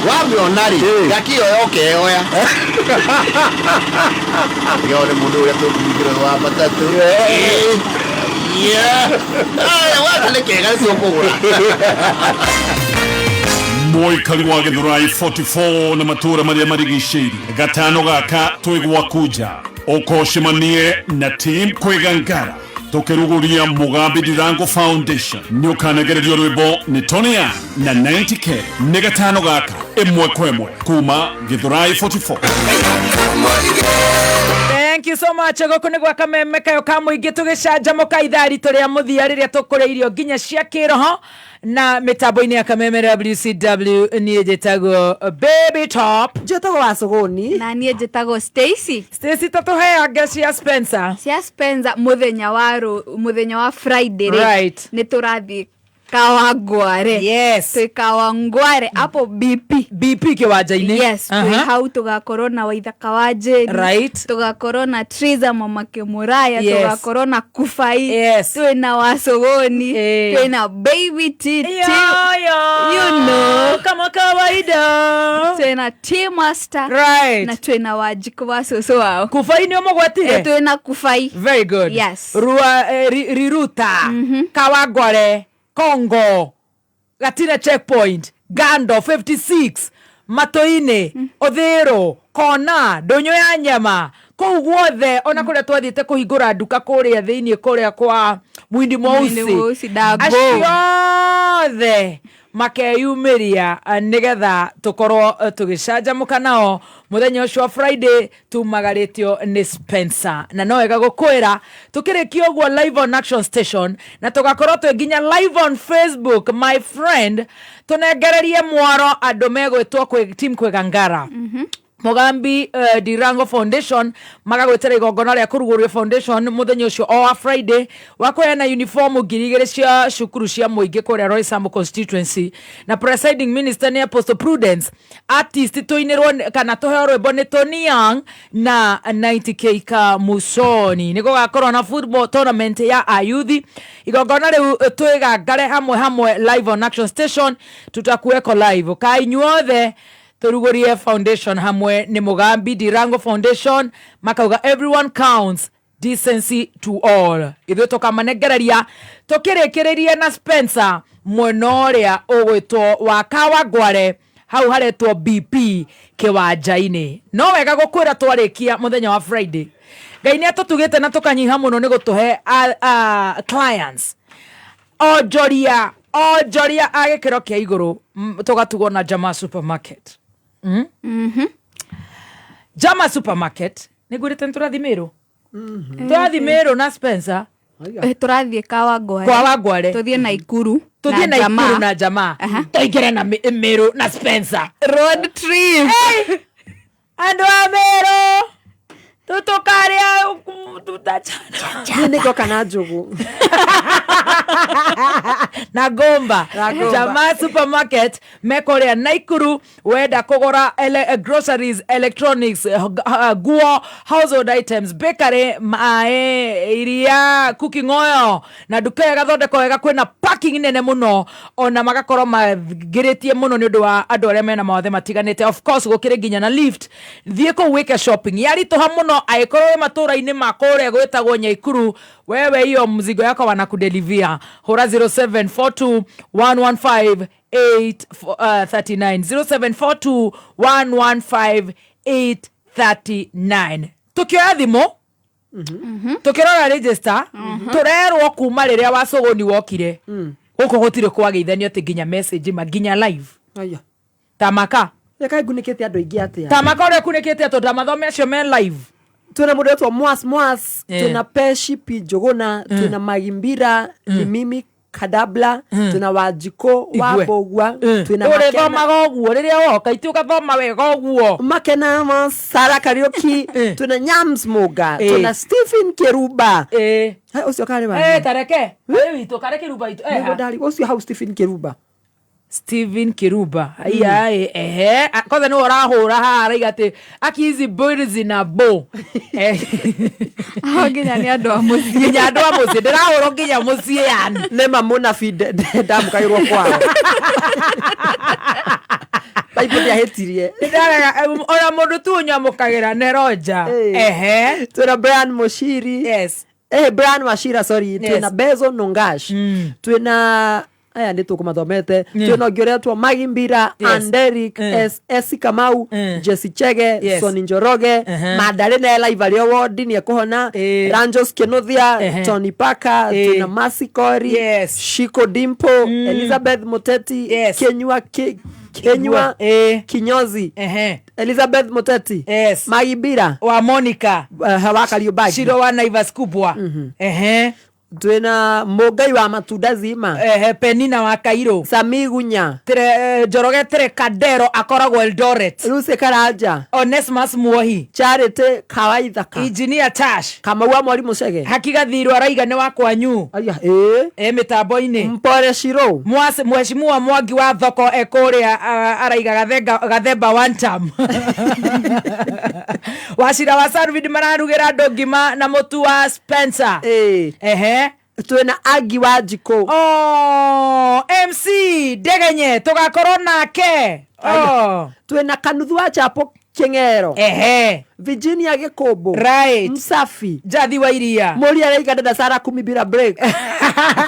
Wamĩona rĩ, ngakĩoya ũkeoya. Yo nĩ mũndũ ũrĩa tũkũringĩra wa matatũ. Yeah. Waka nĩ kega nĩ tũkũgũra. Mũikari wa Gĩthũrai 44 na matũũra marĩa marigicĩirie gatano gaka twĩ gwaku nja ũkocemanie na team Kwĩgangara tũkĩrugũria Mugambi Ndirango Foundation. Nĩ ũkanegererio rwĩmbo nĩ Tony Young na 90K. Nĩ gatano gaka ĩmwe kwa ĩmwe kuma Gĩthũrai 44. Thank you so much. Gũkũ nĩ gwa kameme kayo ka mũingĩ tũgĩcanjamũka ithaa ritũ rĩa mũthia rĩrĩa tũkũrĩa irio nginya cia kĩroho na mĩtambo-inĩ ya kameme WCW. Niĩ njĩtagwo Baby Top. Njĩtagwo Wacũgũni. Na niĩ njĩtagwo Stacy. Stacy, tatũheange cia Spencer. Cia Spencer mũthenya wa mũthenya wa Friday rĩ. Right. Nĩ tũrathiĩ Kawangware. Yes. Twĩ Kawangware hapo BP. BP kĩwanja-inĩ. Yes, twĩ hau tũgakorwo na Waithaka wa Jane. Right. Tũgakorwo na Triza Mama Kĩmũraya, Yes. tũgakorwo na Kufai. Yes. Twĩ na Wasogoni, twĩ na Baby T. Yo, You know. Kama kawaida. Twĩ na T Master. Right. Na twĩ na Wanjikũ wa cũcũ wao. Kufai nĩ ũmũgwetire? Twĩ na Kufai. Very good. Yes. Rua, Riruta. Kawangware. Kongo, Gatina checkpoint, Gando 56, Matoine, Othero, Kona, Ndũnyũ ya nyama, kũu guothe ona kũrĩa twathiĩte kũhingũra nduka kũrĩa thĩinĩ kũrĩa kwa Mwindi Mwindi Mweusi, Mweusi, Dago. Acio othe Makeyumĩria nĩgetha tũkorwo tũgĩcanjamũka nao mũthenya ũcio wa Friday tumagarĩtio nĩ Spencer. Na no wega gũkwĩra tũkĩrĩkia ũguo live on Action Station na tũgakorwo twĩ nginya live on Facebook, my friend, tũnengererie mwaro andũ megwĩtwo kwĩ team Kwĩgangara. Mugambi Dirango Foundation magagwĩtĩra igongona rĩa kũrugũria foundation mũthenya ũcio o wa Friday wa kũheana uniform 2,000 cia cukuru cia mũingĩ kũrĩa Roysambu constituency, na presiding minister nĩ Apostle Prudence. Artist tũinĩrwo kana tũheo rwĩmbo nĩ Tony Young na 90K Kamusoni. Nĩ gũgakorwo na football tournament ya ayuthi. Igongona rĩu twĩgangare hamwe hamwe live on Action Station, tutakuweko live ka inyuothe tũrugũrie foundation hamwe nĩ Mugambi Dirango Foundation. Makauga everyone counts, decency to all. Ithuĩ tũkamanengereria tũkĩrĩkĩrĩrie na Spencer mwena ũrĩa ũgwĩtwo wa Kawangware, hau haretwo BP kĩwanja-inĩ. No wega gũkwĩra twarĩkia mũthenya wa Friday, Ngai nĩ atũtugĩte na tũkanyiha mũno nĩ gũtũhe clients onjoria onjoria a gĩkĩro kĩa igũrũ. Tũgatugwo na Jama Supermarket. Jama Supermarket nĩ ngwĩrĩte nĩ tũrathiĩ Mĩrũ, tũrathiĩ Mĩrũ na Spencer. Tũrathiĩ Kawangware. Kawangware. Tũthiĩ Naikuru. Tũthiĩ na Naikuru Jamaa. Na Jamaa tũingĩre na Mĩrũ na Spencer. Road trip. Andũ a Mĩrũ tũtũkarĩa tutachana. Niĩ nĩngoka na njũgũ. Na ngũmba. Na ngũmba. Jamaa Supermarket mekũrĩa Naikuru. Wenda kũgũra groceries, electronics, nguo, household items, bakery, maĩ, iria, cooking oil, na nduka ĩyo ĩgathondekwo wega, kwĩna parking nene mũno, ona magakorwo magĩrĩtie mũno nĩ ũndũ wa andũ arĩa mena mawathe matiganĩte. Of course gũkĩrĩ nginya na lift. Thiĩ kũu wĩke shopping yaritũha mũno. Angĩkorwo wĩ matũra-inĩ ma kũrĩa gwĩtagwo Nyaikuru, wewe hiyo mzigo yako wanakudelivia. Hũra 0742 115 839, 0742 115 839. Tukioya thimũ tukirora register, turerwo kuma rĩrĩa Wacũgũni wokire gũkũ gũtirĩ kwageithanio atĩ nginya message ma nginya live. Aya. Tamaka. Reka ngunĩkĩte andũ aingĩ atĩa? Tamaka ũrĩa ũkunĩkĩte tondũ mathome acio me live. Twĩna mũndũ wetwo Mwas Mwas, twĩna Peshi P Njũgũna, twĩna Magimbira, ni mimi Kadabla, twĩna Wanjikũ wa Igue. Mbũgua, twĩna Ũrĩthomaga ũguo rĩrĩa woka iti ũgathoma wega ũguo. Makena ma Sara Kariuki, twĩna Nyams Muga, twĩna Stephen Kiruba. Ũcio karĩ wa Tareke karĩ witũ, karĩ Kĩruba witũ. Nĩguo ndarĩ ũcio hau Stephen Kiruba. Stephen Kiruba aiya ehe. Kwanza nĩwe ũrahũra haha araiga atĩ akizi mbũri zina bo. Hao nginya nĩ andũ a mũciĩ. Nginya andũ a mũciĩ ndĩrahũrwo nginya mũciĩ yani. Nĩ ma mũnabi ndamũkagĩrwo kwao. Bible ndĩahĩtirie. Nĩndarega ona mũndũ tu ũnyamũkagĩra nĩ Roger. Ehe. Twĩna Brian Mushiri. Yes. Brian Wachira, sorry. Yes. Twĩna Bezo Nongash. Twĩna aya nĩ tũkũmathomete. Twĩna ũngĩ ũretwo Magimbira, Yes. Anderik, S Kamau, Jesse Chege, Yes. Soni Njoroge, Mandari na live arĩ o wondi nĩ ekũhona, Ranjos Kinuthia, Tony Parker, twĩna Mercy Kori, Yes. Shiko Dimpo, Elizabeth Muteti, Yes. Kenyua Kenyua Kinyozi, Elizabeth Muteti, Yes. Magimbira wa Monica wa Kariubangi, Shiro wa Naivas kubwa. Ehe. Twĩna Mũngai wa matunda zima. Ehe, Penina wa Cairo, Sami Gunya, Njoroge Trekadero akoragwo Eldoret, Lucy Karanja, Onesmus Muohi, Charity Kawaithaka, Engineer Tash, Kamau wa Mwarimu Chege, Hakigathirwo araiga nĩ wa kwanyu. Aya, ĩĩ. Mĩtambo-inĩ. Mpore Shiro, Mheshimiwa Mwangi wa thoko ekũrĩa araiga Gathemba one term. Wacira wa Sarvid mararugĩra andũ ngima na mũtu wa Spencer. Ehe. Twĩna Agi wa Njikũ. Oh, MC Ndegenye tũgakorwo nake. Oh. Twĩna Kanuthu wa Chapo Kĩng'ero. Ehe. Virginia Gĩkũmbũ. Right. Msafi. Jathi wa iria. Mũri araiga ndenda Sara kumi bila break.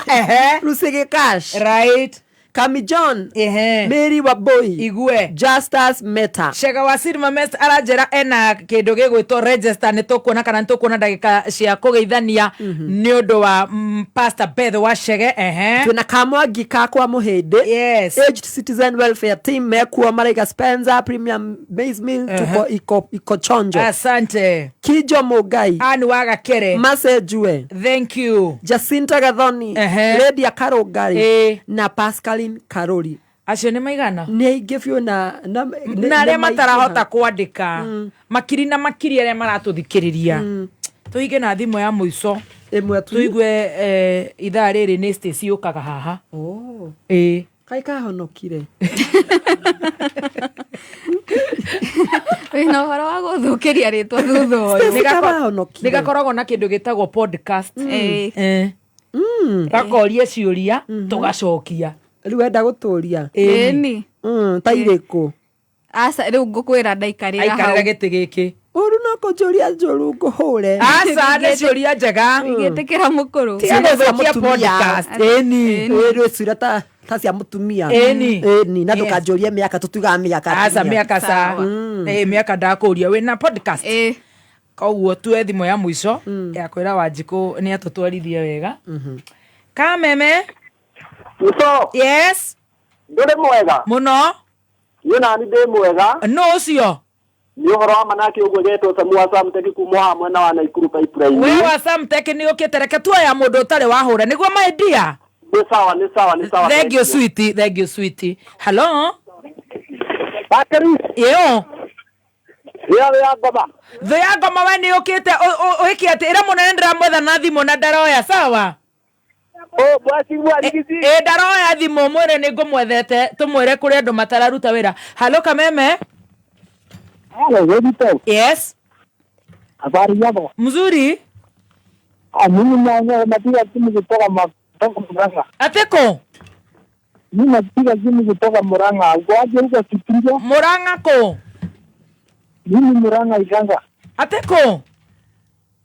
Ehe. Lucy Gĩkash. Right. Kami John, Mary Waboi, Igue, Justus Meta. Shega wa Silver Mess aranjĩra ena kĩndũ gĩgwĩtwo register nĩ tũkuona kana nĩ tũkuona ndagĩka cia kũgeithania nĩ ũndũ wa Pastor Beth wa Chege ehe Twina Kamwangi kakwa Muhindi. Yes. Aged Citizen Welfare Team mekuo maraiga Spencer Premium Maize Meal tuko iko chonjo. Asante. Kijo Mugai. Ani wa Gakere. Mase Jue. Thank you. Jacinta Gathoni. Lydia Karungari na Pascaline Karori. Acio nĩ maigana? Nĩ aingĩ biũ na na arĩa matarahota kwandĩka makiri na makiri arĩa maratũthikĩrĩria tũhinge na thimũ ya mũico ĩmwe tũigue ithaa rĩrĩ nĩ Stacy yũkaga haha. Ĩĩ. Kaĩ kahonokire. Wĩna ũhoro wa gũthũkĩria rĩtwa thutha ũyũ. Nĩ gakoragwo na kĩndũ gĩtagwo podcast. Gakoria ciũria tũgacokia. Rĩu wenda gũtũria. Ĩni. Ta irĩkũ? Aca rĩu ngũkwĩra ndaikarĩra hau. Aikarĩra gĩtĩ gĩkĩ. Ũru no kũnjũria njũru ngũhũre. Aca nĩ ciũria njega. Ingĩtĩkĩra mũkũrũ. Tiga gũthũkia podcast. Ĩni. Wĩrĩ ta cia mũtumia. Ĩni. Ĩni na ndũkanjũrie mĩaka tũtugaga mĩaka. Aca mĩaka ca. Mĩaka ndakũria wĩna podcast. Koguo tuoe thimũ ya mũico ya kwĩra Wanjikũ nĩ atũtwarithie wega. Kameme. Muso. Yes. Ndũrĩ mwega? Mũno. Niĩ nani ndĩ mwega. Nũ ũcio? Nĩ ũhoro wa manake ũguo getwo Samu wa Samtech kuma haha mwena wa Naikuru pipeline. We wa Samtech nĩ ũkĩte reke tuoya mũndũ ũtarĩ wahũra nĩguo my dear. Nĩ sawa nĩ sawa nĩ sawa. Thank you sweetie, thank you sweetie. Hello. Bakari. Yo. Ya ya ngoma. Thũ ya ngoma we nĩ ũkĩte ũĩke atĩ ĩra mũnene ndĩramwetha na thimũ na ndaroya sawa. Oh, bwasi. Ndaroya thimũ mwĩre nĩ ngũmwethete tũmwĩre kũrĩ andũ matararuta wĩra. Hello Kameme. Hello, Webito. Yes. Habari yako? Mzuri. Mimi napiga simu kutoka Murang'a. Ateko? Mimi napiga simu kutoka Murang'a. Uko aje huko Kipinjo? Murang'a ko? Mimi Murang'a Iganga. Ateko?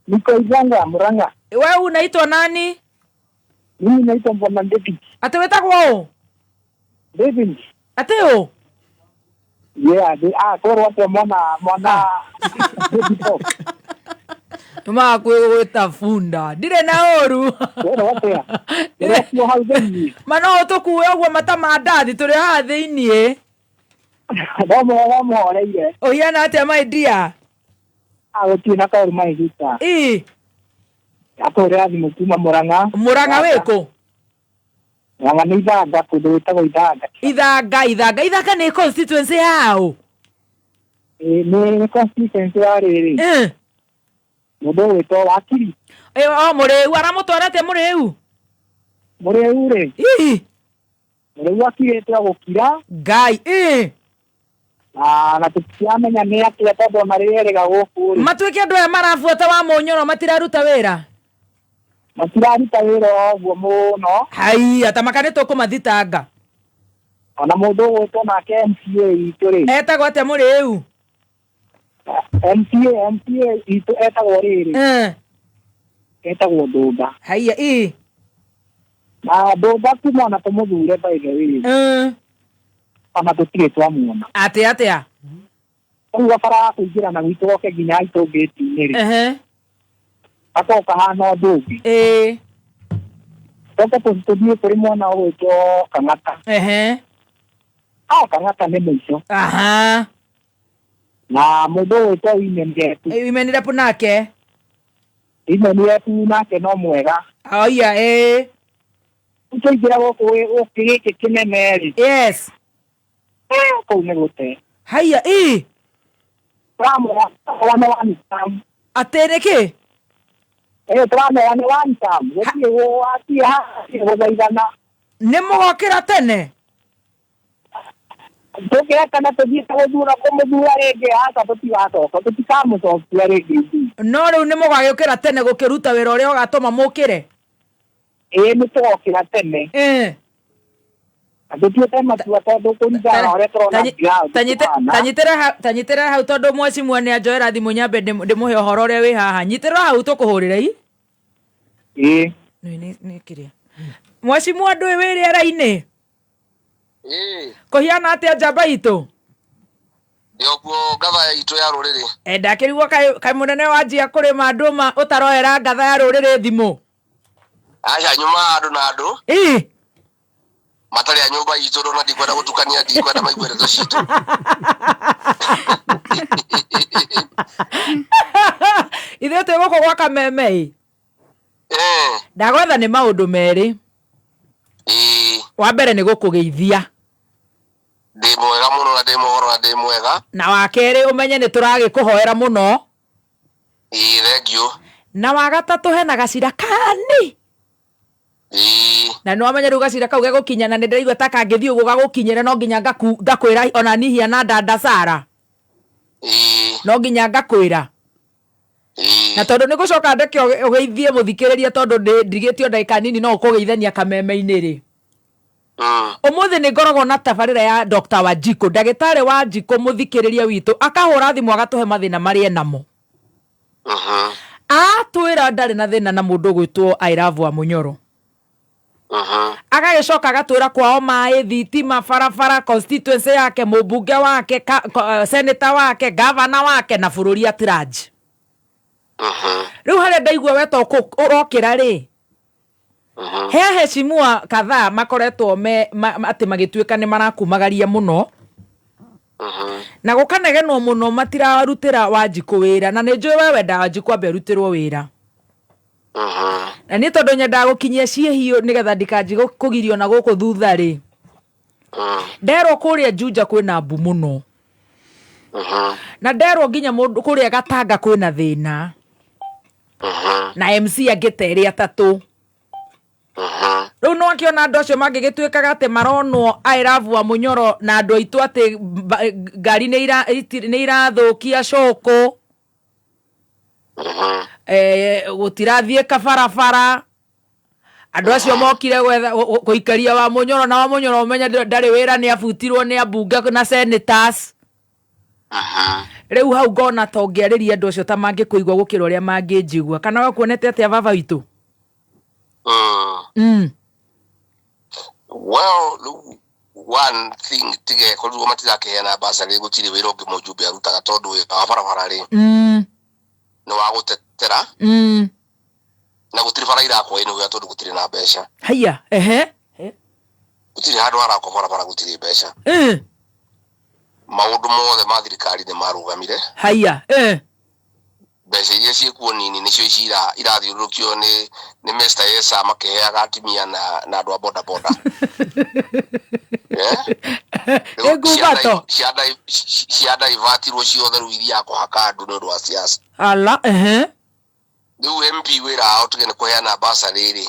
Niko Iganga, Murang'a. Wewe unaitwa nani? Mimi naitwa Bwana David. Ate wetagwo? David. Ateo? Yeah, koro watu mwana David. Ma kwĩgwĩta bunda ndirĩ na ũru. Ma no ũtũkue ũguo mata ma ndathi tũrĩ haha thĩiniĩ. Ũhiana atĩa my dear? Gũtirĩ na kaũru my sister. Ĩ. Akũhũrĩra thimũ kuma Murang'a. Murang'a wĩkũ? Murang'a nĩ Ithanga, kũndũ gwĩtagwo Ithanga. Ithanga Ithanga nĩ constituency yaũ? Nĩ constituency ya rĩrĩ. Mũndũ ũgwĩtwo Wakiri. O mũrĩu aramũtwara atĩa mũrĩu? Mũrĩu rĩ? Mũrĩu akirĩte o gũkira. Ngai. Na tũtiramenya nĩ atĩa tondũ ona rĩrĩa erĩga gũkũ rĩ. Matuĩke andũ aya marabuata wa Mũnyoro matiraruta wĩra? Matiraruta wĩra ũguo mũno. Haiya ta maka nĩ tũkũmathitanga. Ona mũndũ ũgwĩtwo nake MCA itũ rĩ. Etagwo atĩa mũrĩu? MCA itũ etagwo rĩrĩ. Etagwo Ndũmba. Haiya ĩ. Na Ndũmba kuma ona tũmũthure by the way. Ona tũtirĩ twamuona. Atĩa atĩa? Rĩu gabara ga kũingĩra na gwitũ goke nginya haitũ ngĩti-inĩ rĩ. Gakorwo kahana ũndũ ũngĩ. Toke tũthiĩ kũrĩ mwana ũgwĩtwo Kang'ata. Kang'ata nĩ mũico. Aha. Na mũndũ ũgwĩtwo Women Rep. Women Rep nake? Women Rep nake no mwega. Oia ĩ. Tũingĩra gũkũ gĩkĩ kĩnene rĩ. Yes. Kũu nĩ gũte. Haiya ĩ. Tũramwĩra nĩ one term. Atĩ nĩkĩ? Tũramwĩra nĩ one term. Gũtirĩ gũthaithana. Nĩ mũgokĩra tene? Tũkĩra tene tũthiĩte gũthura kũmũthura rĩngĩ aca tũtigacoka tũtikamũcokia rĩngĩ. No rĩu nĩ mũgagĩũkĩra tene gũkĩruta wĩra ũrĩa ũgatũma mũkĩre? Ĩĩ nĩ tũgokĩra tene. Tũtuĩte matua tondũ kũringana na ũrĩa tũrona ground. Tanyitĩra hau tondũ mwecimua nĩ anjoera thimũ nyambe ndĩmũhe ũhoro ũrĩa wĩ haha. Nyitĩrĩra hau tũkũhũrĩre i. Ĩĩ. Nĩ kĩrĩa. Mwecimua ndũĩ wĩ rĩera-inĩ? Kũhiana atĩa njamba itũ? Ndĩokuo ngatha itũ ya rũrĩrĩ. E, ndakĩrigwo kaĩ mũnene wanjia kũrĩma ndũma ũtaroera ngatha ya rũrĩrĩ thimũ. Aca nyuma andũ na andũ. Ĩ. Matarĩ a nyũmba itũ ndona ndikwenda gũtukania ndikwenda maigue ndeto citũ. Ithuĩ twĩ gũkũ gwa Kameme ĩ. Ndagwetha nĩ maũndũ merĩ. Wa mbere nĩ gũkũgeithia. Ndĩ mwega mũno na ndĩ mũhoro na ndĩ mwega. Na wa kerĩ ũmenye nĩ tũragĩkũhoera mũno. Ĩĩ thengiũ. Na wa gatatũ hena gacira kani. Na nĩ wamenya rĩu gacira kau gegũkinya na nĩ ndĩraigua ta kangĩthiĩ ũguo gagũkinyĩre no nginya ngakwĩra ona nihi na dada Sara. No nginya ngakwĩra. Na tondũ nĩ gũcoka ndeke ũgeithie mũthikĩrĩria tondũ ndigĩtio ndagĩka nini no ũkũgeithania kameme-inĩ rĩ. Ũmũthĩ nĩ ngoragwo na tabarĩra ya Dr. Wanjikũ, ndagĩtarĩ Wanjikũ mũthikĩrĩria witũ akahũra thimũ agatũhe mathĩna marĩa enamo. Atwĩra ndarĩ na thĩna na mũndũ ũgwĩtwo Airavu wa Mũnyoro. Agagĩcoka agatwĩra kwao maĩ, thitima, barabara, constituency yake, mũmbunge wake, senator wake, governor wake na bũrũri at large. Rĩu harĩa ndaigua we to ũrokĩra rĩ, he heshimua kadhaa makoretwo me atĩ magĩtuĩka nĩ marakumagaria mũno na gũkanegenwo mũno matirarutĩra Wanjikũ wĩra na nĩ njũĩ we wendaga Wanjikũ ambe arutĩrwo wĩra. Na niĩ tondũ nyendaga gũkinyia ciĩhiũ nĩgetha ndikanjie kũgirio na gũkũ thutha rĩ, nderwo kũrĩa Juja kwĩna mbu mũno. Na nderwo nginya mũndũ kũrĩa Gatanga kwĩna thĩna. Na MC angĩ ta erĩ atatũ. Rĩu no akĩona andũ acio mangĩgĩtuĩkaga atĩ maronwo Airavu wa Mũnyoro na andũ aitũ atĩ ngari nĩ irathũkia cũkũ. Gũtirathiĩ kabarabara. Andũ acio mokire gwetha gũikaria wa Mũnyoro na wa Mũnyoro ũmenye ndarĩ wĩra nĩ abutirwo nĩ ambunge na senators. Rĩu hau ngona ta ũngĩarĩria andũ acio ta mangĩkũigua gũkĩra ũrĩa mangĩnjigua. Kana we kuonete atĩa baba witũ? Well, rĩu one thing tige korirwo matirakĩheana bursary gũtirĩ wĩra ũngĩ mũjumbe arutaga tondũ wĩra wa barabara rĩ nĩ wa gũtetera. Na gũtirĩ bara irakwo ĩno tondũ gũtirĩ na mbeca. Haiya, ehe. Gũtirĩ handũ harakwo barabara gũtirĩ mbeca. Maũndũ mothe ma thirikari nĩ marũgamire. Haiya, Mbeca iria ciĩkuo nini nĩcio ici irathiũrũrũkio nĩ Mr. Esa makĩheaga atumia na andũ a boda boda. Nĩ ngumbato. Cia divertirwo ciothe rĩu ithiaga kũhaka andũ nĩ ũndũ wa siasa. Ala, ehe. Rĩu MP wĩra wao tuge nĩ kũheana bursary rĩ.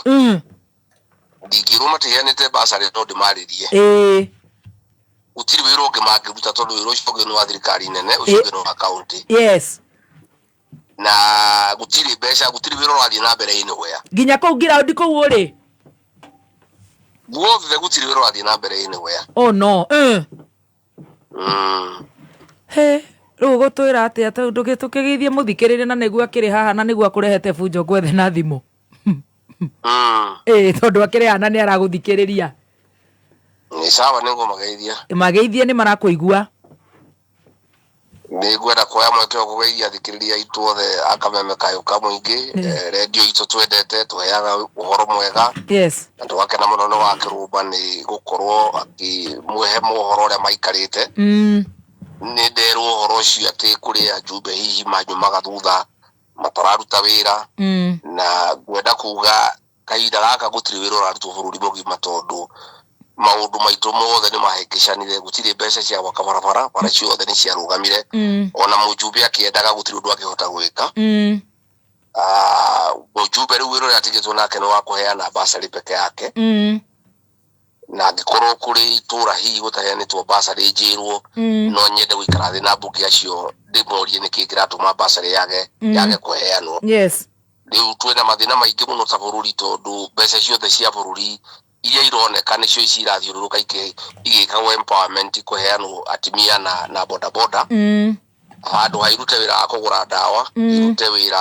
Ndingĩrwo matiheanĩte bursary no ndĩmarĩrie. Gũtirĩ wĩra ũngĩ mangĩruta tondũ wĩra ũcio ũngĩ nĩ wa thirikari nene, ũcio ũngĩ nĩ wa county. Yes. Na gũtirĩ mbeca, gũtirĩ wĩra ũrathiĩ na mbere anywhere. Nginya kũu ground kũu ũrĩ? Guothe gũtirĩ wĩra ũrathiĩ na mbere anywhere. Oh no. He, rĩu ũgũtwĩra atĩa tondũ tũkĩgeithie mũthikĩrĩria na nĩguo akĩrĩ haha na nĩguo akũrehete bunjo ngwethe na thimũ. Tondũ akĩrĩ haha na nĩ aragũthikĩrĩria. Nĩ sawa, nĩngũmageithia. Mageithie nĩ marakũigua. Nĩ ngwenda kuoya mweke wa kũgeithia athikĩrĩria aitũ othe a Kameme Kayũ ka Mũingĩ, redio itũ twendete, tũheaga ũhoro mwega. Yes. Na tũgakena mũno nĩ wa Kĩrũmba nĩ gũkorwo akĩmũhe mohoro ũrĩa maikarĩte. Nĩ nderwo ũhoro ũcio atĩ kũrĩ ajumbe hihi manyumaga thutha matararuta wĩra. Na ngwenda kuga kahinda gaka gũtirĩ wĩra ũrarutwo bũrũri mũgima tondũ maũndũ maitũ mothe nĩ mahĩngĩcanire, gũtirĩ mbeca cia gwaka barabara, bara ciothe nĩ ciarũgamire. Ona mũjumbe akĩendaga gũtirĩ ũndũ angĩhota gwĩka. Mũjumbe rĩu wĩra ũrĩa atigĩtwo nake nĩ wa kũheana bursary peke yake. Na angĩkorwo kũrĩ itũra hihi gũtaheanĩtwo bursary njĩrwo, no nyende gũikara thĩ na mbunge acio ndĩmorie nĩkĩ kĩratũma bursary yage kũheanwo. Yes. Rĩu twĩna mathĩna maingĩ mũno ta bũrũri tondũ mbeca ciothe cia bũrũri iria ironeka nĩcio ici irathiũrũrũka igĩkagwo empowerment kũheanwo atumia na boda boda. Handũ ha irute wĩra wa kũgũra ndawa, irute wĩra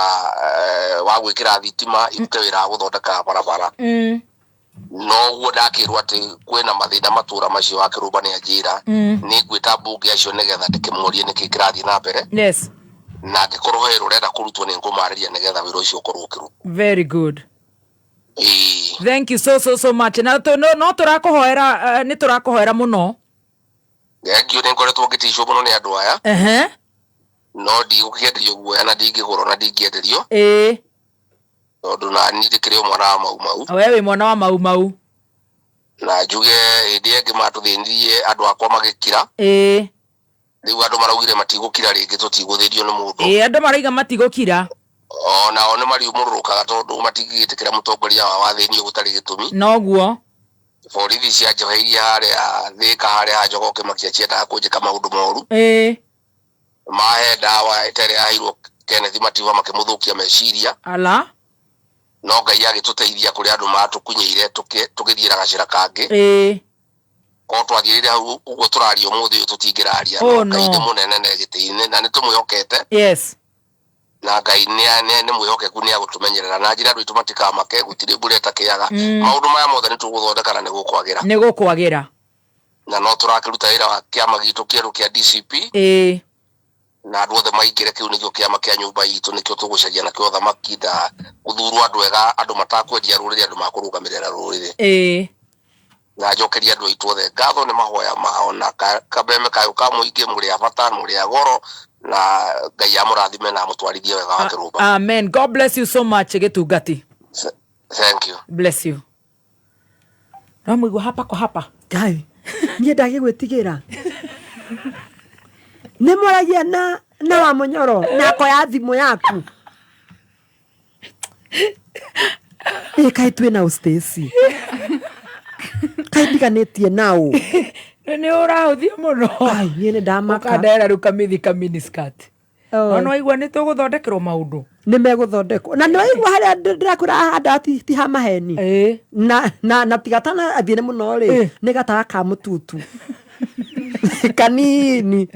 wa gwĩkĩra thitima, irute wĩra wa gũthondeka barabara. Noguo ndakĩrwo atĩ kwĩna mathĩna matũra macio wa Kĩrũmba nĩ anjĩra, nĩ ngwĩta mbunge acio nĩgetha ndĩkĩmorie nĩkĩ kĩrathiĩ na mbere. Na angĩkorwo he ũrenda kũrutwo nĩ ngũmarĩria nĩgetha wĩra ũcio ũkorwo ũkĩrutwo. Very good. Ĩĩ. Thank you so so so much. Na no tũrakũhoera, nĩ tũrakũhoera mũno. Thank you, nĩ ngoretwo ngĩticwo mũno nĩ andũ aya. No ndigũkĩenderio guoya na ndingĩgũrwo na ndingĩenderio. Tondũ na niĩ ndĩkĩrĩ o mwana wa Mau Mau. We wĩ mwana wa Mau Mau. Na njuge hĩndĩ ĩngĩ matũthĩnirie andũ akwa magĩkira. Rĩu andũ maraugire matigũkira rĩngĩ, tũtigũthĩnio nĩ mũndũ. Ĩĩ, andũ marauga matigũkira. Onao nĩ mariumũrũrũkaga tondũ matingĩgĩtĩkĩra mũtongoria wao athĩnio gũtarĩ gĩtũmi. Noguo. Borithi cianjoheirie harĩa Thĩka, harĩa ha Jogoo Kĩmakia, ciendaga kũnjĩka maũndũ moru. Mahe ndawa ĩtarĩ yaheirwo Kenneth Matiba, makĩmũthũkia meciria. Ala. No Ngai agĩtũteithia kũrĩ andũ matũkunyĩire tũgĩthiĩra gacĩra kangĩ. Korwo twathiĩrĩire hau ũguo tũraria ũmũthĩ ũyũ tũtingĩraria. Oh, No Ngai no. nĩ mũnene na gĩtĩ-inĩ na nĩ tũmwĩhokete. Na Ngai nĩ mwĩhokeku, nĩ agũtũmenyerera na njĩra andũ aitũ matikamake, gũtirĩ mbura ĩtakĩaga. Maũndũ maya mothe nĩ tũgũthondeka na nĩ gũkwagĩra. Nĩ gũkwagĩra. Na no tũrakĩruta wĩra wa kĩama gitũ kĩerũ kĩa DCP. Na andũ othe maingĩre, kĩu nĩkĩo kĩama kĩa nyũmba itũ, nĩkĩo tũgũcaria nakĩo thamaki na gũthurwo andũ ega, andũ matakwendia rũrĩrĩ, andũ makũrũgamĩrĩra rũrĩrĩ. Na njokeria andũ aitũ othe ngatho nĩ mahoya mao na kameme kayũ ka mũingĩ, mũrĩ a bata, mũrĩ a goro, na Ngai amũrathime na amũtwarithie wega wa Kĩrũmba. Amen. God bless you so much, Gĩtungati. Thank you. Bless you. No mũigua hapa kwa hapa. Ngai, niĩ ndagĩgwĩtigĩra. Nĩ mwaragia na wa mũnyoro na akoya thimũ yaku. Ĩ kaĩ twĩna ũ Stacy? Kaĩ ndiganĩtie na ũ? Nĩ ũrahũthia mũno. Ai, niĩ nĩ ndamaka. Ũkandehera rĩu kamithi ka miniskirt. No nĩ waigua nĩ tũgũthondekerwo maũndũ. Nĩ megũthondekwo. Na nĩ waigua harĩa ndĩrakwĩra ahanda ti ha maheni. Na tiga tana athiĩ nĩ mũno rĩ, nĩ gatara ka mũtutu. Kanini.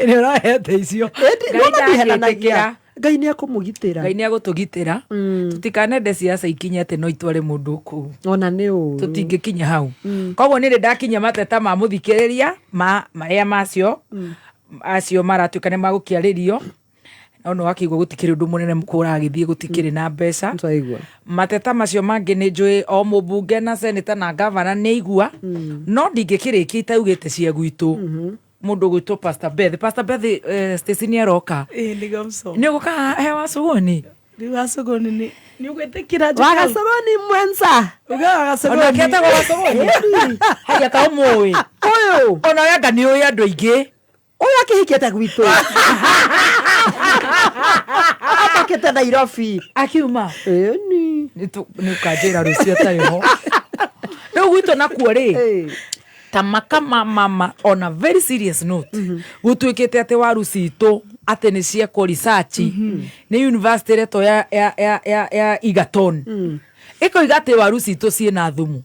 Nĩ ũrahete icio. Ĩndĩ, Ngai nĩwona ndihenanagia. ndangĩtĩkĩra. Ngai nĩ ekũmũgitĩra. Ngai nĩ agũtũgitĩra. Tũtikanende siasa ikinye atĩ no itware mũndũ kũu. Ona nĩ ũru. Tũtingĩkinya hau. Koguo nĩ rĩ ndakinyia mateta ma mũthikĩrĩria ma marĩa macio acio maratuĩka nĩ magũkĩarĩrio. No nĩ wakĩigua gũtikĩrĩ ũndũ mũnene kũragĩthiĩ, gũtikĩrĩ na mbeca. Mateta macio mangĩ nĩ njũĩ o mũmbunge na seneta na gavana nĩ aigua, no ndingĩkĩrĩkia itaugĩte cia gwitũ. Mũndũ ũgwĩtwo Pastor Beth. Pastor Beth, Stacy nĩ aroka. Ĩĩ, nĩguo mco. Nĩ ũgũka he Wacũgũni? Rĩu Wacũgũni nĩ ũgwĩtĩkĩra njũke Wa hau? Gacũgũni mwenza. Uga wa Gacũgũni. Onake etagwo Wacũgũni? Haya, ta ũmũĩ. Ũyũ. Ona we anga nĩ ũĩ andũ aingĩ. Ũyũ akĩhikĩte gwitũ. Atokĩte Nairobi. Akiuma. Ĩni. Nĩ ũkanjĩra rũciũ atarĩ ho. Rĩu gwitũ nakuo rĩ, ta maka ma mama on a very serious note, gũtuĩkĩte atĩ waru citũ atĩ nĩ ciekwo research nĩ university ĩretwo ya Egerton. Ĩkoiga atĩ waru citũ ciĩna thumu.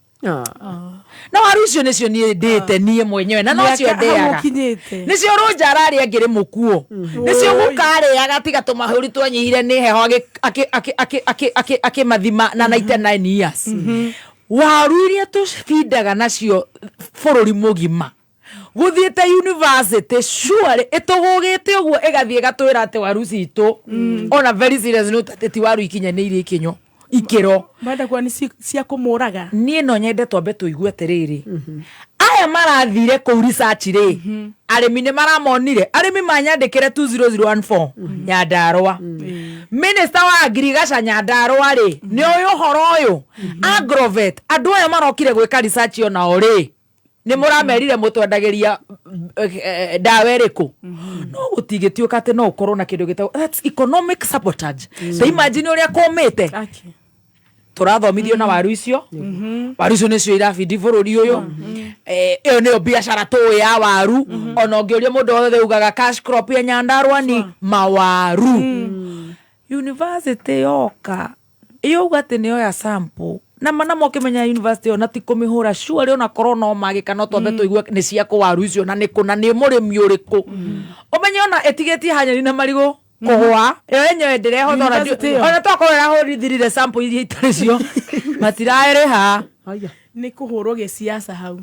Na waru icio nĩcio niĩ ndĩte niĩ mwenyewe, na nocio Mĩaka hau ndĩaga. ũkinyĩte. Nĩcio Rũnja ararĩa ngĩrĩ mũkuo. Nĩcio guka arĩaga tiga tũmahũri twanyihire nĩ heho akĩmathima na 99 years. Waru iria tũbindaga nacio bũrũri mũgima gũthiĩte university surely ĩtũgũgĩte ũguo ĩgathiĩ ĩgatwĩra atĩ waru citũ ona very serious note atĩ ti waru ikinyanĩirie ikinyo ikĩro. Marenda kuga nĩ cia kũmũraga. Niĩ no nyende twambe tũigue atĩrĩrĩ, aya marathire kũu research rĩ, arĩmi nĩ maramonire. Arĩmi manyandĩkĩre 20014 Nyandarũa. Minister wa agriculture Nyandarũa rĩ, nĩ ũĩ ũhoro ũyũ? Agrovet, andũ aya marokire gwĩka research onao rĩ, nĩ mũramerire mũtwendagĩria ndawa ĩrĩkũ? No gũtingĩtuĩka atĩ no ũkorwo na kĩndũ gĩtagwo that's economic sabotage. Ta imagine ũrĩa kũmĩte. Tũrathomithio na waru icio. Waru icio nĩcio irabindi bũrũri ũyũ. Ĩyo nĩyo biacara tũĩ ya waru. Ona ũngĩũria mũndũ wothe ugaga cash crop ya Nyandarua ni mawaru. University yoka yauga atĩ nĩyo ya sample. Na mana mokĩmenya university ĩyo na ti kũmĩhũra surely ona korwo no magĩka no twambe tũigue nĩ ciakũ waru icio na nĩkũ na nĩ mũrĩmi ũrĩkũ. Ũmenye ona ĩtigĩtie hanyeni na marigũ. Kũgũa ĩyo yenyewe ndĩrehotha ona University ĩyo. ona tokorwo ĩrahũrithirire sample iria itarĩ cio matiraĩrĩha. Nĩ kũhũrwo gĩciaca hau.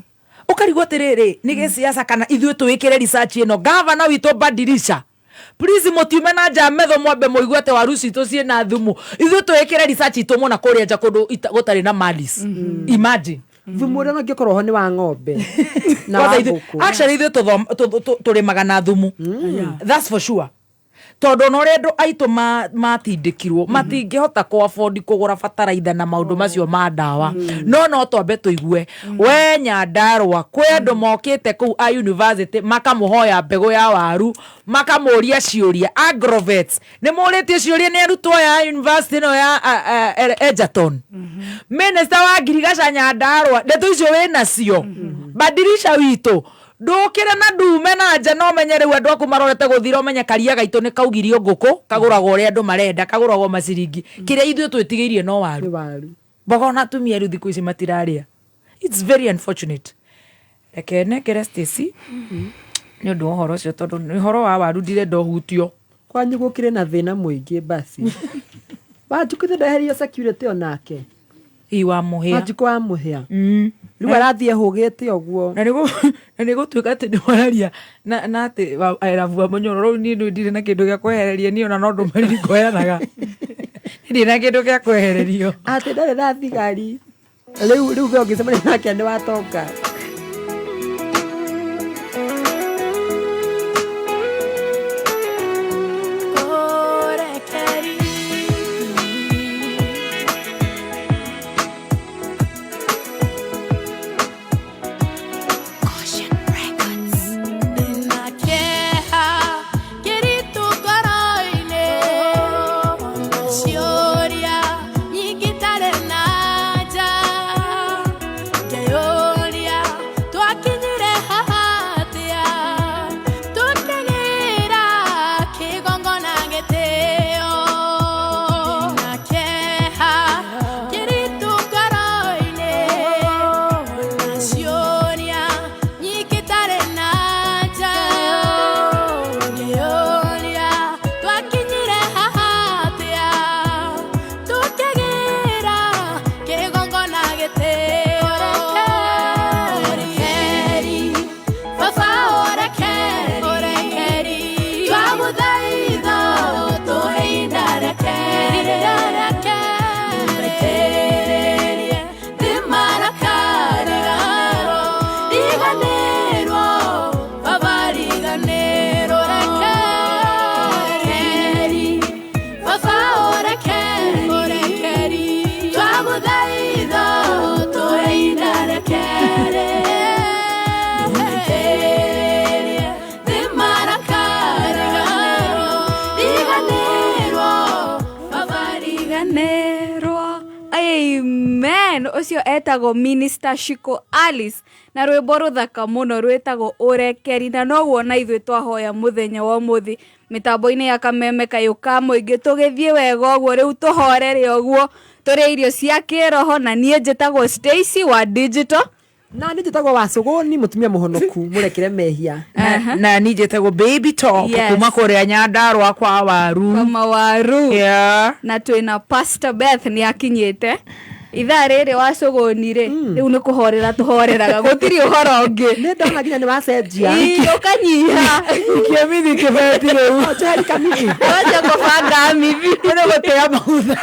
Ũkarigwo atĩrĩrĩ, nĩ gĩciaca kana ithuĩ tũĩkĩre research ĩno? Gavana witũ, badirisha please, mũtiume na nja metho mwambe mũigue atĩ waru citũ ciĩna thumu. Ithuĩ tũĩkĩre research itũ mũna kũrĩa nja kũndũ gũtarĩ na madis. Imagine. Thumu ũrĩa ũngĩkorwo ho nĩ wa ng'ombe na Kwanza wa ngũkũ. Actually ithuĩ tũrĩmaga na thumu, that's for sure, tondũ ona ũrĩa andũ aitũ matindĩkirwo matingĩhota kũ afford kũgũra bataraitha na maũndũ macio ma ndawa. No twambe tũigue we Nyandarũa kwĩ andũ mokĩte kũu a university makamũhoya mbegũ ya waru, makamũria ciũria. Agrovets nĩ mũrĩtie ciũria nĩ arutwo aya a university ĩno ya Egerton. Minister wa ngirigaca Nyandarũa, ndeto icio wĩ nacio, badirisha witũ, ndũkĩre na ndume na nja na ũmenye rĩu andũ aku marorete gũthira. Ũmenye karia gaitũ nĩ kaugirio ngũkũ kagũragwo ũrĩa andũ marenda, kagũragwo maciringi. Kĩrĩa ithuĩ twĩtigĩirie no waru, mboga ona atumia rĩu thikũ ici matirarĩa. It's very unfortunate. Reke nengere Stacy nĩ ũndũ wa ũhoro ũcio, tondũ nĩ ũhoro wa waru ndirenda ũhutio. Kwanyu gũkĩrĩ na thĩna mũingĩ. Basi Wanjikũ ithe ndeherio security onake. Ii wa Mũhĩa. Wanjikũ wa Mũhĩa rĩu arathiĩ hũgĩte ũguo. Na nĩ gũtuĩka atĩ nĩ mararia na atĩ arabu a mũnyororo. Rĩu niĩ nĩ ndirĩ na kĩndũ gĩa kwehereria niĩ, ona no ndũmĩrĩri ngũheanaga, ndirĩ na kĩndũ gĩa kwehererio. Atĩ ndarĩ na thigari rĩu we ũngĩcemania nake nĩ watonga. Ũrekeri. Ndĩna kĩeha kĩritũ ngoro-inĩ, ciũria nyingĩ itarĩ na anja. Ngeyũria twakinyire haha atĩa, tũkĩgĩra kĩgongona gĩtĩo. Ndĩna kĩeha kĩritũ ngoro-inĩ, ciũria nyingĩ itarĩ na anja. Ngeyũria twakinyire haha atĩa, tũkĩgĩra kĩgongona gĩtĩo. Ũrekeri, Baba, ũrekeri, ũrekeri, twagũthaitha ũtũhe ihinda rĩa kerĩ, rekererie thĩ marakariganĩrwo, riganĩrwo, Baba, riganĩrwo. Ũrekeri, Baba, ũrekeri, ũrekeri, twagũthaitha ũtũhe ihinda rĩa kerĩ, rekererie thĩ marakariganĩrwo, riganĩrwo, Baba, riganĩrwo. Amen. Ũcio etagwo Minister Shiko Alice na rwĩmbo rũthaka mũno rwĩtagwo Ũrekeri. Na noguo na ithuĩ twahoya mũthenya wa ũmũthĩ mĩtambo-inĩ ya Kameme Kayũ ka Mũingĩ, tũgĩthiĩ wega ũguo. Rĩu tũhorere ũguo, tũrĩe irio cia kĩroho. Na niĩ njĩtagwo Stacy wa Digital. Na nĩ njĩtagwo Wacũgũni, mũtumia mũhonoku mũrekere mehia. Na niĩ njĩtagwo Baby Top. Yes. Kuma kũrĩa Nyandarũa kwa waru. Kwa mawaru. Yeah. Na twĩna Pastor Beth nĩ akinyĩte ithaa rĩrĩ. Wacũgũni rĩ, rĩu nĩ kũhorera tũhoreraga, gũtirĩ ũhoro ũngĩ. Nĩ ndona nginya nĩ wacenjia. Ii, ũkanyiha. Kĩamithi kĩbeti rĩu. Njeheri kamithi. Wanjia kũbanga mithi. Nĩ gũtĩa maguta.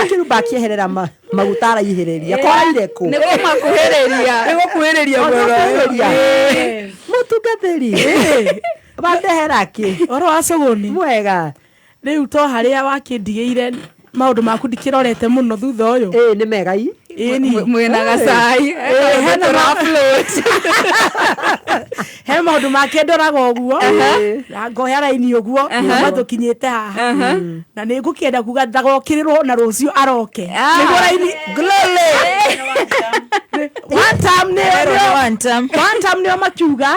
Kĩrumba akĩeherera maguta araihĩrĩria koraire kũ? Nĩ kũmakuhĩrĩria. Nĩ gũkuhĩrĩria mũno. Mũno mũtungatĩri wandehera kĩ? Ũhoro wa cũgũni? Mwega. Rĩu to harĩa wakĩndigĩire maũndũ maku ndikĩrorete mũno thutha ũyũ. Ĩĩ, nĩ mega i. Ĩni. Mwĩna gacai. Hena he maũndũ make ndoraga ũguo na ngoya raini ũguo kuma tũkinyĩte haha, na nĩ ngũkĩenda kuga ndagokĩrĩrwo na rũciũ aroke nĩguo raini. Glory. One time nĩo. One time. One time nĩo makiuga,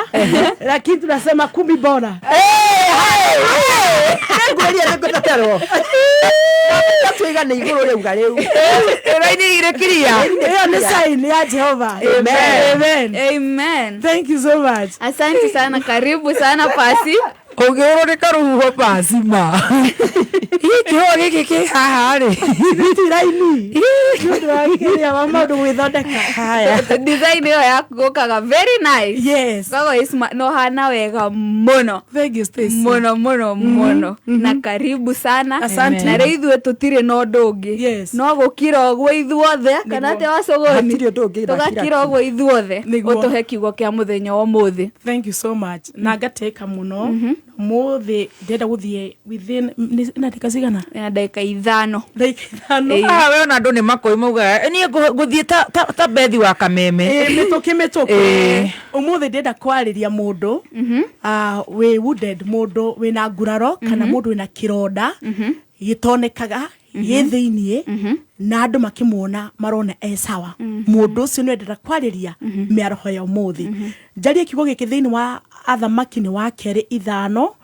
lakini tunasema kumi bora. Ngwĩria nĩ ngũteterwo tuigane igũrũ rĩuga rĩu. Raini irĩkiria. Ĩyo nĩ sign ya Jehova. Amen. Amen. Amen. Thank you so much. Asante sana, karibu sana pasi. Ũngĩhũrwo nĩ karũhuho pacima. Ih, kĩhũa gĩkĩ kĩ haha rĩ. Ti raini. Nĩ ũndũ wa kĩrĩa wa maũndũ gwĩthondeka. Haya. Design ĩyo yaku gũkaga very nice. Yes. Koguo ĩ smart, no hana wega mũno. Thank you, Stacy. Mũno mũno mũno. Na karibu sana. Asante. Na rĩu ithuĩ tũtirĩ na ũndũ ũngĩ. Yes. No gũkira ũguo ithuothe kana atĩa wacũgũni. Hatirĩ ũndũ ũngĩ, Tũgakira ndakira. ũguo ithuothe. Nĩguo. Ũtũhe kiugo kĩa mũthenya wa ũmũthĩ. Thank you so much. Na ngatĩka mũno. Mũthĩ ndĩrenda gũthiĩ within nĩ na ndagĩka cigana? Na ndagĩka ithano. Ndagĩka ithano. Ah, we ona andũ nĩ makũĩ maugaga "Eh, niĩ ngũthiĩ ta bethi wa kameme. Ĩ, mĩtũkĩ mĩtũkĩ. Ĩ. Ũmũthĩ ndĩrenda kwarĩria mũndũ wĩ wounded, mũndũ wĩna nguraro kana mũndũ wĩna kĩronda gĩtonekaga gĩ thĩiniĩ na andũ makĩmuona marona e sawa. Mũndũ ũcio nĩ ndĩrenda kwarĩria mĩaraho ya ũmũthĩ. Njarie kiugo gĩkĩ thĩinĩ wa Athamaki nĩ wa kerĩ ithano,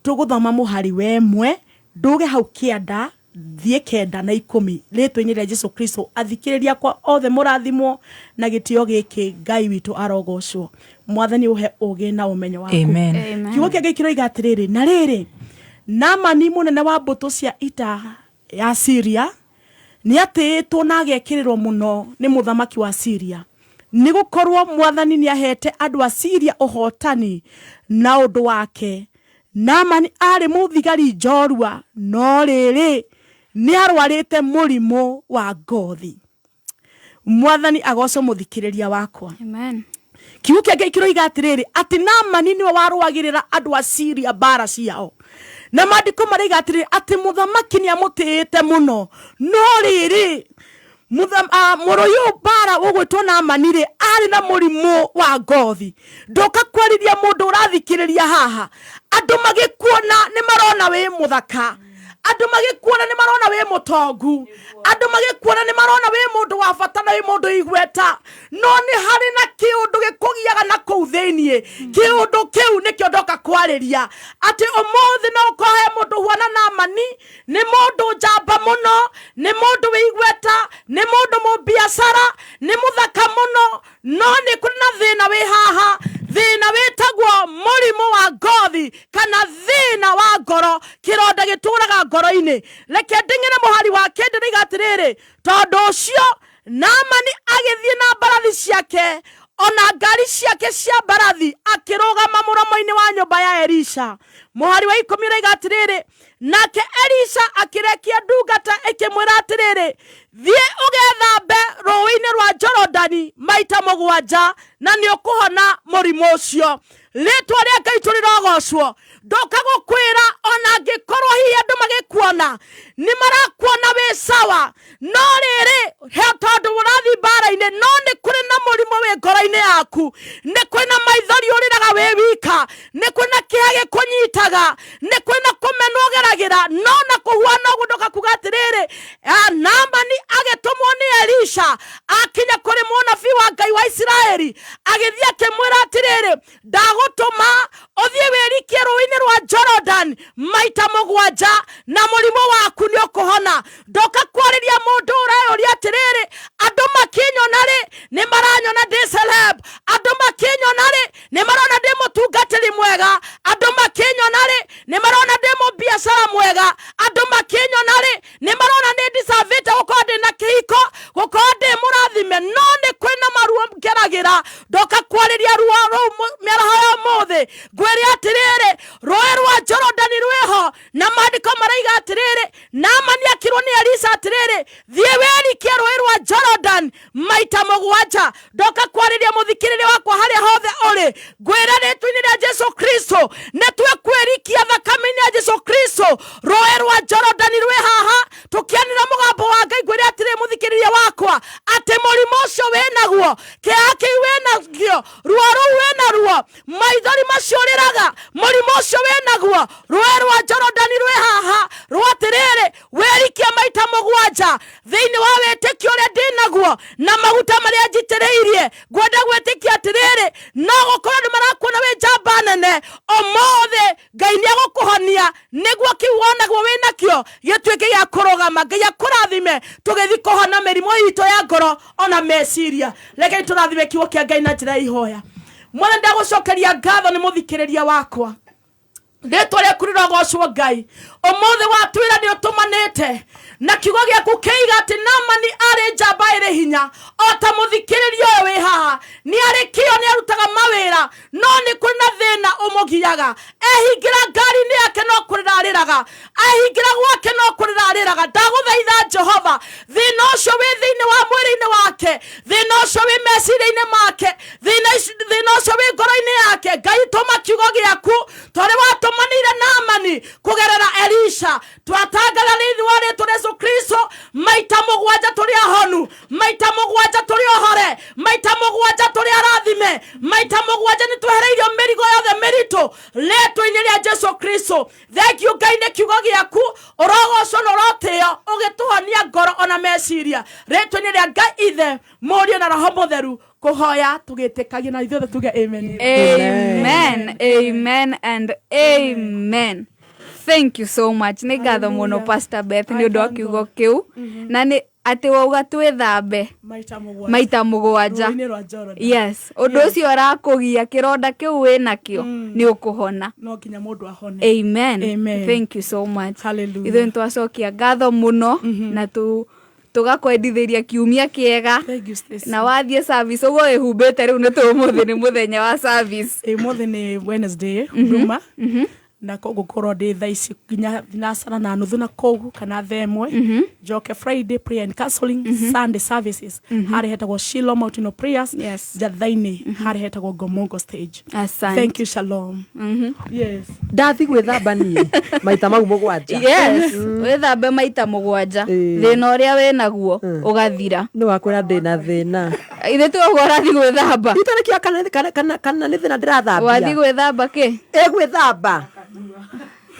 tũgũthoma mũhari wa ĩmwe nduge hau kĩanda thiĩ 9 na 10 rĩtwa-inĩ rĩa Jesu Kristo. Athikĩrĩria akwa othe mũrathimwo na gĩtĩo gĩkĩ, Ngai witũ arogocwo. Mwathani ũhe ũgĩ na ũmenyo waku. Amen. Amen. Kiugo kĩa Ngai kĩroiga atĩrĩrĩ, na rĩrĩ, Naamani mũnene wa mbũtũ cia ita ya Syria nĩ atĩĩtwo na agekĩrĩrwo mũno nĩ mũthamaki wa Syria, nĩ gũkorwo mwathani nĩ ahete andũ a Syria ũhotani na ũndũ wake. Naamani arĩ mũthigari njorua, no rĩrĩ, nĩ arwarĩte mũrimũ wa ngothi. Mwathani agocwo mũthikĩrĩria wakwa. Amen. Kiugo kĩa Ngai kĩroiga atĩrĩrĩ, atĩ Naamani nĩwe warũagĩrĩra andũ a Syria mbara ciao, na maandĩko maraiga atĩrĩrĩ, atĩ mũthamaki nĩ amũtĩĩte mũno, no rĩrĩ, mũrũ ũyũ mbara ũgwĩtwo Naamani rĩ, arĩ na mũrimũ wa ngothi. Ndoka kwarĩria mũndũ ũrathikĩrĩria haha, andũ magĩkuona nĩ marona wĩ mũthaka, andũ magĩkuona nĩ marona wĩ mũtongu, andũ magĩkuona nĩ marona wĩ mũndũ wa bata na wĩ mũndũ igweta, no nĩ harĩ na kĩũndũ gĩkũgiaga na kũu thĩiniĩ. Kĩũndũ kĩu nĩkĩo ndoka kwarĩria, atĩ ũmũthĩ no ũkorwo he mũndũ huana Naamani, nĩ mũndũ njamba mũno, nĩ mũndũ wĩ igweta, nĩ mũndũ mũbiacara, nĩ mũthaka mũno, no nĩ kũrĩ na thĩna wĩ haha, thĩna wĩtagwo mũrimũ wa ngothi kana thĩna wa ngoro, kĩronda gĩtũraga ngoro-inĩ. Reke nding'ĩre mũhari wa kenda nĩiga atĩrĩrĩ, tondũ ũcio Naamani agĩthiĩ na mbarathi ciake ona ngari ciake cia mbarathi, akĩrũgama mũromo-inĩ wa nyũmba ya Elisha. Mũhari wa 10 ũroiga atĩrĩrĩ, nake Elisha akĩrekia ndungata ĩkĩmwĩra atĩrĩrĩ, thiĩ ũgethambe rũũĩ-inĩ rwa Jorodani maita 7 na nĩ ũkũhona mũrimũ ũcio. Rĩtwa rĩa Ngai tũrĩrogocwo. Ndoka gũkwĩra ona angĩkorwo hihi andũ magĩkuona nĩ marakuona wĩ sawa, no rĩrĩ, he tondũ ũrathiĩ mbara-inĩ, no nĩ kũrĩ na mũrimũ wĩ ngoro-inĩ yaku, nĩ kũrĩ na maithori ũrĩraga wĩ wika, nĩ kũrĩ na kĩeha gĩkũnyitaga, nĩ kũrĩ na kũmenwo ũgeragĩra, no na kũhuana ũguo ndoka kuga atĩrĩrĩ, Naamani agĩtũmwo nĩ Elisha akinya kũrĩ mũnabii wa Ngai wa Isiraeli, agĩthiĩ akĩmwĩra atĩrĩrĩ, ndagũtũma ũthiĩ wĩrikie rũũĩ-inĩ rwa Jordan maita 7 na mũrimũ waku nĩ ũkũhona. Ndoka kwarĩria mũndũ ũreyũria atĩrĩrĩ, andũ makĩnyona rĩ, nĩ maranyona ndĩ celeb, andũ makĩnyona rĩ, nĩ marona ndĩ mũtungatĩri mwega, andũ makĩnyona rĩ, nĩ marona ndĩ mũbiacara mwega, andũ makĩnyona rĩ, nĩ marona nĩ ndicavĩte gũkorwo ndĩ na kĩhiko, gũkorwo ndĩ mũrathime, no nĩ kwĩna maruo ngeragĩra. Ndoka kwarĩria ruo rũu mĩaraho ya ũmũthĩ, ngwĩre atĩrĩrĩ, rũũĩ rwa Jorodani rwĩho, na maandĩko maraiga atĩrĩrĩ, Naamani akĩrwo nĩ Elisha atĩrĩrĩ, thiĩ wĩrikie rũũĩ rwa Jordan maita 7. Ndoka kwarĩria mũthikĩrĩria wakwa harĩa hothe ũrĩ, ngwĩre rĩtwa-inĩ rĩa Jesu Kristo, nĩ twĩkwĩrikia thakame-inĩ ya Jesu Kristo. Rũũĩ rwa Jorodani rwĩ haha, tũkĩanĩra mũgambo wa Ngai, ngwĩre atĩrĩrĩ mũthikĩrĩria wakwa, atĩ mũrimũ ũcio wĩnaguo, kĩeha kĩu wĩnakĩo, ruo rũu wĩnaruo, maithori macio ũrĩraga, mũrimũ ũcio wĩnaguo, rũũĩ rwa Jorodani rwĩ haha, rwa atĩrĩrĩ, wĩrikie maita 7 thĩinĩ wa wĩtĩkio ũrĩa ndĩnaguo na maguta marĩa njitĩrĩirie. Ngwenda gwĩtĩkia atĩrĩrĩ, no gũkorwo andũ marakuona wĩ njamba nene, ũmũthĩ Ngai nĩ egũkũhonia nĩguo kĩu wonagwo wĩnakĩo gĩtuĩke gĩa kũrũgama. Ngai akũrathime tũgĩthiĩ kũhona mĩrimũ itũ ya ngoro ona meciria. Rekei tũrathime kiugo kĩa Ngai na njĩra ya ihoya. Mwathani, ndagũcokeria ngatho nĩ mũthikĩrĩria wakwa. Rĩtwa rĩaku rĩrogocwo Ngai. Ũmũthĩ watwĩra nĩ ũtũmanĩte na kiugo gĩaku kĩiga atĩ Naamani arĩ njamba ĩrĩ hinya o ta mũthikĩrĩria ũyũ wĩ haha. Nĩ arĩ kĩo, nĩ arutaga mawĩra, no nĩ kũrĩ na thĩna ũmũgiaga. Ehingĩra ngari-inĩ yake no kũrĩra arĩraga, ehingĩra gwake no kũrĩra arĩraga. Ndagũthaitha Jehova, thĩna ũcio wĩ thĩinĩ wa mwĩrĩ-inĩ wake, thĩna ũcio wĩ meciria-inĩ make, thĩna ũcio wĩ ngoro-inĩ yake, Ngai tũma kiugo gĩaku tondũ watũmanĩire Naamani kũgerera Elisha. Twatangatha thĩinĩ wa rĩtwa rĩa Yesu Kristo, maita mũgwanja tũrĩ ahonu, maita mũgwanja tũrĩ ohore, maita mũgwanja tũrĩ arathime, maita mũgwanja nĩ twehereirio mĩrigo yothe mĩritũ rĩtwa-inĩ rĩa Jesu Kristo. Thank you Ngai nĩ kiugo gĩaku, ũrogocwo na ũrotĩo ũgĩtũhonia ngoro ona meciria rĩtwa-inĩ rĩa Ngai Ithe, Mũriũ na Roho Mũtheru, kũhoya tũgĩtĩkagia na ithuothe tuge amen. Amen, amen and amen. Thank you so much. Nĩ ngatho mũno Pastor Beth nĩ ũndũ wa kiugo kĩu. Na nĩ atĩ wauga twĩthambe maita mũgwanja. Rũĩ-inĩ rwa Jordan. Yes, ũndũ ũcio ũrakũgia kĩronda kĩu wĩnakĩo nĩ ũkũhona. No nginya mũndũ ahone. Amen. Amen. Thank you so much. Hallelujah. Ithuĩ nĩ twacokia ngatho mũno na tu tugakwendithĩria kiumia kĩega na wathiĩ service ũguo wĩhumbĩte rĩu nĩ tũmũthĩ nĩ mũthenya wa service. Ũmũthĩ nĩ Wednesday nduma na koguo ngũkorwo ndĩ thaa ici nginya thinacara na nuthu na kũu kana thaa ĩmwe, njoke Friday prayer and counseling, Sunday services harĩa hetagwo Shiloh Mountain of Prayers Njatha-inĩ, harĩa hetagwo Ngomongo stage. Asante. Thank you, shalom. Yes. Ndathi gwĩthamba niĩ maita mau mũgwanja. Yes, wĩthambe maita mũgwanja, thĩna ũrĩa wĩ naguo ũgathira. Nĩ wakwĩra ndĩna thĩna. Ithe tu ũguo ũrathiĩ gwĩthamba. Itarĩkia kana nĩ thĩna ndĩrathambia. Wathiĩ gwĩthamba kĩ? Ĩ gwĩthamba.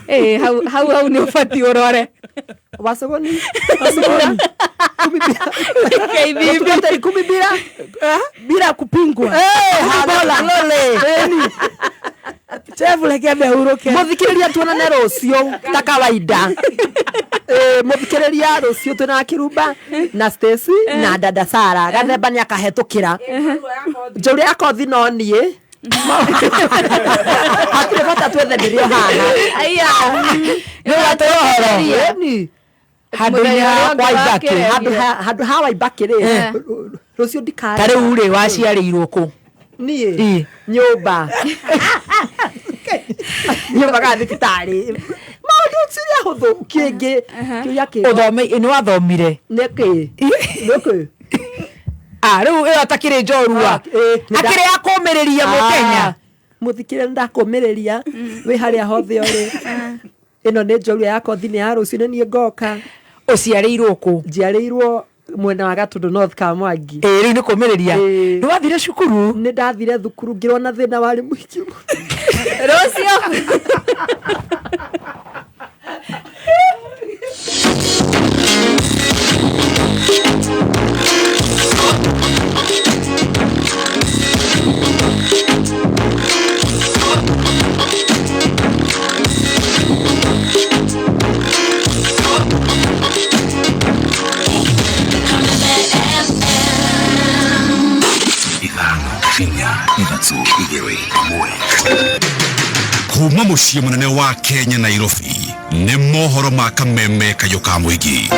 Ĩ hau hau hau nĩ ũbatiĩ ũrore. Wacogoni. Wacogoni. KBB. Kumi bila. Bila kupingwa. Lole. Chefu reke ambe ahurũke. Mũthikĩrĩria tuonane rũciũ ta kawaida. Mũthikĩrĩria rũciũ twĩna Kirumba na Stacy na dada Sara. Gathemba nĩ akahetũkĩra. Njaũrĩ ya kothi no niĩ. Hatirĩ bata twethe ndĩrĩ o haha. Aya. Nĩ ũratũhe ũhoro. Ĩni. Handũ-inĩ ha Waibaki. Handũ ha Waibaki rĩ, rũciũ ndikarĩ. Ta rĩu rĩ, waciarĩirwo kũ? Niĩ nyũmba. Nyũmba kana thibitarĩ. Maũndũ ciũria hũthũ kĩngĩ. Kĩũria kĩngĩ. Ũthome nĩ wathomire. Nĩkĩ? Nĩkĩ? Ah, rĩu ĩyo atakĩrĩ njorua. Akĩrĩ ya kũmĩrĩria mũkenya. Mũthikĩrĩria ndakũmĩrĩria wĩ harĩa hothe ũrĩ. Ĩno nĩ njorua ya kothi nĩ ya rũciũ nĩ niĩ ngoka. Ũciarĩirwo kũ? Njiarĩirwo mwena wa Gatũndũ North Kamwangi. Ĩ rĩu nĩ kũmĩrĩria. Nĩ wathire cukuru? Nĩ ndathire thukuru ngĩrwo thĩna warĩ mũingĩ mũno. Rũciũ. Ithano inya ithatũ igĩrĩ ĩmwe. Kuma mũciĩ mũnene wa Kenya Nairobi nĩ mohoro ma kameme kayũ ka mũingĩ.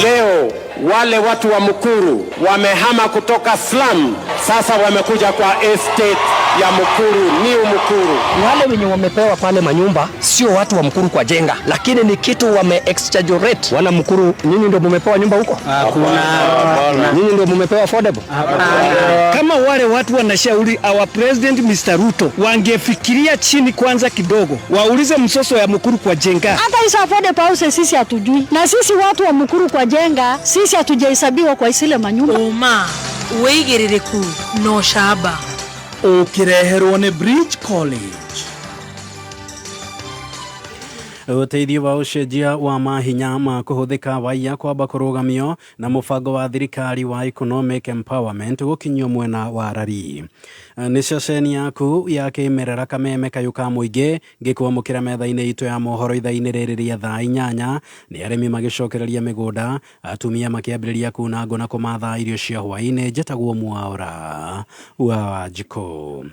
Leo wale watu wa Mukuru wamehama kutoka slum, sasa wamekuja kwa estate ya Mukuru, New Mukuru. Wale wenye wamepewa pale manyumba sio watu wa Mukuru kwa jenga, lakini ni kitu wame exaggerate. Wana Mukuru, nyinyi ndio mumepewa nyumba huko? Hakuna. Nyinyi ndio mumepewa affordable? Kama wale watu wanashauri our president Mr. Ruto wangefikiria chini kwanza kidogo, waulize msoso ya Mukuru kwa jenga. Hata hizo affordable houses sisi hatujui, na sisi watu wa Mukuru kwa jenga sisi hatujahesabiwa kwa isile manyumba. Ũma, wĩigĩrĩrĩku na ũcamba. Ũkĩreherwo nĩ Bridge College. Ũteithio wa ũcenjia wa mahinya ma kũhũthĩka waiya kwamba kũrũgamio na mũbango wa thirikari wa economic empowerment gũkinyio mwena wa Rari. Nĩ ceceni yaku ya kĩmerera Kameme kayũ ka mũingĩ ngĩkwamũkĩra metha-inĩ itũ ya mohoro ithaa-inĩ rĩrĩ rĩa thaa 8. Nĩ arĩmi magĩcokereria mĩgũnda, atumia makĩambĩrĩria kuna ngũ na kũmatha irio cia hwaĩ-inĩ. Njĩtagwo Mwaũra wa Wanjikũ.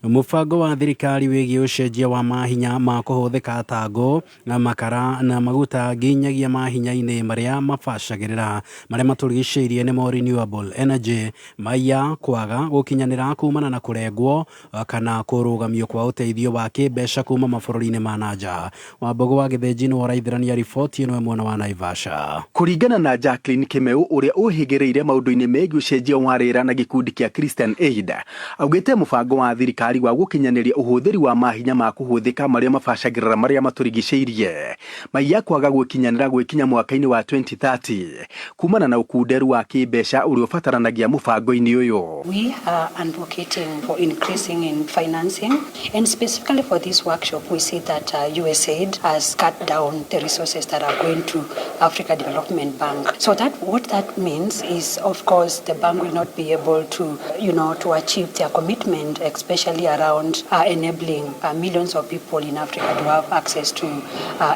Mũbango wa thirikari wĩgiĩ ũcenjia wa mahinya ma kũhũthĩka ta ngũ, makara na maguta nginyagia mahinya-inĩ marĩa mabacagĩrĩra marĩa matũrigicĩirie nĩmo renewable energy maiya kwaga gũkinyanĩra kumana na kũrengwo kana kũrũgamio kwa ũteithio wa kĩmbeca kuma mabũrũri-inĩ ma na nja. Wambũgũ wa Gĩthĩnji nĩwe ũraithĩrania riboti ĩno mwena wa Naivasha. Kũringana na Jacqueline Kimeu ũrĩa ũhĩgĩrĩire maũndũ-inĩ megiĩ ũcenjia wa rĩera na gĩkundi kĩa Christian Aid, augĩte mũbango wa thirikari wa gũkinyanĩria ũhũthĩri wa mahinya ma kũhũthĩka marĩa mabacagĩrĩra marĩa matũrigicĩirie maiya kwaga gũkinyanĩra gwĩkinya mwaka-inĩ wa 2030 kumana na ũkunderu wa kĩmbeca ũrĩa ũbataranagia mũbango-inĩ ũyũ. We are advocating for increasing in financing, and specifically for this workshop, we see that USAID has cut down the resources that are going to Africa Development Bank. So that what that means is, of course, the bank will not be able to achieve their commitment, especially around enabling millions of people in Africa to have access to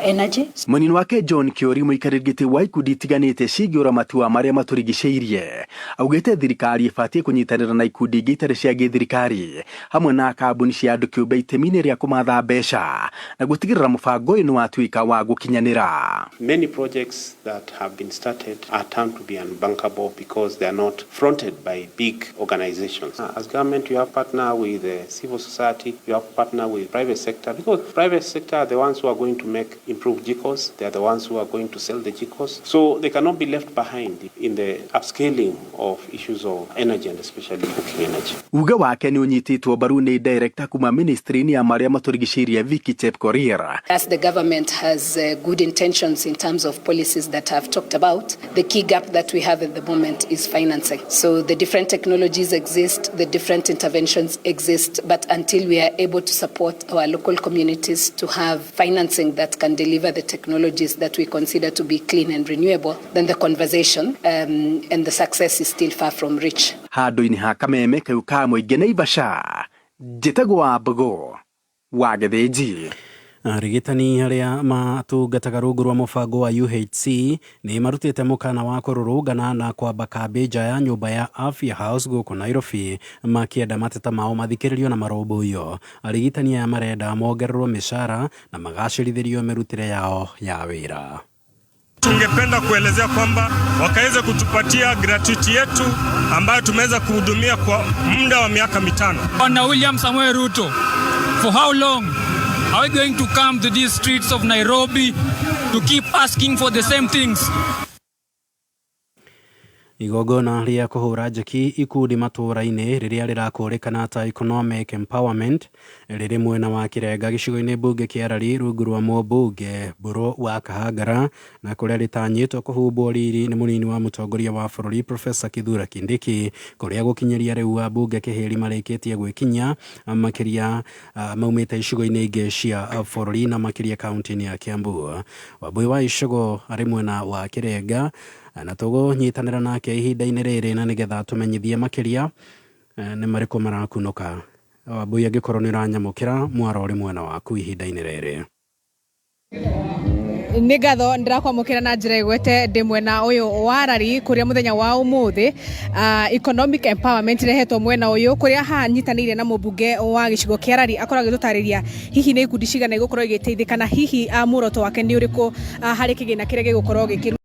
energy. Mũnini wake John Kiori, mũikarĩri gĩtĩ wa ikundi itiganĩte ciĩgiĩ ũramati wa marĩa matũrigicĩirie, augĩte thirikari ĩbatiĩ kũnyitanĩra na ikundi ingĩ itarĩ cia gĩthirikari hamwe na kambuni cia andũ kĩũmbe itemi-inĩ rĩa kũmatha mbeca na gũtigĩrĩra mũbango ũyũ nĩ watuĩka wa gũkinyanĩra. Many projects that have been started are turned to be unbankable because they are not fronted by big organizations. As government, you have partner with the civil society, you have partner with private sector, because private sector are the ones who are going to make improved jikos, they are the ones who are going to sell the jikos. So they cannot be left behind in the upscaling of issues of energy and especially cooking energy. Uge wake nĩ ũnyitĩtwo mbaru nĩ director kuma ministry-inĩ ya marĩa matũrigicĩirie Vicky Chepkorir. As the government has good intentions in terms of policies that I've talked about, the key gap that we have at the moment is financing. So the different technologies exist, the different interventions exist, but until we are able to support our local communities to have financing that can deliver the technologies that we consider to be clean and renewable, then the conversation and the success is still far from reach. Handũ-inĩ ha Kameme kau ka mũingĩ Naivasha, njĩtagwo Wambũgũ wa Gĩthĩnji. Arigitani arĩa matungataga rungu rwa mũbango wa UHC nĩ marutĩte mũkana wa kũrũrũngana na kwamba kambĩ nja ya nyũmba ya Afya House gũkũ Nairobi makĩenda mateta mao mathikĩrĩrio na marũmbũiyo. Arigitani aya marenda mongererwo mĩcara na magacĩrithĩrio mĩrutĩre yao ya wĩra. Tungependa kuelezea kwamba wakaweza kutupatia gratuity yetu ambayo tumeweza kuhudumia kwa muda wa miaka 5. Bwana William Samoei Ruto, for how long are we going to come to these streets of Nairobi to keep asking for the same things? Igongona rĩa kũhũra njeki ikundi matũũra-inĩ rĩrĩa rĩrakũrĩkana ta economic empowerment rĩrĩ mwena wa Kĩrenga gĩcigo-inĩ mbunge kĩa Rari rungu rwa mũmbunge Mbũrũ wa Kahangara na kũrĩa rĩtanyĩtwo kũhumbwo riri nĩ mũnini wa mũtongoria wa bũrũri Professor Kithure Kindiki, kũrĩa gũkinyĩria rĩu ambunge kĩhĩri marĩkĩtie gwĩkinyia makĩria maumĩte icigo-inĩ ingĩ cia bũrũri na makĩria kaunti-inĩ ya Kiambu. Wambui wa Icũgũ arĩ mwena wa Kĩrenga na tũgũnyitanĩra nake ihinda-inĩ rĩrĩ na nĩgetha tũmenyithie makĩria nĩ marĩkũ marakunũka. Wambui, angĩkorwo nĩ ũranyamũkĩra, mwaro ũrĩ mwena waku ihinda-inĩ rĩrĩ. Nĩ ngatho, ndĩrakwamũkĩra na njĩra ĩgwete ndĩ mwena ũyũ wa Rari kũrĩa mũthenya wa ũmũthĩ economic empowerment irehetwo mwena ũyũ, kũrĩa haha nyitanĩire na mũmbunge wa gĩcigo kĩa Rari akorwo agĩtũtarĩria hihi nĩ ikundi cigana igũkorwo igĩteithĩka na hihi muoroto wake nĩ ũrĩkũ harĩ kĩgĩna kĩrĩa gĩgũkorwo gĩkĩrutwo.